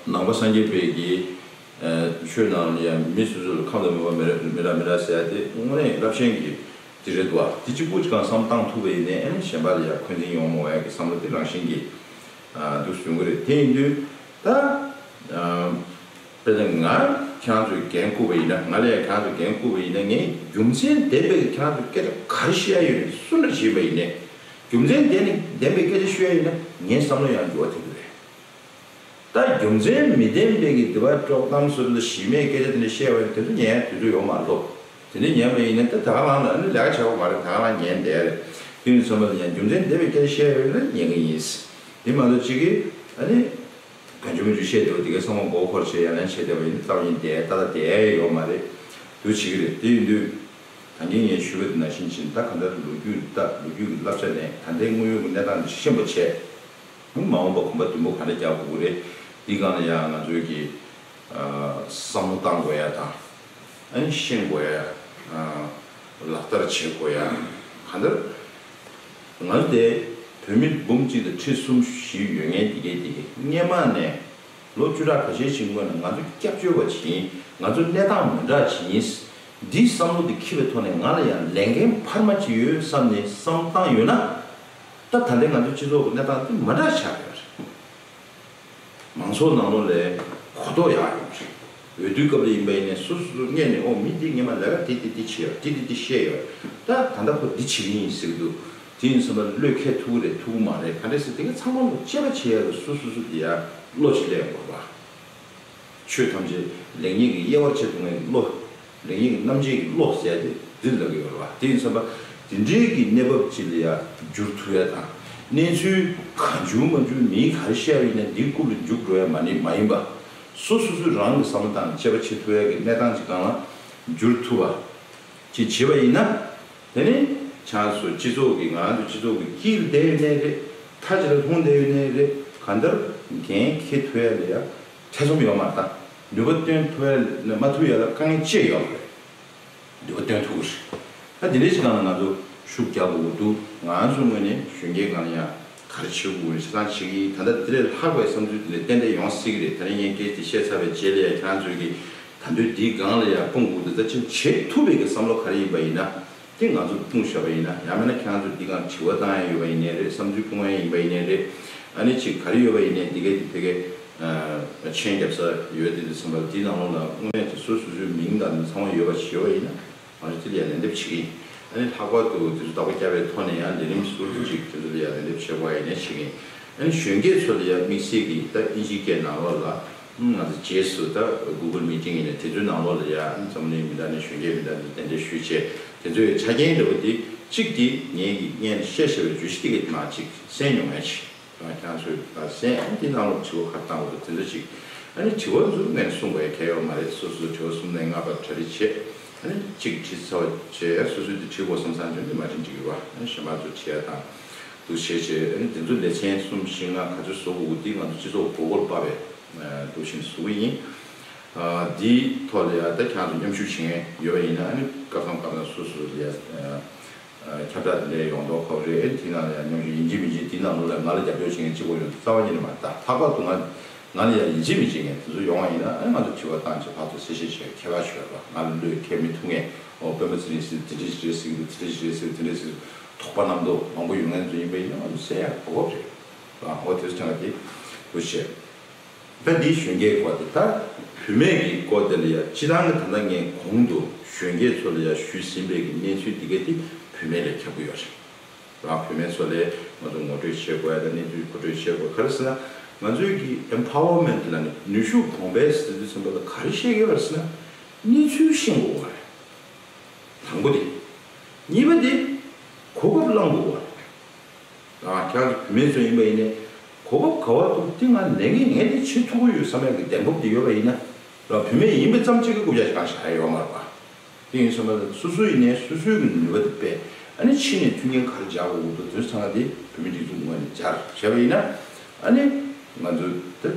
ནང་པ་སངས་རྒྱས་པའི་གི་ཆོས་ནང་ལ་ཡང་མི་སོ་སོ་ལ་ཁམས་དང་མོས་པ་མི་ར་མི་ར་མི་ར་ཟེར་ཡ་དེ་དངོས་གནས་རླབས་ཆེན་གྱི་དེ་རེད་འདུག་བ། དེ་གཅིག་པུ་གཅིག་གང་བསམ་བཏང་ཐུབ་པ་ཡིན་ནའི་ཨ་ནི་གཞན་པ་ལ་ཡང་འཁོན་འཛིན་ཡོང་མ་འོང་ཡ་གི་བསམ་བློ་དེ་རང་བཞིན་གྱིས་འདུག་ཡོང་གི་རེད། དེ་ཡིན་དུས་ད་དཔེར་ན་ང་ཁྱེད་རང་ཚོས་འགན་བསྐུར་བ་ཡིན་ན་ང་ལ་ཡང་ཁྱེད་རང་ཚོས་འགན་བསྐུར་བ་ཡིན་ན་ངས་རྒྱུ་མཚན་ལྡན་པའི་ཁྱེད་རང་ཚོས་སྐད་ཆ་ག་རེ་བཤད་ཡ་ཡོད་ནས་སུ་འདྲ་བྱས་པ་ཡིན་ནའི་རྒྱུ་མཚན་ལྡན་ནས་ལྡན་པའི་སྐད་ཆ་ཤོད་ཡ་ཡིན་ན་ངའི་བསམ་བློ་ཡང་འགྱུར་བ་ཐེབས་ཀྱི་རེད། ད་རྒྱུ་མཚན་མི་ལྡན་པའི་གི་དེ་བ་དཀྲོག་གཏམ་ཟེར་ལ་གཞི་མེད་སྐད་ཆ་དེ་འདྲ་བཤད་པ་ཡིན་དེ་ཚོ་ཉན་ཡ་དུས་ཚོད་ཡོད་མ་རེད་དོ། དེ་ནས་ཉན་པ་ཡིན་ན་ད་ད་ག་རང་ལ་ཨ་ནི་ལས་ཀ་བྱེད་དགོས་མ་རེད། ད་ག་རང་ཉན་བསྡད་རེད། དེ་ཡིན་ཙམ་པ་ལ་ཡང་རྒྱུ་མཚན་འདི་བའི་སྐད་ཆ་བཤད་ཡོད་ན་ཉན་གི་ཡིན། དེ་མ་གཏོགས་གཅིག་གིས་ཨ་ནི་གང་བྱུང་མི་བྱུང་བཤད་བསྡད་པ་དེ་གའི་ཚང་མ་མགོ་འཁོར་བྱས་ཡ་ལན་བྱས་བསྡད་པ་ཡིན་ན་ལྟ་བ་ཡིན་བསྡད་ལྟ་ལྟ་བསྡད་ཡ་ཡོད་མ་རེད། འདུ་བྱེད་ཀྱི་རེད། དེ་ཡིན་དུས་ད་གིན་ངས་ཞུས་པ་དེ་ནང་བཞིན་བྱས་ན་ད་གང་ལྟར་ལོ་རྒྱུས་ལྟ་ལོ་རྒྱུས་ཀྱི་བསླབ་བྱ་ནས་ད་ལྟའི་དངོས་ཡོད་ཀྱི་གནས་སྟངས་དེ་ཤེས་པ་བྱས། མ་འོངས་པ་གོམ་པ་མདུན་སྤོ་ག་འདྲ་རྒྱག་དགོས་ཀྱི་རེད། འདི་སྒང་ལ་ཡང་ང་ཚོའི་གི་བསམ་བློ་བཏང་དགོས་ཡ་དང་། ཨ་ནི་ཤེས་དགོས་ཡ། ལག་བསྟར་བྱེད་དགོས་ཡ། གང་ལྟར་ང་ཚོ་དེ་བོད་མི་འབུམ་གཅིག་དང་ཁྲི་གསུམ་བཞི་ཡོད་མཁན་དེ་གའི་དེ་གའི་སྔས་མ་ནས་ལོ་བཅུ་ཕྲག་ཁ་ཤས་ཤིག་སྔོན་ལ་ང་ཚོ་སྐྱབས་བཅོལ་བ་ཅིག་ཡིན། ང་ཚོ་གནས་སྟངས་མི་འདྲ་ཅིག་ཡིན། འདིའི་བསམ་བློ་དེ་འཁྱེར་བའི་ཐོག་ནས་ང་ལ་ཡང་ལས་འགན་འཕར་མ་ཅིག་ཡོད་བསམ་ནས་བསམ་བློ་བཏང་ཡོད་ན། ད་ད་ལྟའི་ང་ཚོའི་སྤྱི་ཚོགས་ཀྱི་གནས་སྟངས་དེ་མ་འདྲ་ཆགས་ཡོད་རེད། མང་ཚོགས་ནང་ལོགས་ལ་གོ་རྟོགས་ཡག་ཡོང་གི་རེད། འོས་བསྡུའི་སྐབས་ལ་ཡིན་པ་ཡིན་ནའི་སོ་སོ་སོ་སྔས་ནས་ཨོ་མི་འདི་སྔས་མ་ལས་ཀ་འདི་འདི་འདི་བྱས་ཡོད། འདི་འདི་འདི་བཤད་ཡོད། ད་ད་ལྟ་ཁོ་འདི་བྱེད་ཀྱི་ཡིན་ཟེར་གྱི་འདུག་དེ་ཡིན་ཙམ་པ་བློས་འཁེལ་ཐུབ་ཀྱི་རེད་ཐུབ་ཀྱི་མ་རེད། ག་འདྲ་ཟེར་དེ་ག་ཚང་མ་ལ་དཔྱད་པ་བྱེད་ཡ་གི་སོ་སོ་སོ་དེ་ཡ་བློ་ཞིག་སླེབས་དགོས་པ། ཆོས་ཐམས་ཅད་ལེགས་ཉེས་ཀྱི་དབྱེ་བ་ཕྱེ་ཐུབ་མཁན་གྱི་བློ། ལེགས་ཉེས་ཀྱི་རྣམ་འབྱེད་ཀྱི་བློ་ཟེར་ཡ་དེ་འདི་ལབ་ཀྱི་ཡོད་རེད་བ། དེ་ཡིན་ཙམ་པ་དེ་འདྲའི་གི་གནས་བབ་ཅིག་ལ་ཡ་འགྱུར་ཐུབ་ཡ་དང་། གནས་ཚུལ་གང་བྱུང་མ་བྱུང་མིས་ག་རེ་བཤད་པ་ཡིན་ན་འདིའི་རྐུབ་ལ་འཇུག་འགྲོ་ཡ་མ་ནི་མ་ཡིན་པ། སོ་སོ་སོས་རང་གི་བསམ་བློ་བཏང་ནས་དཔྱད་པ་བྱེད་ཐུབ་ཡ་གི་གནས་སྟངས་ཅིག་སྒང་ལ་འགྱུར་ཐུབ་པ་ཅིག་བྱེད་པ་ཡིན་ན། དེ་ནི་ཆང་སོ་སྤྱི་ཚོགས་ཀྱི་ང་ཚོ་སྤྱི་ཚོགས་ཀྱི་དཀྱིལ་བསྡད་ཡོད་ནའི་རེད། མཐའ་ཅིག་ལ་ལྷུང་བསྡད་ཡོད་ནའི་རེད། གང་ལྟར་འགན་འཁྱེར་ཐུབ་ཡ་ལ་ཡ་ཐེ་ཚོམ་ཡོད་མ་རེད། ད་ནུས་པ་བཏོན་ཐུབ་ཡ་ལ་མ་ཐུབ་ཡ་ལ་དཀའ་ངལ་ཅི་ཡོད་རེད། ནུས་པ་བཏོན་ཐུབ་ཀྱི་རེད། ད་དེ་འདྲའི་ཞིག་སྒང་ལ་ང་ཚོ་ཤུགས་རྒྱག་དགོས་ཀྱི་འདུག་ང་ཚོ་ངོས་ནས་གཞོན་སྐྱེས་སྒང་ལ་ཡ་ག་རེ་བྱེད་དགོས་རེད། ཆ་ཚང་བྱེད་ཀྱི་ཡིན། ད་ལྟ་དེ་ལས་ལྷག་པའི་བསམ་ཚུལ་དེ་འདྲ་ཏན་ཏན་ཡོང་སྲིད་ཀྱི་རེད། ད་ནི་ངས་སྐད་ཆ་དེ་བཤད་ཚར་བའི་རྗེས་ལ་ཡ་ཁྱེད་རང་ཚོས་ཀྱི་ད་དུང་འདིའི་སྒང་ལ་ཡ་སྤུངས་དགོས་འདུག་ད་ཅིག་བྱེད་ཐུབ་པའི་གི་བསམ་བློ་ག་རེ་ཡིན་པ་ཡིན་ན། དེ་ང་ཚོ་སྤུངས་བཞག་པ་ཡིན་ན། ཡང་མིན་ན་ཁྱེད་རང་ཚོ་འདི་སྒང་དྲི་བ་བཏང་ཡ་ཡོད་པ་ཡིན་ནའི་རེད། བསམ་ཚུལ་སྤུངས་ཡ་ཡིན་པ་ཡིན་ནའི་རེད། ཨ་ནི་ཅིག་ག་རེ་ཡོད་པ་ཡིན་ནའི་འདི་གའི་འདི་གའི་མཆན་རྒྱབ་ས་ཡོད། དེ་དུས་ཙམ་པ་དེའི་ནང་ལོགས་ལ་དངོས་གནས་ཀྱི་སོ་སོ་སོའི་མིང་དང་ཚང་མ་ཡོད་པ་ཞིག་ཡོད་པ་ཡིན་ན། ང་ཚོ་དེ་ལ་ཡང་ལན་འདེབས་བྱེད་ཀྱི་ཡིན། ཨ་ནི་ལྷག་པར་དུ་དེ་ཚོ་བདག་པོ་བརྒྱབ་པའི་ཐོག་ནས་ཡང་ལས་རིམ་ཟུར་དུ་ཅིག་དེ་ཚོ་ལ་ཡང་ལན་འདེབས་བྱེད་དགོས་ཡ་ཡིན་ནའི་བྱེད་ཀྱི་ཡིན། ཨ་ནི་གཞོན་སྐྱེས་ཚོ་ལ་ཡང་དམིགས་བསལ་གྱི་ད་དབྱིན་ཇིའི་སྐད་ནང་ལོགས་ལ་ང་ཚོ་རྗེས་སུ་ད་Google Meeting ཡིན་ནའི་དེ་ཚོའི་ནང་ལོགས་ལ་ཡང་འཛམ་གླིང་མི་འདྲ་ནས་གཞོན་སྐྱེས་མི་འདྲ་ནས་གདན་འདྲེན་ཞུས་བྱས། དེ་ཚོའི་ཆ་རྐྱེན་འདྲ་བོ་དེ་གཅིག་དེ་ངེད་ཀྱིས་སྔོན་ནས་བཤད་བཞག་པའི་བརྗོད་གཞི་དེ་གའི་ནང་གཅིག་གསན་མྱོང་ཡ་ཅིག་ཁྱེད་རང་ཚོས་ད་གསན། ཨ་ནི་དེ་ནང་ལོགས་དྲི་བ་ག་རེ་བཏང་དགོས་འདུག་དེ་ཚོ་ཅིག་ཨ་ནི་དྲི་བ་ཚོ་ངས་གསུང་དགོས་ཡ་གལ་ཡོད་མ་རེད། སོ་སོ་དྲི་བ་གསུམ་ནས་ལྔ་བར་གྲ་སྒྲིག་བྱས། ཨ་ནི་གཅིག་དྲིས་ཚར་བ་བྱས། སོ་སོས་དེ་དྲིས་དགོས་བསམ་བསམ་བྱུང་དེ་མ་དྲིས་འགྲིག་གི་རེད་བ། ཨ་ནི་གཞན་པ་ཚོ་དྲི་ཡ་དང་འདུག་བྱས་བྱས། ཨ་ནི་དེ་ཚོ་ལེ་ཚན་གསུམ་བཞི་ལྔ་ག་ཚོད་བཟོ་དགོས་འདི་ང་ཚོ་སྤྱི་ཚོགས་དགོས་མཁོར་དཔག་པའི་འདུག་བཞིན་བཟོ་གི་ཡིན། ཨ་འདིའི་ཐོག་ལ་ཡ་ད་ཁྱེད་རང་ཚོ་མཉམ་ཞུགས་བྱེད་མཁན་ཡོད་པ་ཡིན་ན། ཨ་ནི་སྐབས་དང་སྐབས་དང་སོ་སོ་ལ་ཡ་ཁྱབ་བསྒྲགས་དེ་འདྲ་ཡོང་མདོག་ཁ་པོ་རེད། དེ་ནང་ལ་ཡང་ཉམས་ཞིབ་ཡིན་གཅིག་མིན་གཅིག་དེ་ནང་ལོགས་ལ་ང་ལ་རྒྱབ་སྐྱོར་བྱེད་མཁན་གཅིག་པོ་ཡོད་རྩ་བ་ཉིད་ནས་མ་རེད། ད་ལྷག་པར་དུ་ང་ང་ལ་ཡང་ཡིན་གཅིག་མིན་གཅིག་མཁན་དེ་ཚོ་ཡོང་བ་ཡིན་ན། ཨ་ནི་ང་ཚོ་དྲི་བ་བཏང་བྱས་ཕར་ཚུར་གསལ་བཤད་བྱེད་ཁྱད་པར་ཆོད་པ། ང་ལ་བློས་འཁེལ་མི་ཐུབ་མཁན། ཨོ་སྤེན་པ་ཚེ་རིང་ཟེར་དེ་འདྲ་ཞིག་རེད་ཟེར་གྱི་འདུག་དེ་འདྲ་ཞིག་རེད་ཟེར་གྱི་དེ་འདྲ་ཟེར་དོགས་པ་རྣམ་རྟོག་མང་པོ་ཡོད་མཁན་ཚོ་ཡིན་པ་ཡིན་ན་ང་ཚོ་གསལ་ཡག་གོ་སྐབས་རེད། ཨོ་དེ་ཚོ་ཆ་ལ་དེ་འདུག་བྱས། ད་འདིའི་གཞོན་སྐྱེས་སྐོར་དེ། ད་བུད་མེད་ཀྱི་སྐོར་དེ་ལ་ཡ་སྤྱིར་བཏང་གི་ད་ལྟ་ངས་གོང་དུ་གཞོན་སྐྱེས་ཚོ་ལ་ཡ་ཞུས་ཟིན་པའི་གི་གནས་ཚུལ་འདི་ག་དེ་བུད་མེད་ལ་ཁྱབ་ཀྱི་ཡོད་རེད། རང་བུད་མེད་ཚོ་ལ་ང་ཚོ་ངོ་སྤྲོད་བྱེད་དགོས་ཡ་དང་གནས་ཚུལ་མཁོ་སྤྲོད་བྱེད་དགོས། ག་རེ་ཟེར་ན་ང་ཚོའི་གི་empowerment ལ་ནི་ནུས་ཤུགས་གོང་འཕེལ་ཟེར་དུས་ཙམ་པ་ལ་ག་རེ་བཤད་ཀྱི་ཡོད་རེད་ཟེར་ན། གནས་ཚུལ་ཤེས་དགོས་པ་རེད། དང་པོ་དེ། གཉིས་པ་དེ་གོ་སྐབས་བླང་དགོས་པ་རེད། ཨ་ཁྱེད་རང་ཚོ་བུད་མེད་ཚོ་ཡིན་པ་ཡིན་ནའི་གོ་སྐབས་ག་བ་འདུག་དེ་ང་ལས་འགན་ངས་དེ་བྱེད་ཐུབ་ཀྱི་ཡོད་བསམ་ཡག་གི་གདེང་སྤོབས་དེ་ཡོད་པ་ཡིན་ན། རང་བུད་མེད་ཡིན་པ་ཙམ་གཅིག་གི་རྐུབ་བཀྱག་གང་བཞག་ཡ་ཡོད་མ་རེད་པ། དེ་ཡིན་ཙང་མ་སོ་སོ་ཡིན་ནའི་སོ་སོའི་གི་ནུས་པ་དེ་སྤེལ། ཨ་ནི་ཕྱི་ནས་མཐུན་རྐྱེན་ག་རེ་སྦྱར་དགོས་འདུག་དེ་ཚོ་ཚང་མ་དེ་བོད་མི་སྒྲིག་འཛུགས་ངོས་ནས་སྦྱར་བྱས་པ་ཡིན་ན། ཨ་ནི་ང་ཚོ་དེ་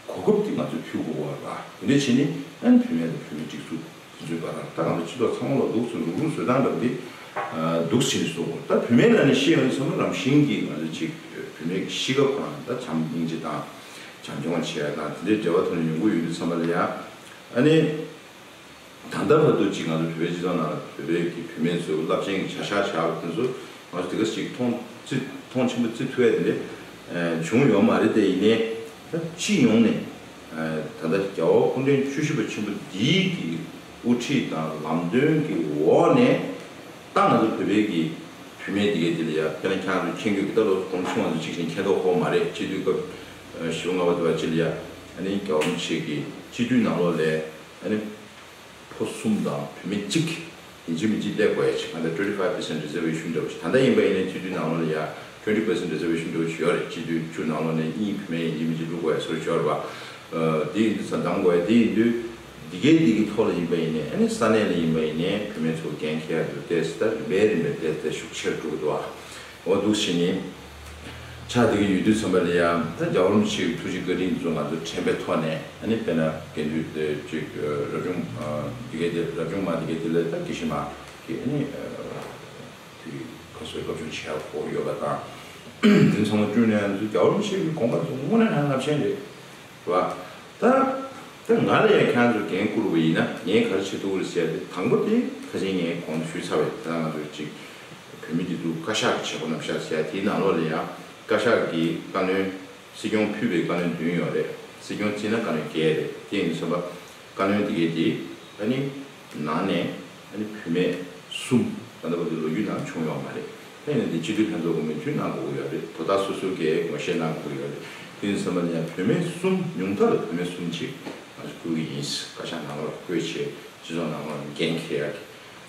གོ་སྐབས་དེ་ང་ཚོས་ཕུལ་དགོས་པ་རེད་པ། དེ་འདྲ་བྱས་ནས་ཨ་ནི་བུད་མེད་དང་བུད་མེད་སྒྲིག་འཛུགས་དེ་ཚོའི་བར་ལ་ད་ང་ཚོ་སྤྱི་ཚོགས་ཚང་མ་ལ་འདུག་སེ་རུག་རུག་བཟོ་སྟངས་འདྲ་པོ་དེ་འདུག་སེ་བཟོ་དགོས། ད་བུད་མེད་ལ་ནི་ཤེས་ཡོན་ཚང་མ་རང་བཞིན་གྱིས་ང་ཚོ་གཅིག་བུད་མེད་ཀྱི་གཤིས་ཀ་ཁོ་རང་ད་བྱམས་སྙིང་རྗེ་དང་བྱམས་སྐྱོང་བྱེད་ཡ་དང་དེ་འདྲའི་འབྲེལ་བ་ཐོག་ནས་ཡོང་གི་ཡོད་དུས་ཙམ་པ་ལ་ཡ། ཨ་ནི། ད་ལྟ་བར་དུ་ཅིག་ང་ཚོ་བོད་པའི་སྤྱི་ཚོགས་ནང་ལ་བོད་པའི་གི་བུད་མེད་ཚོ་རླབས་ཆེན་གྱི་བྱ་གཞག་བྱ་བ་དེ་ཚོ་ང་ཚོ་དེ་ག་ཅིག་མཐོང་བརྩི་མཐོང་ཆེན་པོ་བརྩི་ཐུབ་ཡ་དེ་འདྲ་བྱུང་ཡོད་མ་རེད། དེ་ཡིན་ནའི་ད་སྤྱི་ཡོངས་ནས་ད་ལྟ་རྒྱལ་བ་སྐུ་ཕྲེང་བཅུ་བཞི་པ་ཆེན་པོ་འདིའི་གི་དབུ་ཁྲིད་དང་ལམ་སྟོན་གྱི་འོག་ནས་ད་ང་ཚོ་བོད་པའི་གི་བུད་མེད་དེ་གའི་དེ་ལ་ཡ་དཔེར་ན་ཁྱེད་རང་ཚོ་མཁྱེན་གྱི་ད་ལོ་གོང་ཆུང་ང་ཚོ་གཅིག་བཞིན་མཁྱེན་མདོག་ཁ་པོ་མ་རེད། སྤྱི་འཐུས་སྐབས་བཞི་པ་ལྔ་པ་དེ་བ་ཅིག་ལ་ཡ་ཨ་ནི་རྒྱལ་བ་རིན་པོ་ཆེ་གི་སྤྱི་འཐུས་ནང་ལོགས་ལ་ཨ་ནི། ཕོ་གསུམ་དང་བུད་མེད་གཅིག་ཡིན་གཅིག་མིན་གཅིག་སླེབས་དགོས་ཡ་ཅིག་ང་ཚོ་twenty five percent reservation འདྲ་བོ་ཞིག་ད་ལྟ་ཡིན་པ་ཡིན་ན་སྤྱི་འཐུས་ནང་ལོགས་ལ་ཡ་twenty percent reservation འདྲ་བོ་ཞིག་ཡོད་རེད། སྤྱི་འཐུས་བཅུ་ནང་ལོགས་ནས་གཉིས་བུད་མེད་ཡིན་གཅིག་མིན་གཅིག་བླུག་དགོས་ཡ་བཟོ་ཞིག་ཡོད་རེད་པ། དེ་ཡིན་དུས་ཙང་འདང་དགོས་ཡ་དེ་ཡིན་དུས་འདི་གའི་འདི་གི་ཐོག་ལ་ཡིན་པ་ཡིན་ནའི་ཨ་ནི་ས་གནས་ལ་ཡིན་པ་ཡིན་ནའི་བུད་མེད་ཚོ་འགན་འཁྱེར་ཡ་འདུག་ཏེ་ད་རིམ་པས་རིམ་པས་ཏེ་ཏེ་ཤུགས་ཆེར་འགྲོ་གི་འདུག་ཨ། འོ་འདུག་ཕྱིན་ནི། ཆགས་བསྡད་ཀྱི་ཡོད་དུས་ཙམ་པ་ལ་ཡང་ད་རྒྱལ་བ་རིན་པོ་ཆེའི་ཐུགས་རྗེ་བཀའ་དྲིན་ཚོ་ང་ཚོ་དྲན་པའི་ཐོག་ནས་ཨ་ནི་དཔེར་ན་དགེ་འདུན་དེ་ཅིག་རབ་བྱུང་དེ་གའི་དེ་རབ་བྱུང་མ་དེ་གའི་དེ་ལ་ད་དགེ་བཤེས་མ་གི་ཨ་ནི་དེ་ཁ་སོའི་སློབ་སྦྱོང་བྱེད་ཡག་གོ་ཡོད་པ་དང་། དེ་ཚང་མ་བསྐྲུན་ནས་ང་ཚོ་རྒྱལ་བ་རིན་པོ་ཆེ་གི་དགོངས་པ་ཚོ་དངོས་གནས་ནང་རླབས་ཆེན་རེད། རེད་བ། ད་ད་ང་ལ་ཡང་ཁྱེད་ཚོ་འགན་བསྐུར་བ་ཡིན་ན་ངས་ག་རེ་བྱེད་ཐུབ་ཀྱི་རེད་ཟེར་ཏེ་དང་པོ་དེ་ཁ་ཆེན་ངས་གོང་དུ་ཞུས་ཚར་བས་ད་ང་ཚོ་ཅིག་བོད་མི་འདི་ཚོ་བཀའ་ཤག་གི་བྱེད་སྒོ་རྣམ་གཞག་ཟེར་དེའི་ནང་ལོགས་ལ་ཡང་བཀའ་ཤག་གི་བཀའ་བློན་སྲིད་སྐྱོང་ཕུད་པའི་བཀའ་བློན་བདུན་ཡོད་རེད། སྲིད་སྐྱོང་བརྩིས་ན་བཀའ་བློན་བརྒྱད་རེད། དེ་ཡིན་ཙམ་པ་བཀའ་བློན་དེ་གས་དེ་ཨ་ནི་ནང་ནས་ཨ་ནི་བུད་མེད་གསུམ་ད་ལྟ་བར་དུ་ལོ་རྒྱུས་ནང་བྱུང་ཡོད་མ་རེད། ཨ་ནི་འདི་སྤྱི་འཐུས་ལྷན་ཚོགས་ཀྱི་མོས་མཐུན་གནང་དགོས་ཀྱི་ཡོད་རེད། དོ་བདག་སོ་སོ་གས་ངོ་ཤེས་གནང་དགོས་ཀྱི་ཡོད་རེད། དེ་ཡིན་ཙམ་པ་ལ་ཡང་བུད་མེད་གསུམ་ཉུང་མཐའ་ལ་བུད་མེད་གསུམ་ཅིག་ང་ཚོ་བསྐོ་གི་ཡིན། བཀའ་ཤག་ནང་ལོགས་བསྐོས་བྱས་སྤྱི་ཚོགས་ནང་ལོགས་འགན་འཁྱེར་ཡག་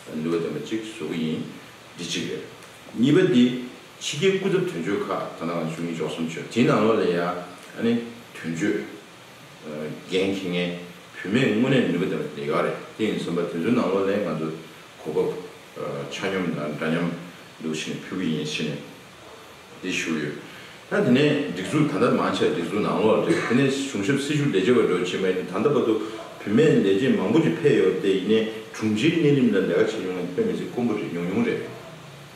གི་ནུས་པ་ལྡན་པ་ཅིག་བཟོ་གི་ཡིན། འདི་གཅིག་རེད། གཉིས་པ་འདི་ཕྱི་རྒྱལ་སྐུ་ཚབ་དོན་གཅོད་ཁག་ད་ལྟ་ང་ཚོ་ཆུ་ངོས་འཇོག་གསུམ་བྱོས་དེའི་ནང་ལོགས་ལ་ཡང་ཨ་ནི་དོན་གཅོད་འགན་འཁྱེར་མཁན་བུད་མེད་དངོས་གནས་ནུས་པ་ལྡན་པ་དེ་ཡོད་རེད། དེ་ཡིན་ཙམ་པ་དེ་ཚོའི་ནང་ལོགས་ལ་ང་ཚོ་གོ་སྐབས་ཆ་སྙོམས་དང་འདྲ་མཉམ་འདུག་ཕྱིན་ཕུལ་གི་ཡིན་ཕྱིན་འདི་ཞུ་ཡོད། ད་དེ་ནས་སྒྲིག་འཛུགས་ད་ལྟ་མང་ཆེ་སྒྲིག་འཛུགས་ནང་ལོགས་རེད། དེ་ནས་གཞུང་ཞབས་སྲི་ཞུ་ལས་བྱེད་པ་འགྲོ་ཕྱིན་པ་ཡིན་ན་ད་ལྟ་བར་དུ་བུད་མེད་ལས་བྱེད་མང་པོ་ཅིག་ཕེབས་ཡོད་དེ་ཡིན་ནའི་དྲུང་ཆེའི་གནས་རིམ་ལ་ལས་ཀ་བྱེད་མྱོང་མཁན་དཔེ་མི་སྲིད་དཀོན་པོ་རེད། ཉུང་ཉུང་རེད།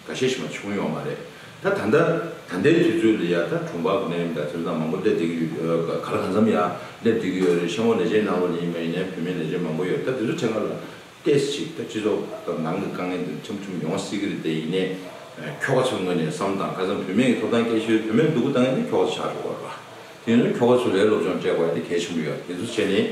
འགའ་ཤས་ཤིག་མ་བྱུང་ཡོད་མ་རེད། ད་ད་ལྟ་ད་ལྟའི་དུས་ཚོད་ལ་ཡ་ད་དྲུང་འཕར་གྱི་གནས་རིམ་དང་དེ་ཚོ་དང་མང་པོ་སླེབས་བསྡད་ཀྱི་ཡོད། ག་ལ་གང་འཚམ་ཡ་སླེབས་བསྡད་ཀྱི་ཡོད་རེད། ཤ་མོ་ལས་བྱེད་ནང་ལོགས་ལ་ཡིན་པ་ཡིན་ནའི་བུད་མེད་ལས་བྱེད་མང་པོ་ཡོད། ད་དེ་ཚོ་ཐད་ཀར་ལ་ཏོག་ཙམ་ཅིག་ད་སྤྱི་ཚོགས་དང་ནང་གི་དཀའ་ངལ་འདི་ཁྲིམས་ཁྲིམས་ཡོང་སྲིད་ཀྱི་རེད། དེ་ཡིན་ནའི་ཁྱོ་ག་ཚོའི་ངོས་ནས་བསམ་སྟངས་ཁ་སང་བུད་མེད་ཀྱི་ཐོབ་ཐང་སྐད་ཆ་བུད་མེད་སྡུག་པོ་བཏང་ཡ་དེ་ཁྱོ་ག་ཚོ་ཆགས་འགྲོ་བ་རེད་བ། དེ་ནི་ཁྱོ་ག་ཚོ་ལ་སློབ་སྦྱོང་སྤྲད་དགོས་ཡ་དེ་གལ་ཆེན་པོ་ཡོད། དེ་ཚོ་བྱས་ནས་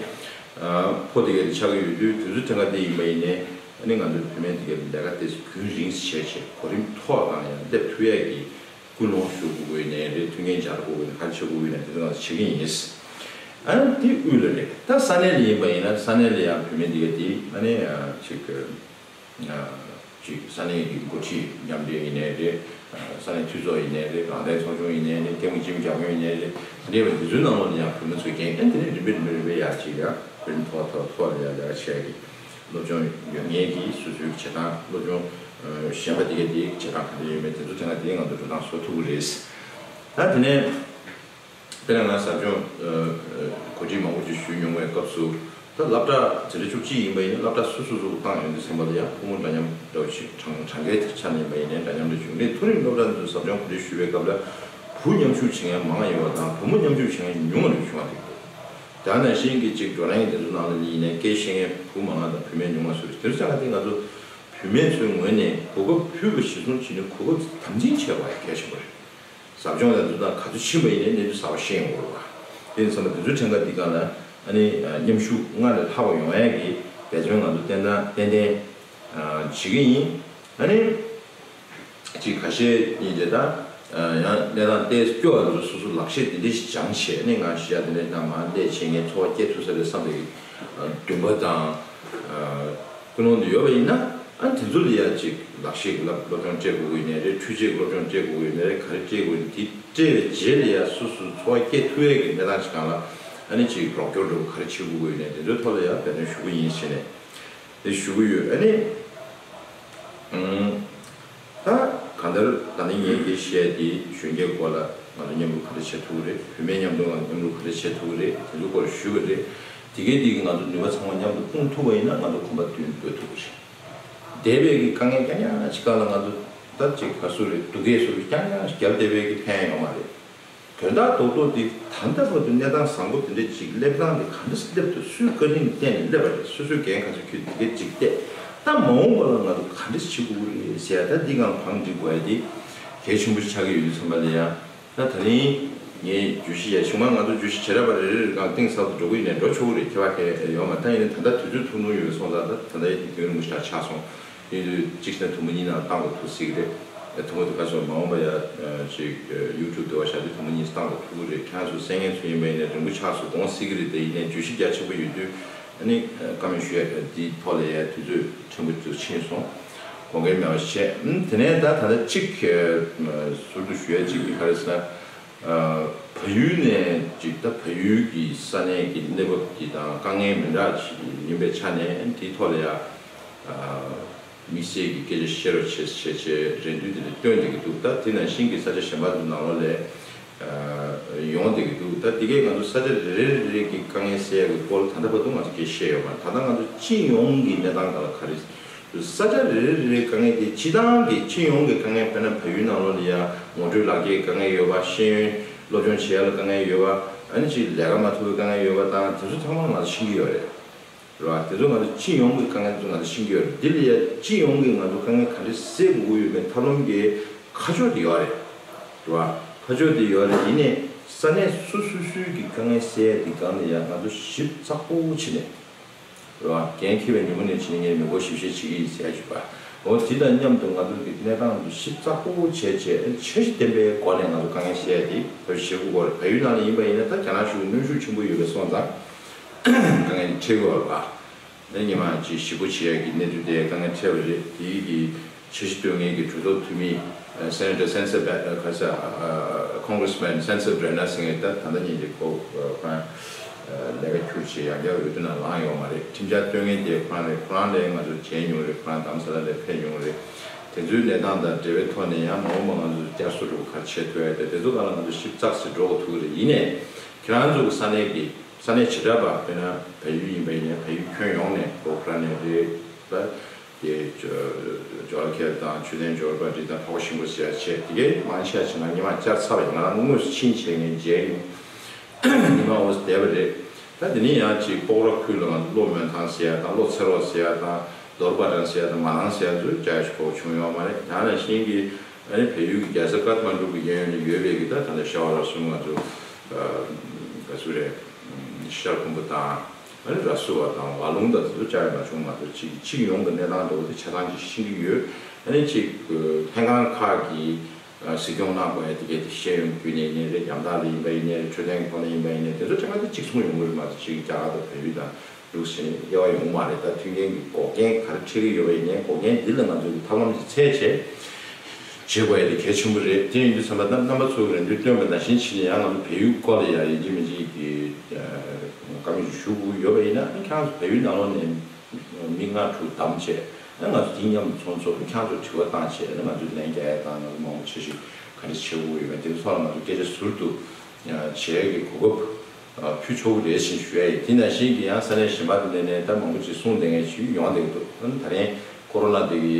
ཕོ་དེ་ག་དེ་ཆགས་ཀྱི་ཡོད་དུས་དེ་ཚོ་ཐད་ཀར་དེ་ཡིན་པ་ཡིན་ནའི་ཨ་ནི་ང་ཚོའི་བུད་མེད་དེ་ག་ལས་ཀ་དེ་རྒྱུན་རིང་བྱས་བྱས་གོ་རིམ་ཐོག་དང་ཡང་སླེབས་ཐུབ་ཡ་གི་ཀུན་སློང་ཞུ་དགོས་ཀྱི་ནའི་རེད། མཐུན་རྐྱེན་སྦྱར་དགོས་ཀྱི་ནའི་ག་རེ་བྱེད་དགོས་ཀྱི་ནའི་དེ་ཚོ་ང་ཚོ་བྱེད་ཀྱི་ཡིན། ཨ་ནི་དེ་དབུས་ལ་རེད། ད་ས་གནས་ལ་ཡིན་པ་ཡིན་ན་ས་གནས་ལ་ཡང་བུད་མེད་འདི་ག་དེ་ཨ་ནི་ཅིག་ཅིག་ས་གནས་ཀྱི་འགོ་ཁྲིད་མཉམ་འབྲེལ་ཡིན་ནའི་རེད། ས་གནས་འཐུས་ཚོགས་ཡིན་ནའི་རེད། རང་བདེན་ཚོགས་ཆུང་ཡིན་ནའི་རེད། སྐད་འབོད་སྤྱི་མི་རྒྱག་མཁན་ཡིན་ནའི་རེད། དེ་འདྲ་བའི་དེ་ཚོའི་ནང་ལོགས་ལ་ཡང་བུད་མེད་ཚོས་འགན་ཨ་ནི་དེ་ནས་རིམ་པས་རིམ་པས་རིམ་པས་ཡར་ཅིག་ཡ་བུད་མེད་ཐོག་ཐོག་ཐོག་ལ་ཡར་ལས་ཀ་བྱས་ཀྱི་སློབ་སྦྱོང་ཡོད་མཁན་གྱི་སོ་སོའི་བྱེད་སྟངས་སློབ་སྦྱོང་གཞན་པ་དེ་གའི་དེའི་བྱེད་སྟངས་ག་འདྲ་ཡོད་མེད་དེ་ཚོ་དེ་སྔ་དེའི་ང་ཚོ་འགྲོ་སྟངས་བཟོ་ཐུབ་ཀྱི་རེད། ད་དེ་ནས་དཔེར་ན་ང་ཟབ་སྦྱོང་གོ་སྒྲིག་མང་པོ་ཅིག་ཞུས་མྱོང་བའི་སྐབས་སུ་ད་སློབ་གྲྭ་འཛིན་གྲྭ་བཅུ་གཅིག་ཡིན་པ་ཡིན་ན་སློབ་གྲྭ་སོ་སོ་སོ་སོ་བཏང་ཡོང་དུས་ཙམ་པ་ལ་ཡང་ཕོ་མོ་འདྲ་མཉམ་འདྲ་བོ་ཞིག་གྲངས་གྲངས་ཀའི་ཆ་ནས་ཡིན་པ་ཡིན་ནའི་འདྲ་མཉམ་རེ་བྱུང་། ངས་མཐོ་རིམ་སློབ་གྲྭ་འདི་ཚོ་ཟབ་སྦྱོང་གོ་སྒྲིག་ཞུས་པའི་སྐབས་ལ་བུ་མཉམ་ཞུགས་བྱེད་མཁན་མང་ཡོད་པ་དང་བུ་མོ་མཉམ་ཞུགས་བྱེད་མཁན་ཉུང་བ་རེ་བྱུང་བ་རེད། དེ་ནང་བཞིན་གྱི་ཅིག་བགྲོ་གླེང་དེ་ཚོ་ནང་ལ་ཡིན་ནའི་སྐད་བཤད་མཁན་བུ་མང་བ་དང་བུད་མེད་ཉུང་བ་སུ་རེད། དེ་ཚོ་ཆ་ལ་དེ་ང་ཚོ་བུད་མེད་ཚོའི་ངོས་ནས་གོ་སྐབས་ཕུལ་བ་གཞིར་བཟུང་བྱས་ནས་གོ་སྐབས་དམ་འཛིན་བྱས་པ་གལ་ཆེན་པོ་རེད། ཟབ་སྦྱོང་ལ་འདུག་སྟངས་ག་ཚོད་ཕྱིན་པ་ཡིན་ནའི་གནས་ཚུལ་གསར་པ་ཤེས་ཡོང་གི་རེད་བ། དེ་ཡིན་ཙང་དེ་ཚོའི་ཕྲན་ཁ་འདི་སྒང་ལ་ཨ་ནི་མཉམ་ཞུགས་སྔར་ལས་ལྷག་པ་ཡོང་ཡ་གི་འབད་བརྩོན་ང་ཚོ་ཏན་ཏན་ཏན་ཏན་བྱེད་ཀྱི་ཡིན། ཨ་ནི་ཅིག་ཁ་ཤས་ཡིན་དེ་ད་ཡང་གནས་སྟངས་ཏོག་ཙམ་སྐྱོ་བ་འདུག་སོ་སོ་ལག་ཤེས་དེ་འདྲ་ཞིག་སྦྱངས་བྱས་ནས་ང་ཞི་ཡ་དེ་འདྲ་ནང་མ་སླེབས་བྱས་ངས་འཚོ་བ་སྐྱེལ་ཐུབ་ས་རེད་བསམ་པའི་འདུན་པ་དང་། ཀུན་སློང་དུ་ཡོད་པ་ཡིན་ན་ཨ་དེ་ཚོ་ལ་ཡ་ཅིག་ལག་ཤེས་ཀྱི་སློབ་སློབ་སྦྱོང་སྤྲད་དགོས་ཀྱི་ཡོད་ནའི་རེད། འཕྲུལ་ཆས་ཀྱི་སློབ་སྦྱོང་སྤྲད་དགོས་ཀྱི་ཡོད་ནའི་རེད། ག་རེ་སྤྲད་དགོས་ཡོད་ནའི་དེ་སྤྲད་པའི་རྗེས་ལ་ཡ་སོ་སོ་འཚོ་བ་སྐྱེལ་ཐུབ་ཡས་ཀྱི་གནས་སྟངས་ཤིག་སྒང་ལ་ཨ་ནི་ཅིག་རོགས་སྐྱོར་འདྲ་བོ་ག་རེ་བྱེད་དགོས་ཀྱི་ཡོད་ནའི་དེ་ཚོའི་ཐོག་ལ་ཡ་འབད་བརྩོན་ཞུ་གི་ཡིན་ཟེར་ནས་དེ་ཞུ་གི་ཡོད། ཨ་ནི་ཨང་། ད་གང་ལྟར་ད་ནི་ངས་འདི་བཤད་དེ་གཞོན་སྐྱེས་སྐོར་ལ་ང་ཚོ་མཉམ་རུབ་ག་འདྲ་བྱེད་ཐུབ་ཀྱི་རེད། བུད་མེད་མཉམ་དུ་ང་མཉམ་རུབ་ག་འདྲ་བྱེད་ཐུབ་ཀྱི་རེད། དེ་ཚོ་སྐོར་ཞུ་གི་རེད། དེ་གའི་དེ་གི་ང་ཚོ་ནུས་པ་ཚང་མ་མཉམ་དུ་སྤུངས་ཐུབ་པ་ཡིན་ན་ང་ཚོ་གོམ་པ་མདུན་སྤོས་ཐུབ་ཀྱི་རེད། འདས་པའི་གི་དཀའ་ངལ་རྐྱང་རྐྱང་ཅིག་སྒང་ལ་ང་ཚོ་ད་ཅིག་ག་སུ་རེད་སྡུག་སྐད་སུ་རེད་རྐྱང་རྐྱང་ཞིག་རྒྱབ་བསྡད་པའི་གི་ཕན་ཡོད་མ་རེད། དོན་དག་རྡོག་རྡོག་འདི་ད་ལྟ་བར་དུ་གནས་སྟངས་བཟང་པོ་འདི་འདྲ་ཅིག་སླེབས་སྟངས་འདི་ག་འདྲ་སླེབས་འདུག་སུའི་བཀའ་དྲིན་བརྟེན་ནས་སླེབས་པ་རེད། སོ་སོའི་འགན་ག་ཚོད་འཁྱེར་འདི་ག་ཅིག་བལྟས། ད་མ་འོངས་པ་ལ་ང་ཚོ་ག་འདྲ་བྱེད་དགོས་ཀྱི་རེད་ཟེར་ཡ་ད་འདི་སྒང་བང་སྒྲིག་དགོས་ཡ་འདི་གལ་ཆེན་པོ་ཞིག་ཆགས་ཀྱི་ཡོད་དུས་ཙམ་པ་ལ་ཡ། ད་ད་རིང་ངས་བརྗོད་གཞི་ཡ་གཞུག་མ་ང་ཚོ་བརྗོད་གཞི་བྱེ་བྲག་པ་རེ་རེ་རེ་སྒང་གཏིང་ཟབ་ཏུ་འགྲོ་གི་ཡིན་ནའི་འགྲོ་ཆོག་གི་རེད། ཁྱད་པར་གང་ཡང་ཡོད་མ་རེད། ད་ཡིན་ནའི་ད་ལྟ་དུས་ཚོད་ཐུང་ཐུང་ཡོད་སོང་ཙང་ད་ད་ལྟ་ཡ་དེ་དུས་རིང་པོ་ཞིག་ཆགས་སོང་། ཡིན་དུས་གཅིག་བྱས་ན་དུམ་བུ་གཉིས་ནང་བཏང་དགོས་ཐུག་སྲིད་ཀྱི་རེད། དུམ་བུ་དེ་ག་ཚོད་མ་འོངས་པ་ཡ་ཅིག་YouTube དེ་བ་བཞག་དུས་དུམ་བུ་གཉིས་བཏང་དགོས་ཐུག་གི་རེད། ཁྱེད་རང་ཚོ་གསན་མཁན་ཚོ་ཡིན་པ་ཡིན་ནའི་རིང་པོ་ཆགས་སོང་དགོངས་སྲིད་ཀྱི་རེད། དེ་ཡིན་ནའི་བརྗོད་གཞི་རྒྱ་ཆེན་པོ་ཡོད་དུས་ཨ་ནི་བཀའ་མོལ་ཞུ་ཡ་འདིའི་ཐོག་ལ་ཡ་དུས་ཚོད་ཕྲན་བུ་ཅིག་ཕྱིན་སོང་། དགོངས་འགལ་མེད་པ་བྱས། ཨམ། དེ་ནས་ད་ད་ལྟ་གཅིག་ཨ་ཟུར་དུ་ཞུ་ཡ་གཅིག་གི་ག་རེ་ཟེར་ན། ཨ། བལ་ཡུལ་ནས་ཅིག་ད་བལ་ཡུལ་གྱི་ས་གནས་ཀྱི་གནས་བབ་ཀྱི་དང་དཀའ་ངལ་མི་འདྲ་ཞིག་ཡིན་པའི་ཆ་ནས་དེའི་ཐོག་ལ་ཡ། ཨ། དམིགས་བསལ་གྱི་སྐད་ཆ་བཤད་རོགས་བྱེད་བྱས་བྱས་རེ་འདུན་དེ་འདྲ་བཏོན་བསྡད་ཀྱི་འདུག་ད་དེ་ནང་བཞིན་གྱི་ས་ཆ་གཞན་པ་ཚོ་ནང་ལོགས་ལ་ཡོང་བསྡད་ཀྱི་འདུག་ད་དེ་གས་ང་ཚོ་ས་ཆ་རེ་རེ་རེ་རེ་གི་དཀའ་ངལ་སེལ་ཡག་གི་སྐོར་ད་ལྟ་བར་དུ་ང་ཚོ་སྐད་བཤད་ཡོད་མ་རེད། ད་ལྟ་ང་ཚོ་སྤྱི་ཡོངས་ཀྱི་གནས་སྟངས་སྒང་ལ་ག་རེ་ས་ཆ་རེ་རེ་རེ་རེའི་དཀའ་ངལ་དེ་སྤྱི་བཏང་གི་སྤྱི་ཡོངས་ཀྱི་དཀའ་ངལ། དཔེར་ན་བལ་ཡུལ་ནང་ལོགས་ལ་ཡ་ངོ་སྤྲོད་ལག་འཁྱེར་དཀའ་ངལ་ཡོད་པ། ཤེས་ཡོན་སློབ་སྦྱོང་བྱེད་ཡ་ལ་དཀའ་ངལ་ཡོད་པ། ཨ་ནི་ཅིག་ལས་ཀ་མ་ཐུབ་པའི་དཀའ་ངལ་ཡོད་པ་དང་དེ་ཚོ་ཚང་མ་ང་ཚོ་ཤེས་ཀྱི་ཡོད་རེད། རེད་བ། དེ་ཚོ་ང་ཚོ་སྤྱི་ཡོངས་ཀྱི་དཀའ་ངལ་དེ་ཚོ་ང་ཚོ་ཤེས་ཀྱི་ཡོད་རེད། འདི་ལ་ཡ་སྤྱི་ཡོངས་ཀྱི་ང་ཚོ་དཀའ་ངལ་ག་རེ་སེལ་དགོས་ཀྱི་ཡོད་མེད་ཐབས་ལམ་གྱི་ཁ་ཕྱོགས་དེ་ཡོད་རེད། རེད་བ། ཁ་ཕྱོགས་དེ་ཡོད་རེད། ཡིན་ནའི་ས་གནས་སོ་སོ་སོའི་གི་དཀའ་ངལ་སེལ་ཡ་དེ་སྒང་ལ་ཡ་ང་ཚོ་ཞིབ་ཚགས་པོ་བྱས་ནས། རེད་བ། འགན་འཁྱེར་བའི་ཉིན་མོ་ནས་བྱས་ནས་ངས་མི་འགོ་ཞིབ་བཤེར་བྱེད་ཀྱི་ཡིན་ཟེར་ཡ་ཞུས་པ། འོ་དེ་དང་མཉམ་དུ་ང་ཚོ་གི་གནས་སྟངས་དེ་ཞིབ་ཚགས་པོ་བྱས་བྱས་འཆར་གཞི་ལྡན་པའི་སྒོ་ནས་ང་ཚོ་དཀའ་ངལ་སེལ་ཡ་དེ་བེད་སྤྱོད་བྱེད་དགོས་ཀྱི་ཡོད་རེད། བལ་ཡུལ་ནང་ལ་ཡིན་པ་ཡིན་ན་ད་རྒྱ་ནག་གཞུང་གི་གནོན་ཤུགས་ཆེན་པོ་ཡོད་པའི་སོང་ཙང་། དཀའ་ངལ་འཕྲད་ཀྱི་ཡོད་རེད་པ། ཨ་ནི་ཉི་མ་གཅིག་ཞེ་པོ་བྱེད་ཡག་གི་གནས་ཚུལ་དེ་དཀའ་ངལ་འཕྲད་པ་རེད། དེའི་གི་འཆར་གཞི་བཏོན་མཁན་གྱི་གྲོས་ཚོགས་འཐུས་མི་Senator Sansa Be- ཨ་ག་ས་ཨ་Congressman Sansa Brenner ཟེར་མཁན་ད་ད་ལྟ་ཉིན་གྱི་ཁོ་ཁོ་རང་ལས་ཀ་ཁྱུར་བྱས་ཡང་བསྐྱར་འོས་བསྡུ་ནང་ལངས་ཡོད་མ་རེད། ཁྲིམས་འཆར་བཏོན་མཁན་དེ་ཁོ་རང་རེད། ཁོ་རང་ལས་ང་ཚོ་མཇལ་མྱོང་རེད། ཁོ་རང་རྡ་རམ་ས་ལ་ལ་ཕེབས་མྱོང་རེད། དེ་ཚོའི་གནས་སྟངས་དང་འབྲེལ་བའི་ཐོག་ནས་ཡང་མ་འོངས་པ་ང་ཚོ་བསྐྱར་གསོ་འགྲོ་ག་རེ་བྱེད་ཐུབ་ཡ་དེ་དེ་ཚོ་སྒང་ལ་ང་ཚོ་ཞིབ་ཚགས་སེ་འགྲོ་དགོས་ཐུག་གི་རེད། ཡིན་ནའི་ཁྱེད་རང་ཚོ་གི་ས་གནས་ཀྱི་ས་གནས་བྱེ་བྲག་པ་དཔེར་ན་བལ་ཡུལ་ཡིན་པ་ཡིན་ན་བལ་ཡུལ་ཁྱོན་ཡོངས་ནས་ལྐོག་ར་ནས་རེད་པ། དེ་ཇོ་ཇོ་ཁེལ་དང་ཆུ་ལྡན་ཇོར་པ་རི་དང་ཕག་ཤིང་པོ་ཟེར་ཡ་བྱས་དེ་གའི་མང་ཆེ་བ་ཕྱིན་ན་ཉི་མ་བཅར་ཚར་བ་ཡིན། ང་རང་དངོས་སུ་ཕྱིན་བྱས་ངས་མཇལ་ཡོང་། ཉི་མ་འོ་བསྡད་པ་རེད། ད་དེ་ནས་ཡང་ཅིག་སྤོག་ར་ཁུལ་ལ་ང་ཚོ་གློ་མོན་ཐང་ཟེར་ཡ་དང་གློ་ཚེ་རོག་ཟེར་ཡ་དང་རྡོར་པ་ཊན་ཟེར་ཡ་དང་མ་ནང་ཟེར་ཡ་ཚོ་བཅར་ཞིག་གོ་བྱུང་ཡོད་མ་རེད། ད་ནང་བཞིན་གྱི། ཨ་ནི་བལ་ཡུལ་གྱི་རྒྱལ་ས་ཀ་ཐ་མན་གྲུ་གི་གཡས་གཡོན་ལ་ཡོད་པའི་གི་ད་ད་ལྟ་ཤ་བ་ར་གསུམ་ང་ཚོ་ག་ཚོད་རེད། ཤར་ཁུམ་བུ་དང་ཨ་ནི་ར་སུ་བ་དང་ཝ་ལུང་དང་དེ་ཚོ་བཅར་ཡོད་མ་བྱུང་། མ་གཏོགས་ཅིག་སྤྱི་ཡོངས་ཀྱི་གནས་སྟངས་འདྲ་བོ་དེ་ཆ་ཚང་ཅིག་ཤེས་ཀྱི་ཡོད། ཨ་ནི་ཅིག་ལྷན་ཁང་ཁག་གིས་གཟིགས་སྐྱོང་གནང་དགོས་ཡ་དེ་གས་དེ་ཤེས་ཡོང་རྒྱུ་ནས་ཡིན་ནའི་རེད། རྒྱང་ཐག་ལ་ཡིན་པ་ཡིན་ནའི་རེད། འཕྲོད་བསྟེན་གྱི་ཐོག་ནས་ཡིན་པ་ཡིན་ནའི་དེ་ཚོ་ཚང་མ་དེ་གཅིག་མཚུངས་ཡོང་གི་རེད། མ་གཏོགས་ཅིག་རྒྱ་གར་དང་བལ་ཡུལ་དང་། འདུག་ཟེར་དབྱེ་བ་ཡོང་མ་རེད། ད་མཐུན་རྐྱེན་གྱི་འགོག་རྐྱེན་ག་རེ་འཕྲད་ཀྱི་ཡོད་པ་ཡིན་ནའི་འགོག་རྐྱེན་འདི་ལ་ང་ཚོས་ཐབས་ལམ་ཅིག་འཚོལ་བྱས་བྱེད་དགོས་ཡ་དེ་གལ་ཆེན་པོ་རེད། དེ་ཡིན་དུས་ཙམ་པ་ད་རྣམ་པ་ཚོ་གི་རེ་འདུན་བཏོན་པ་ནང་བཞིན་བྱས་ནས་ཡང་ང་ཚོ་བལ་ཡུལ་སྐོར་ལ་ཡ་ཡིན་གཅིག་མིན་གཅིག་གི་བཀའ་མོལ་ཅིག་ཞུ་དགོས་ཡོད་པ་ཡིན་ན་ཁྱེད་རང་ཚོ་བལ་ཡུལ་ནང་ལོགས་ནས་མི་ལྔ་དྲུག་བདམས་བྱས་ང་ཚོ་དེ་མཉམ་དུ་ཚོགས་འཚོགས་ཁྱེད་རང་ཚོ་དྲི་བ་བཏང་བྱས་ང་ཚོས་ལན་རྒྱག་ཡ་དང་ང་ཚོ་མང་པོ་བྱེད་ཤིག་ག་རེ་བྱེད་དགོས་ཡོད་མེད་དེ་ཚོ་ལ་ང་ཚོ་སྐད་ཆ་ཟུར་དུ་བྱེད་ཡ་གི་གོ་སྐབས། ཕུལ་ཆོག་གི་རེད་ཅེས་ཞུ་ཡ་ཡིན། དེ་ནང་བཞིན་གྱི་ཡང་ས་གནས་གཞན་པ་དེ་ནས་ནས་ད་མང་པོ་ཅིག་གསུངས་བསྡད་མཁན་ཞིག་ཡོང་བསྡད་ཀྱི་འདུག་ཨ་ནི་ད་རིང་ཀོ་རོ་ན་དེ་གི་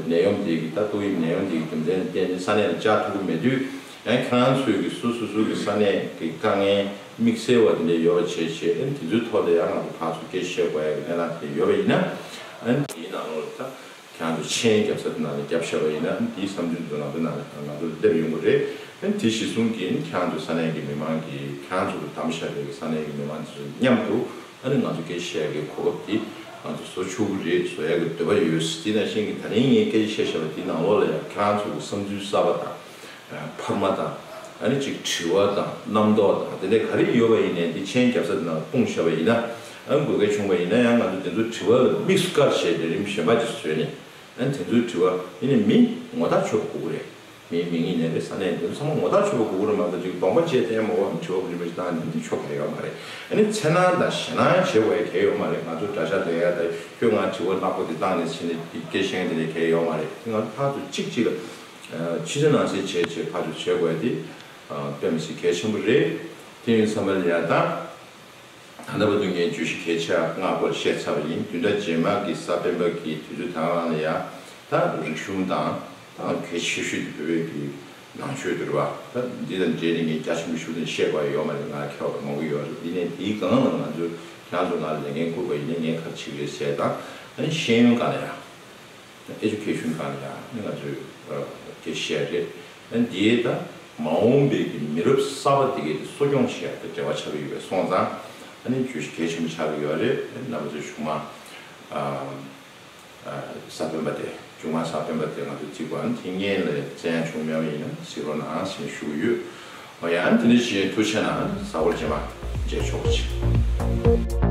ནད་ཡམས་དེ་གི་ད་ཏོག་དབྱིབས་ནད་ཡམས་དེ་གི་རྒྱུ་མཚན་བརྟེན་ནས་ས་གནས་ལ་བཅར་ཐུབ་ཀྱི་མེད་དུས་ཡང་ཁྱེད་རང་ཚོའི་གི་སོ་སོ་སོ་གི་ས་གནས་ཀྱི་དཀའ་ངལ་དམིགས་བསལ་བ་དེ་འདྲ་ཡོད་པ་བྱས་བྱས་ཨ་ནི་དེ་ཚོའི་ཐོག་ལ་ཡང་ང་ཚོ་ཕར་ཚུར་སྐད་ཆ་བཤད་དགོས་ཡ་གི་གནས་སྟངས་དེ་འདྲ་ཡོད་པ་ཡིན་ན་ཨ་ནི་དེའི་ནང་ལོགས་ལ་ད། ཁྱེད་རང་ཚོ་མཆན་རྒྱབ་ས་དེ་ནང་ལ་རྒྱབ་བཞག་པ་ཡིན་ན་དེའི་བསམ་ཚུལ་དེ་ཚོ་ང་ཚོ་ནང་ལ་ང་ཚོ་ལ་སླེབས་ཡོང་གི་རེད། དེ་གཞི་བཟུང་གིས་ཁྱེད་རང་ཚོ་ས་གནས་ཀྱི་མི་མང་གིས་ཁྱེད་རང་ཚོ་ལ་བདམས་བཞག་པའི་ས་གནས་ཀྱི་མི་མང་ཚོ་མཉམ་དུ་ཨ་ནི་ང་ཚོ་སྐད་ཆ་བཤད་ཡག་གི་གོ་སྐབས་དེ་ང་ཚོ་བཟོ་ཆོག་གི་རེད། བཟོ་ཡག་གི་འདོད་པ་ཡོད། དེ་ནང་བཞིན་གྱི་ད་རིང་ངས་སྐད་ཆ་བཤད་བཞག་པ་དེའི་ནང་ལོགས་ལ་ཡང་ཁྱེད་རང་ཚོ་གི་བསམ་ཚུལ་གསར་པ་དང་། འཕར་མ་དང་། ཨ་ནི་ཅིག་དྲི་བ་དང་རྣམ་རྟོག་དང་དེ་འདྲ་ག་རེ་ཡོད་པ་ཡིན་ནའི་འདི་མཆན་རྒྱབ་ས་དེ་ནང་སྤུངས་བཞག་པ་ཡིན་ན། ཨ་ནི་དགོས་གལ་བྱུང་བ་ཡིན་ན་ཡང་ང་ཚོ་དེ་ཚོའི་དྲི་བ་ལ་དམིགས་སུ་བཀར་བྱས་ལས་རིམ་གཞན་པ་ཅིག་བཟོས་ནས་ཨ་ནི་དེ་ཚོའི་དྲི་བ་ཡིན་ནའི་མི་ངོ་ཐག་ཆོད་པ་དགོས་ཀྱི་རེད། མི་མི་ངོས་ནས་རེད། ས་གནས་དེ་ཚོ་ཚང་མ་ངོ་ཐག་ཆོད་པ་དགོས་ཀྱི་རེད་མ་གཏོགས་ཅིག་གདོང་པ་བཅད་བསྟན་མ་འོག་དྲི་བ་རིན་པོ་ཆེ་བཏང་ནས་འདི་ཆོག་གི་ཡོད་མ་རེད། ཨ་ནི་འཚེར་སྣང་དང་ཞེད་སྣང་བྱེད་དགོས་ཡ་གལ་ཡོད་མ་རེད། ང་ཚོ་འདྲ་ཆགས་ལས་ཡ་དང་ཁྱོད་ང་དྲི་བ་ནག་པོ་དེ་བཏང་ནས་ཕྱིན་ནས་འདི་སྐད་བཤད་མཁན་དེ་ལས་གལ་ཡོད་མ་རེད། དེ་ང་ཚོ་ཕར་ཚུར་གཅིག་གཅིག་ལ། ཕྱི་ཕྱི་ནང་གསལ་བྱས་བྱས་ཕར་ཚུར་བྱེད་དགོས་ཡ་དེ་དཔེ་མི་སྲིད་གལ་ཆེན་པོ་རེད། དེ་ཡིན་ཙམ་པ་ལ་ཡ་ད་ད་ལྟ་བར་དུ་ངས་བརྗོད་གཞི་གལ་ཆེ་ལྔ་སྐོར་བཤད་ཚར་བ་ཡིན། བདུན་ཕྲག་རྗེས་མ་གི་གཟའ་སྤེན་པ་གི་དུས་ཚོད་དང་རང་ལ་ཡ་ད་རིག་གཞུང་དང་ད་གལ་ཆེ་ཤོས་དེ་བོད་པའི་གི་ནང་ཆོས་དེ་རེད་བ། ད་འདི་དང་འབྲེལ་ནས་ངས་རྒྱ་ཆེན་པོ་ཞུ་དེ་བཤད་དགོས་ཡ་ཡོད་མ་རེད། ང་ཁྱད་པར་མང་པོ་ཡོད་རེད། འདི་ནས་དེའི་སྒང་ལ་ང་ཚོས་ཁྱེད་རང་ཚོ་ང་ལ་ལས་འགན་བསྐུར་བ་ཡིན་ན་ངས་ག་རེ་བྱེད་ཀྱི་རེད་ཟེར་དང་ཨ་ནི་ཤེས་ཡོན་སྒང་ལ་ཡ། Education་སྒང་ལ་ཡང་ང་ཚོས་སྐད་ཆ་བཤད་རེད། ཨ་ནི་དེའི་ད་མ་འོངས་པའི་གི་མི་རབས་གསར་པ་དེ་གའི་གསོ་སྐྱོང་བྱེད་ཡག་གི་འབྲེལ་བ་ཆགས་ཀྱི་ཡོད་པའི་སོང་ཙང་ཨ་ནི་བརྗོད་གཞི་གལ་ཆེན་པོ་ཆགས་ཀྱི་ཡོད་རེད། ཨ་ནི་རྣམ་པ་ཚོས་གཞུག་མ་ཨ་ཨ་གཟའ་སྤེན་པ་དེ་མཇུག་མ་གཟའ་སྤེན་པ་དེ་ང་ཚོས་བརྩི་དགོས། ཨ་ནི་དེ་སྔོན་ལ་བཙན་བྱོལ་མེད་པ་ཡིན་ན་གཟིགས་རོགས་གནང་ཞེས་ཞུ་གི་ཡོད། འོ་ཡ་ཨ་ནི་དེ་འདྲ་བྱས་ཐུགས་རྗེ་གནང་། གཟའ་འཁོར་རྗེས་མ་མཇལ་ཆོག་པ་བྱེད།